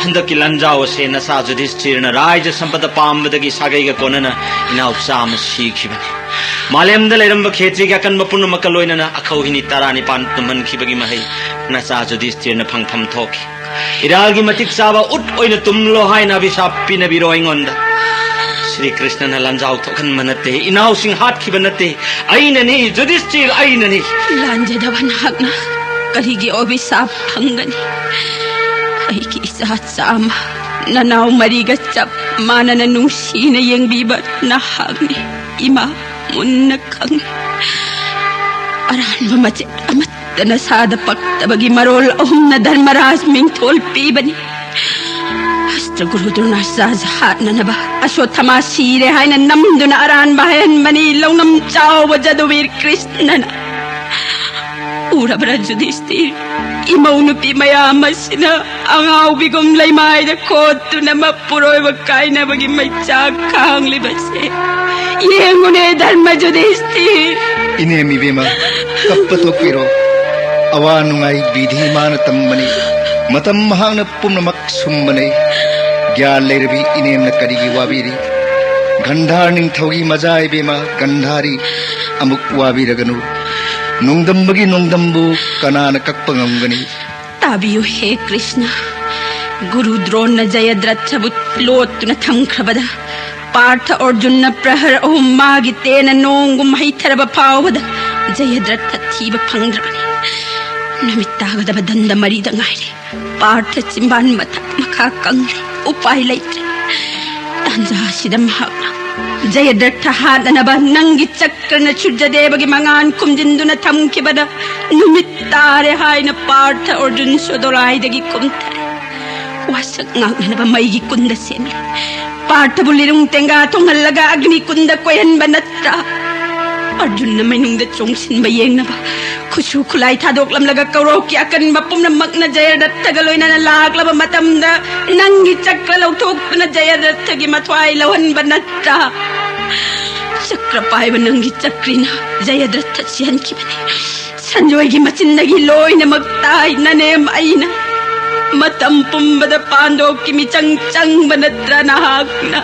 ꯍꯟꯗꯛꯀꯤ ꯂꯥꯟꯖꯥꯎ ꯑꯁꯦ ꯅꯆꯥ ꯌꯨꯙꯤꯁꯊꯤꯔꯅ ꯔꯥꯏꯖ ꯁꯝꯄꯗ ꯄꯥꯝꯕꯗꯒꯤ ꯁꯥꯒꯩꯒ ꯀꯣꯟꯅꯅ ꯏꯅꯥꯎ ꯆꯥꯝꯃ ꯁꯤꯈꯤꯕꯅꯤ꯫ ꯃꯥꯂꯦꯝꯗ ꯂꯩꯔꯝꯕ ꯈꯦꯇ꯭ꯔꯤꯒꯤ ꯑꯀꯟꯕ ꯄꯨꯝꯅꯃꯛꯀ ꯂꯣꯏꯅꯅ ꯑꯈꯧꯍꯤꯅꯤ ꯇꯔꯥꯅꯤꯄꯥꯟ ꯇꯨꯝꯍꯟꯈꯤꯕꯒꯤ ꯃꯍꯩ ꯅꯆꯥ ꯖꯨꯗꯤꯁꯇꯤꯔꯅ ꯐꯪꯐꯝ ꯊꯣꯛꯈꯤ꯫ ꯏꯔꯥꯜꯒꯤ ꯃꯇꯤꯛ ꯆꯥꯕ ꯎꯠ ꯑꯣꯏꯅ ꯇꯨꯝꯂꯣ ꯍꯥꯏꯅ ꯑꯚꯤꯁꯥꯞ ꯄꯤꯅꯕꯤꯔꯣ ꯑꯩꯉꯣꯟꯗ꯫ ꯁ꯭ꯔꯤ ꯀ꯭ꯔꯤꯁꯅꯅ ꯂꯥꯟꯖꯥꯎ ꯊꯣꯛꯍꯟꯕ ꯅꯠꯇꯦ, ꯏꯅꯥꯎꯁꯤꯡ ꯍꯥꯠꯈꯤꯕ ꯅꯠꯇꯦ, ꯑꯩꯅꯅꯤ ꯖꯨꯗꯤꯁꯇꯤꯔ, ꯑꯩꯅꯅꯤ꯫ ꯂꯥꯟꯖꯗꯕ ꯅꯍꯥꯛꯅ ꯀꯔꯤꯒꯤ ꯑꯚꯤꯁꯥꯞ ꯐꯪꯒꯅꯤ? ꯑꯩꯒꯤ ꯏꯆꯥ ꯆꯥꯝꯃ, ꯅꯅꯥꯎ ꯃꯔꯤꯒ ꯆꯞ ꯃꯥꯟꯅꯅ ꯅꯨꯡꯁꯤꯅ ꯌꯦꯡꯕꯤꯕ ꯅꯍꯥꯛꯅꯤ꯫ ꯏꯃꯥ ꯃꯨꯟꯅ ꯈꯪꯏ꯫ ꯑꯔꯥꯟꯕ ꯃꯆꯦꯠ ꯑꯃꯠꯇ ꯅꯁꯥꯗ ꯄꯛꯇꯕꯒꯤ ꯃꯔꯣꯜ ꯑꯍꯨꯝꯅ ꯙꯔꯃꯔꯥꯖ ꯃꯤꯡꯊꯣꯜ ꯄꯤꯕꯅꯤ꯫ ꯑꯁꯇ꯭ꯔ ꯒꯨꯔꯨ ꯗ꯭ꯔꯣꯅꯥꯆꯥꯔꯖ ꯍꯥꯠꯅꯅꯕ ꯑꯁꯣꯊꯃꯥ ꯁꯤꯔꯦ ꯍꯥꯏꯅ ꯅꯝꯗꯨꯅ ꯑꯔꯥꯟꯕ ꯍꯥꯏꯍꯟꯕꯅꯤ ꯂꯧꯅꯝ ꯆꯥꯎꯕ ꯖꯗꯨꯕꯤꯔ ꯀ꯭ꯔꯤꯁꯅꯅ꯫ ꯎꯔꯕ꯭ꯔꯥ ꯖꯨꯗꯤꯁꯇꯤꯔ? ꯏꯃꯧ ꯅꯨꯄꯤ ꯃꯌꯥꯝ ꯑꯁꯤꯅ ꯑꯉꯥꯎꯕꯤꯒꯨꯝ ꯂꯩꯃꯥꯏꯗ ꯈꯣꯠꯇꯨꯅ ꯃꯄꯨꯔꯣꯏꯕ ꯀꯥꯏꯅꯕꯒꯤ ꯃꯩꯆꯥꯛ ꯈꯥꯡꯂꯤꯕꯁꯦ꯫ ꯌꯦꯡꯉꯨꯅꯦ ꯙꯔꯃ ꯖꯨꯗꯤꯁꯇꯤꯔ꯫ ꯏꯅꯦꯝ ꯏꯕꯦꯝꯃ, ꯀꯞꯄ ꯇꯣꯛꯄꯤꯔꯣ꯫ ꯑꯋꯥ ꯅꯨꯡꯉꯥꯏ ꯕꯤꯙꯤ ꯃꯥꯅ ꯇꯝꯕꯅꯤ꯫ ꯃꯇꯝ ꯃꯍꯥꯛꯅ ꯄꯨꯝꯅꯃꯛ ꯁꯨꯝꯕꯅꯤ꯫ ꯒ꯭ꯌꯥꯟ ꯂꯩꯔꯕꯤ ꯏꯅꯦꯝꯅ ꯀꯔꯤꯒꯤ ꯋꯥꯕꯤꯔꯤ? ꯒꯟꯙꯥꯔ ꯅꯤꯡꯊꯧꯒꯤ ꯃꯖꯥ ꯏꯕꯦꯝꯃ ꯒꯟꯙꯥꯔꯤ, ꯑꯃꯨꯛ ꯋꯥꯕꯤꯔꯒꯅꯨ꯫ ꯅꯣꯡꯗꯝꯕꯒꯤ ꯅꯣꯡꯗꯝꯕꯨ ꯀꯅꯥꯅ ꯀꯛꯄ ꯉꯝꯒꯅꯤ? ꯇꯥꯕꯤꯌꯨ ꯍꯦ ꯀ꯭ꯔꯤꯁꯅ, ꯒꯨꯔꯨ ꯗ꯭ꯔꯣꯟꯅ ꯖꯌꯗ꯭ꯔꯊꯕꯨ ꯂꯣꯠꯇꯨꯅ ꯊꯝꯈ꯭ꯔꯕꯗ, ꯄꯥꯔꯊ ꯑꯔꯖꯨꯟꯅ ꯄ꯭ꯔꯍꯔ ꯑꯍꯨꯝ ꯃꯥꯒꯤ ꯇꯦꯟꯅ ꯅꯣꯡꯒꯨꯝ ꯍꯩꯊꯔꯕ ꯐꯥꯎꯕꯗ ꯖꯌꯗ꯭ꯔꯊ ꯊꯤꯕ ꯐꯪꯗ꯭ꯔꯕꯅꯤ꯫ ꯅꯨꯃꯤꯠ ꯇꯥꯒꯗꯕ ꯗꯟꯗ ꯃꯔꯤꯗ ꯉꯥꯏꯔꯦ꯫ ꯄꯥꯔꯊ ꯆꯤꯝꯕꯥꯟ ꯃꯊꯛ ꯃꯈꯥ ꯀꯪꯂꯦ꯫ ꯎꯄꯥꯏ ꯂꯩꯇ꯭ꯔꯦ꯫ ꯇꯥꯟꯖꯥ ꯑꯁꯤꯗ ꯃꯍꯥꯛꯅ ꯖꯌꯗ꯭ꯔꯊ ꯍꯥꯠꯅꯅꯕ ꯅꯪꯒꯤ ꯆꯀ꯭ꯔꯅ ꯁꯨꯔꯖꯗꯦꯕꯒꯤ ꯃꯉꯥꯟ ꯈꯨꯝꯖꯤꯟꯗꯨꯅ ꯊꯝꯈꯤꯕꯗ ꯅꯨꯃꯤꯠ ꯇꯥꯔꯦ ꯍꯥꯏꯅ ꯄꯥꯔꯊ ꯑꯔꯖꯨꯟꯁꯨ ꯗꯣꯂꯥꯏꯗꯒꯤ ꯀꯨꯝꯊꯔꯦ꯫ ꯋꯥꯁꯛ ꯉꯥꯛꯅꯅꯕ ꯃꯩꯒꯤ ꯀꯨꯟꯗ ꯁꯦꯝꯂꯦ꯫ ꯄꯥꯔꯊꯕꯨ ꯂꯤꯔꯨꯡ ꯇꯦꯡꯒꯥ ꯊꯣꯡꯍꯜꯂꯒ ꯑꯒ꯭ꯅꯤ ꯀꯨꯟꯗ ꯀꯣꯏꯍꯟꯕ ꯅꯠꯇ꯭ꯔꯥ? ꯑꯔꯖꯨꯟꯅ ꯃꯩꯅꯨꯡꯗ ꯆꯣꯡꯁꯤꯟꯕ ꯌꯦꯡꯅꯕ ꯈꯨꯠꯁꯨ ꯈꯨꯠꯂꯥꯏ ꯊꯥꯗꯣꯛꯂꯝꯂꯒ ꯀꯧꯔꯣꯛꯀꯤ ꯑꯀꯟꯕ ꯄꯨꯝꯅꯃꯛꯅ ꯖꯌꯗ꯭ꯔꯊꯒ ꯂꯣꯏꯅꯅ ꯂꯥꯛꯂꯕ ꯃꯇꯝꯗ ꯅꯪꯒꯤ ꯆꯀ꯭ꯔ ꯂꯧꯊꯣꯛꯇꯨꯅ ꯖꯌꯗ꯭ꯔꯊꯒꯤ ꯃꯊ꯭ꯋꯥꯏ ꯂꯧꯍꯟꯕ ꯅꯠꯇ꯭ꯔꯥ? ꯆꯀ꯭ꯔ ꯄꯥꯏꯕ ꯅꯪꯒꯤ ꯆꯀ꯭ꯔꯤꯅ ꯖꯌꯗ꯭ꯔꯊ ꯁꯤꯍꯟꯈꯤꯕꯅꯤ꯫ ꯁꯟꯖꯣꯏꯒꯤ ꯃꯆꯤꯟꯗꯒꯤ ꯂꯣꯏꯅꯃꯛ ꯇꯥꯏ ꯅꯅꯦꯝ ꯑꯩꯅ꯫ ꯃꯇꯝ ꯄꯨꯝꯕꯗ ꯄꯥꯟꯗꯣꯞꯀꯤ ꯃꯤꯆꯪ ꯆꯪꯕ ꯅꯠꯇ꯭ꯔꯥ ꯅꯍꯥꯛꯅ?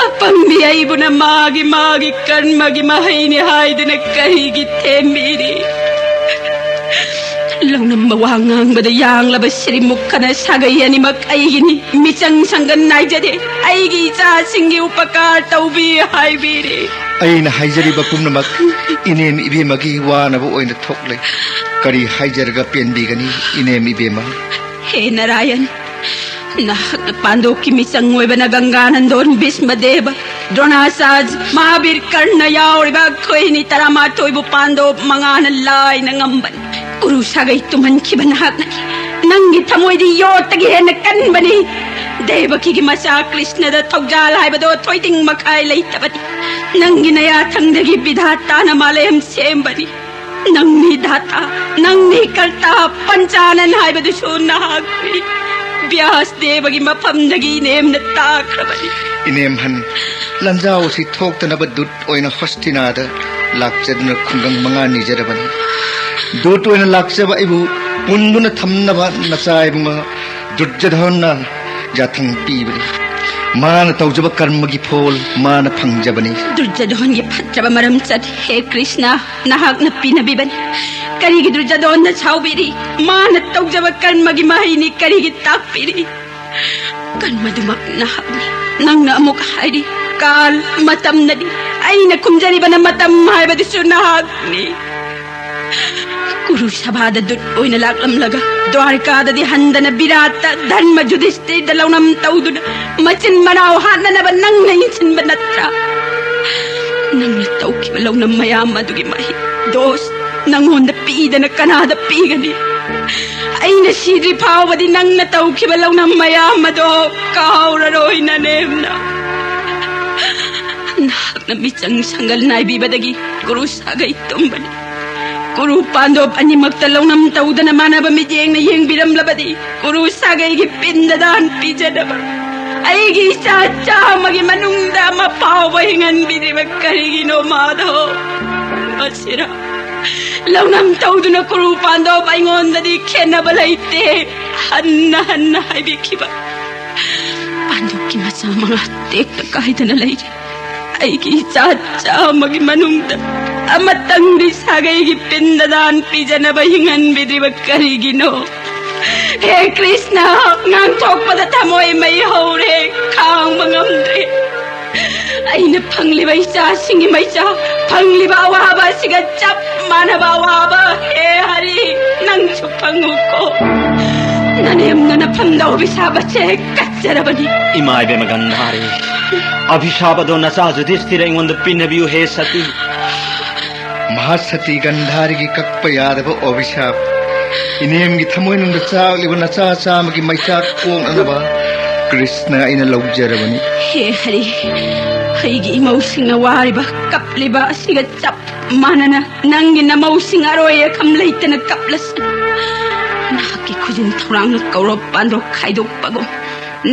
ꯑꯄꯪꯕꯤ ꯑꯩꯕꯨꯅ ꯃꯥꯒꯤ ꯃꯥꯒꯤ ꯀꯔꯃꯒꯤ ꯃꯍꯩꯅꯤ ꯍꯥꯏꯗꯨꯅ ꯀꯔꯤꯒꯤ ꯊꯦꯝꯕꯤꯔꯤ? ꯂꯧꯅꯝꯕ ꯋꯥ ꯉꯥꯡꯕꯗ ꯌꯥꯡꯂꯕ ꯁꯤꯔꯤꯃꯨꯛ ꯈꯅ ꯁꯥꯒꯩ ꯑꯅꯤꯃꯛ ꯑꯩꯒꯤꯅꯤ꯫ ꯃꯤꯆꯪ ꯁꯪꯒꯟ ꯅꯥꯏꯖꯗꯦ꯫ ꯑꯩꯒꯤ ꯏꯆꯥꯁꯤꯡꯒꯤ ꯎꯄꯀꯥꯔ ꯇꯧꯕꯤ ꯍꯥꯏꯕꯤꯔꯦ꯫ ꯑꯩꯅ ꯍꯥꯏꯖꯔꯤꯕ ꯄꯨꯝꯅꯃꯛ ꯏꯅꯦꯝ ꯏꯕꯦꯝꯃꯒꯤ ꯋꯥꯅꯕ ꯑꯣꯏꯅ ꯊꯣꯛꯂꯦ꯫ ꯀꯔꯤ ꯍꯥꯏꯖꯔꯒ ꯄꯦꯟꯕꯤꯒꯅꯤ, ꯏꯅꯦꯝ ꯏꯕꯦꯝꯃ? ꯍꯦ ꯅꯥꯔꯥꯌꯟ, ꯅꯍꯥꯛꯅ ꯄꯥꯟꯗꯣꯞꯀꯤ ꯃꯤꯆꯪ ꯑꯣꯏꯕꯅ ꯒꯪꯒꯥꯅꯟꯗꯣꯟ, ꯚꯤꯁꯃꯗꯦꯕ, ꯗ꯭ꯔꯣꯅꯥꯆꯥꯔꯖ, ꯃꯍꯥꯕꯤꯔ ꯀꯔꯅ ꯌꯥꯎꯔꯤꯕ ꯑꯩꯈꯣꯏꯅꯤ ꯇꯔꯥꯃꯥꯊꯣꯏꯕꯨ ꯄꯥꯟꯗꯣꯞ ꯃꯉꯥꯅ ꯂꯥꯏꯅ ꯉꯝꯕꯅꯤ꯫ ꯀꯨꯔꯨ ꯁꯥꯒꯩ ꯇꯨꯝꯍꯟꯈꯤꯕ ꯅꯍꯥꯛꯅ ꯅꯪꯒꯤ ꯊꯃꯣꯏꯗꯤ ꯌꯣꯠꯇꯒꯤ ꯍꯦꯟꯅ ꯀꯟꯕꯅꯤ꯫ ꯗꯦꯕꯀꯤꯒꯤ ꯃꯆꯥ ꯀ꯭ꯔꯤꯁꯅꯗ ꯊꯧꯖꯥꯜ ꯍꯥꯏꯕꯗꯣ ꯊꯣꯏꯗꯤꯡ ꯃꯈꯥꯏ ꯂꯩꯇꯕꯅꯤ꯫ ꯅꯪꯒꯤ ꯅꯌꯥꯊꯪꯗꯒꯤ ꯕꯤꯙꯥꯇꯥꯅ ꯃꯥꯂꯦꯝ ꯁꯦꯝꯕꯅꯤ꯫ ꯅꯪꯅꯤ ꯗꯥꯇꯥ, ꯅꯪꯅꯤ ꯀꯔꯇꯥ, ꯄꯟꯆꯥꯅꯟ ꯍꯥꯏꯕꯗꯨꯁꯨ ꯅꯍꯥꯛꯅꯤ꯫ ꯕ꯭ꯌꯥꯁ ꯗꯦꯕꯒꯤ ꯃꯐꯝꯗꯒꯤ ꯏꯅꯦꯝꯅ ꯇꯥꯈ꯭ꯔꯕꯅꯤ꯫ ꯏꯅꯦꯝꯍꯟ, ꯂꯟꯖꯥꯎ ꯑꯁꯤ ꯊꯣꯛꯇꯅꯕ ꯗꯨꯠ ꯑꯣꯏꯅ ꯍꯣꯁꯇꯤꯅꯥꯗ ꯂꯥꯛꯆꯗꯨꯅ ꯈꯨꯡꯒꯪ ꯃꯉꯥ ꯅꯤꯖꯔꯕꯅꯤ꯫ ꯗꯨꯠ ꯑꯣꯏꯅ ꯂꯥꯛꯆꯕ ꯑꯩꯕꯨ ꯄꯨꯟꯗꯨꯅ ꯊꯝꯅꯕ ꯅꯆꯥ ꯏꯕꯨꯡꯉꯣ ꯗꯨꯔꯖꯙꯣꯟꯅ ꯌꯥꯊꯪ ꯄꯤꯕꯅꯤ꯫ ꯃꯥꯅ ꯇꯧꯖꯕ ꯀꯔꯃꯒꯤ ꯐꯣꯜ ꯃꯥꯅ ꯐꯪꯖꯕꯅꯤ꯫ ꯗꯨꯔꯖꯙꯣꯟꯒꯤ ꯐꯠꯇ꯭ꯔꯕ ꯃꯔꯝ ꯆꯠ, ꯍꯦ ꯀ꯭ꯔꯤꯁꯅ, ꯅꯍꯥꯛꯅ ꯄꯤꯅꯕꯤꯕꯅꯤ꯫ ꯀꯔꯤꯒꯤ ꯗꯨꯔꯖꯙꯣꯟꯗ ꯁꯥꯎꯕꯤꯔꯤ? ꯃꯥꯅ ꯇꯧꯖꯕ ꯀꯔꯃꯒꯤ ꯃꯍꯩꯅꯤ ꯀꯔꯤꯒꯤ ꯇꯥꯛꯄꯤꯔꯤ? ꯀꯔꯃꯗꯨꯃꯛ ꯅꯍꯥꯛꯅꯤ꯫ ꯅꯪꯅ ꯑꯃꯨꯛ ꯍꯥꯏꯔꯤ, ꯀꯥꯜ, ꯃꯇꯝꯅꯅꯤ꯫ ꯑꯩꯅ ꯈꯨꯝꯖꯔꯤꯕꯅ ꯃꯇꯝ ꯍꯥꯏꯕꯗꯨꯁꯨ ꯅꯍꯥꯛꯅꯤ꯫ ꯀꯨꯔꯨ ꯁꯚꯥꯗ ꯗꯨꯠ ꯑꯣꯏꯅ ꯂꯥꯛꯂꯝꯂꯒ ꯗ꯭ꯋꯥꯔꯀꯥꯗꯗꯤ ꯍꯟꯗꯅ ꯕꯤꯔꯥꯠꯇ ꯙꯔꯃ ꯌꯨꯙꯤꯁꯇꯤꯔꯗ ꯂꯧꯅꯝ ꯇꯧꯗꯨꯅ ꯃꯆꯤꯟ ꯃꯅꯥꯎ ꯍꯥꯠꯅꯅꯕ ꯅꯪꯅ ꯏꯟꯁꯤꯟꯕ ꯅꯠꯇ꯭ꯔꯥ? ꯅꯪꯅ ꯇꯧꯈꯤꯕ ꯂꯧꯅꯝ ꯃꯌꯥꯝ ꯑꯗꯨꯒꯤ ꯃꯍꯩ, ꯗꯣꯁ, ꯅꯪꯉꯣꯟꯗ ꯄꯤꯗꯅ ꯀꯅꯥꯗ ꯄꯤꯒꯅꯤ? ꯑꯩꯅ ꯁꯤꯗ꯭ꯔꯤ ꯐꯥꯎꯕꯗꯤ ꯅꯪꯅ ꯇꯧꯈꯤꯕ ꯂꯧꯅꯝ ꯃꯌꯥꯝ ꯑꯗꯣ ꯀꯥꯎꯔꯔꯣꯏ ꯅꯅꯦꯝꯅ꯫ ꯅꯍꯥꯛꯅ ꯃꯤꯆꯪ ꯁꯪꯒꯜ ꯅꯥꯏꯕꯤꯕꯗꯒꯤ ꯀꯨꯔꯨ ꯁꯥꯒꯩ ꯇꯨꯝꯕꯅꯤ꯫ ꯀꯨꯔꯨ ꯄꯥꯟꯗꯣꯞ ꯑꯅꯤꯃꯛꯇ ꯂꯧꯅꯝ ꯇꯧꯗꯅ ꯃꯥꯟꯅꯕ ꯃꯤꯠꯌꯦꯡꯅ ꯌꯦꯡꯕꯤꯔꯝꯂꯕꯗꯤ ꯀꯨꯔꯨ ꯁꯥꯒꯩꯒꯤ ꯄꯤꯟꯗ ꯗꯥꯟ ꯄꯤꯖꯅꯕ ꯑꯩꯒꯤ ꯏꯆꯥ ꯆꯥꯝꯃꯒꯤ ꯃꯅꯨꯡꯗ ꯑꯃ ꯐꯥꯎꯕ ꯍꯤꯡꯍꯟꯕꯤꯗ꯭ꯔꯤꯕ ꯀꯔꯤꯒꯤꯅꯣ ꯃꯥꯙꯕ? ꯃꯁꯤꯔ ꯂꯧꯅꯝ ꯇꯧꯗꯨꯅ ꯀꯨꯔꯨ ꯄꯥꯟꯗꯣꯞ ꯑꯩꯉꯣꯟꯗꯗꯤ ꯈꯦꯟꯅꯕ ꯂꯩꯇꯦ ꯍꯟꯅ ꯍꯟꯅ ꯍꯥꯏꯕꯤꯈꯤꯕ꯫ ꯄꯥꯟꯗꯣꯞꯀꯤ ꯃꯆꯥ ꯃꯉꯥ ꯇꯦꯛꯇ ꯀꯥꯏꯗꯅ ꯂꯩꯔꯤ꯫ ꯑꯩꯒꯤ ꯏꯆꯥ ꯆꯥꯝꯃꯒꯤ ꯃꯅꯨꯡꯗ ꯑꯃꯇꯪꯗꯤ ꯁꯥꯒꯩꯒꯤ ꯄꯤꯟꯗ ꯗꯥꯟ ꯄꯤꯖꯅꯕ ꯍꯤꯡꯍꯟꯕꯤꯗ꯭ꯔꯤꯕ ꯀꯔꯤꯒꯤꯅꯣ? ꯍꯦ ꯀ꯭ꯔꯤꯁꯅ, ꯉꯥꯡꯊꯣꯛꯄꯗ ꯊꯃꯣꯏ ꯃꯩ ꯍꯧꯔꯦ, ꯈꯥꯡꯕ ꯉꯝꯗ꯭ꯔꯦ꯫ ꯑꯩꯅ ꯐꯪꯂꯤꯕ ꯏꯆꯥꯁꯤꯡꯒꯤ ꯃꯩꯆꯥ, ꯐꯪꯂꯤꯕ ꯑꯋꯥꯕ ꯑꯁꯤꯒ ꯆꯞ ꯃꯥꯟꯅꯕ ꯑꯋꯥꯕ꯫ ꯍꯦ ꯍꯔꯤ, ꯅꯪꯁꯨ ꯐꯪꯉꯨꯀꯣ꯫ ꯅꯅꯦꯝꯅ ꯅꯐꯝꯗ ꯑꯣꯕꯤꯁꯥꯕꯁꯦ ꯀꯠꯆꯔꯕꯅꯤ꯫ ꯏꯃꯥ ꯏꯕꯦꯝꯃ ꯒꯟꯙꯥꯔꯤ, ꯑꯚꯤꯁꯥꯞ ꯑꯗꯣ ꯅꯆꯥ ꯌꯨꯙꯤꯁꯊꯤꯔ ꯑꯩꯉꯣꯟꯗ ꯄꯤꯟꯅꯕꯤꯌꯨ ꯍꯦ ꯁꯇꯤ꯫ ꯃꯍꯥꯁꯇꯤ ꯒꯟꯙꯥꯔꯤꯒꯤ ꯀꯛꯄ ꯌꯥꯗꯕ ꯑꯣꯕꯤꯁꯥꯞ, ꯏꯅꯦꯝꯒꯤ ꯊꯃꯣꯏꯅꯨꯡꯗ ꯆꯥꯛꯂꯤꯕ ꯅꯆꯥ ꯆꯥꯝꯃꯒꯤ ꯃꯩꯆꯥꯛ ꯀꯣꯛꯅꯅꯕ ꯀ꯭ꯔꯤꯁꯅ ꯑꯩꯅ ꯂꯧꯖꯔꯕꯅꯤ꯫ ꯍꯦ ꯍꯔꯤ, ꯑꯩꯒꯤ ꯏꯃꯧꯁꯤꯡꯅ ꯋꯥꯔꯤꯕ ꯀꯞꯂꯤꯕ ꯑꯁꯤꯒ ꯆꯞ ꯃꯥꯟꯅꯅ ꯅꯪꯒꯤ ꯅꯃꯧꯁꯤꯡ ꯑꯔꯣꯏ ꯑꯈꯝ ꯂꯩꯇꯅ ꯀꯞꯂꯁꯤ꯫ ꯅꯍꯥꯛꯀꯤ ꯈꯨꯖꯤꯟ ꯊꯧꯔꯥꯡꯅ ꯀꯧꯔꯣꯞ ꯄꯥꯟꯗꯣꯛ ꯈꯥꯏꯗꯣꯛꯄꯒꯨꯝ,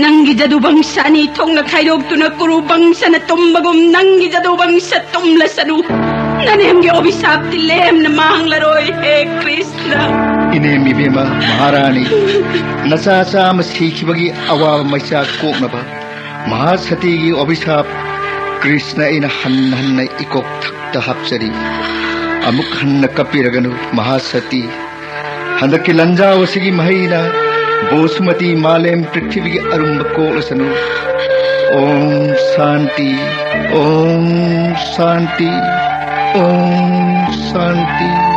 ꯅꯪꯒꯤ ꯖꯗꯨ ꯕꯪꯁ ꯑꯅꯤ ꯊꯣꯛꯅ ꯈꯥꯏꯗꯣꯛꯇꯨꯅ ꯀꯨꯔꯨ ꯕꯪꯁꯅ ꯇꯨꯝꯕꯒꯨꯝ ꯅꯪꯒꯤ ꯖꯗꯨ ꯕꯪꯁ ꯇꯨꯝꯂꯁꯅꯨ꯫ ꯅꯅꯦꯝꯒꯤ ꯑꯣꯕꯤꯁꯥꯞꯇꯤ ꯂꯦꯝꯅ ꯃꯥꯡꯂꯔꯣꯏ, ꯍꯦ ꯀ꯭ꯔꯤꯁꯅ꯫ ꯏꯅꯦꯝ ꯏꯕꯦꯝꯃ ꯃꯍꯥꯔꯥꯅꯤ, ꯅꯆꯥ ꯆꯥꯝꯃ ꯁꯤꯈꯤꯕꯒꯤ ꯑꯋꯥꯕ ꯃꯩꯆꯥꯛ ꯀꯣꯛꯅꯕ ꯃꯍꯥꯁꯇꯤꯒꯤ ꯑꯣꯕꯤꯁꯥꯞ ꯀ꯭ꯔꯤꯁꯅ ꯑꯩꯅ ꯍꯟꯅ ꯍꯟꯅ ꯏꯀꯣꯛ ꯊꯛꯇ ꯍꯥꯞꯆꯔꯤ꯫ ꯑꯃꯨꯛ ꯍꯟꯅ ꯀꯞꯄꯤꯔꯒꯅꯨ ꯃꯍꯥꯁꯇꯤ꯫ ꯍꯟꯗꯛꯀꯤ ꯂꯟꯖꯥꯎ ꯑꯁꯤꯒꯤ ꯃꯍꯩꯅ ꯕꯣꯁꯨꯃꯇꯤ ꯃꯥꯂꯦꯝ ꯄ꯭ꯔꯤꯊꯤꯕꯤꯒꯤ ꯑꯔꯨꯝꯕ ꯀꯣꯛꯂꯁꯅꯨ꯫ ॐ शांति। ॐ शांति। ॐ शांति।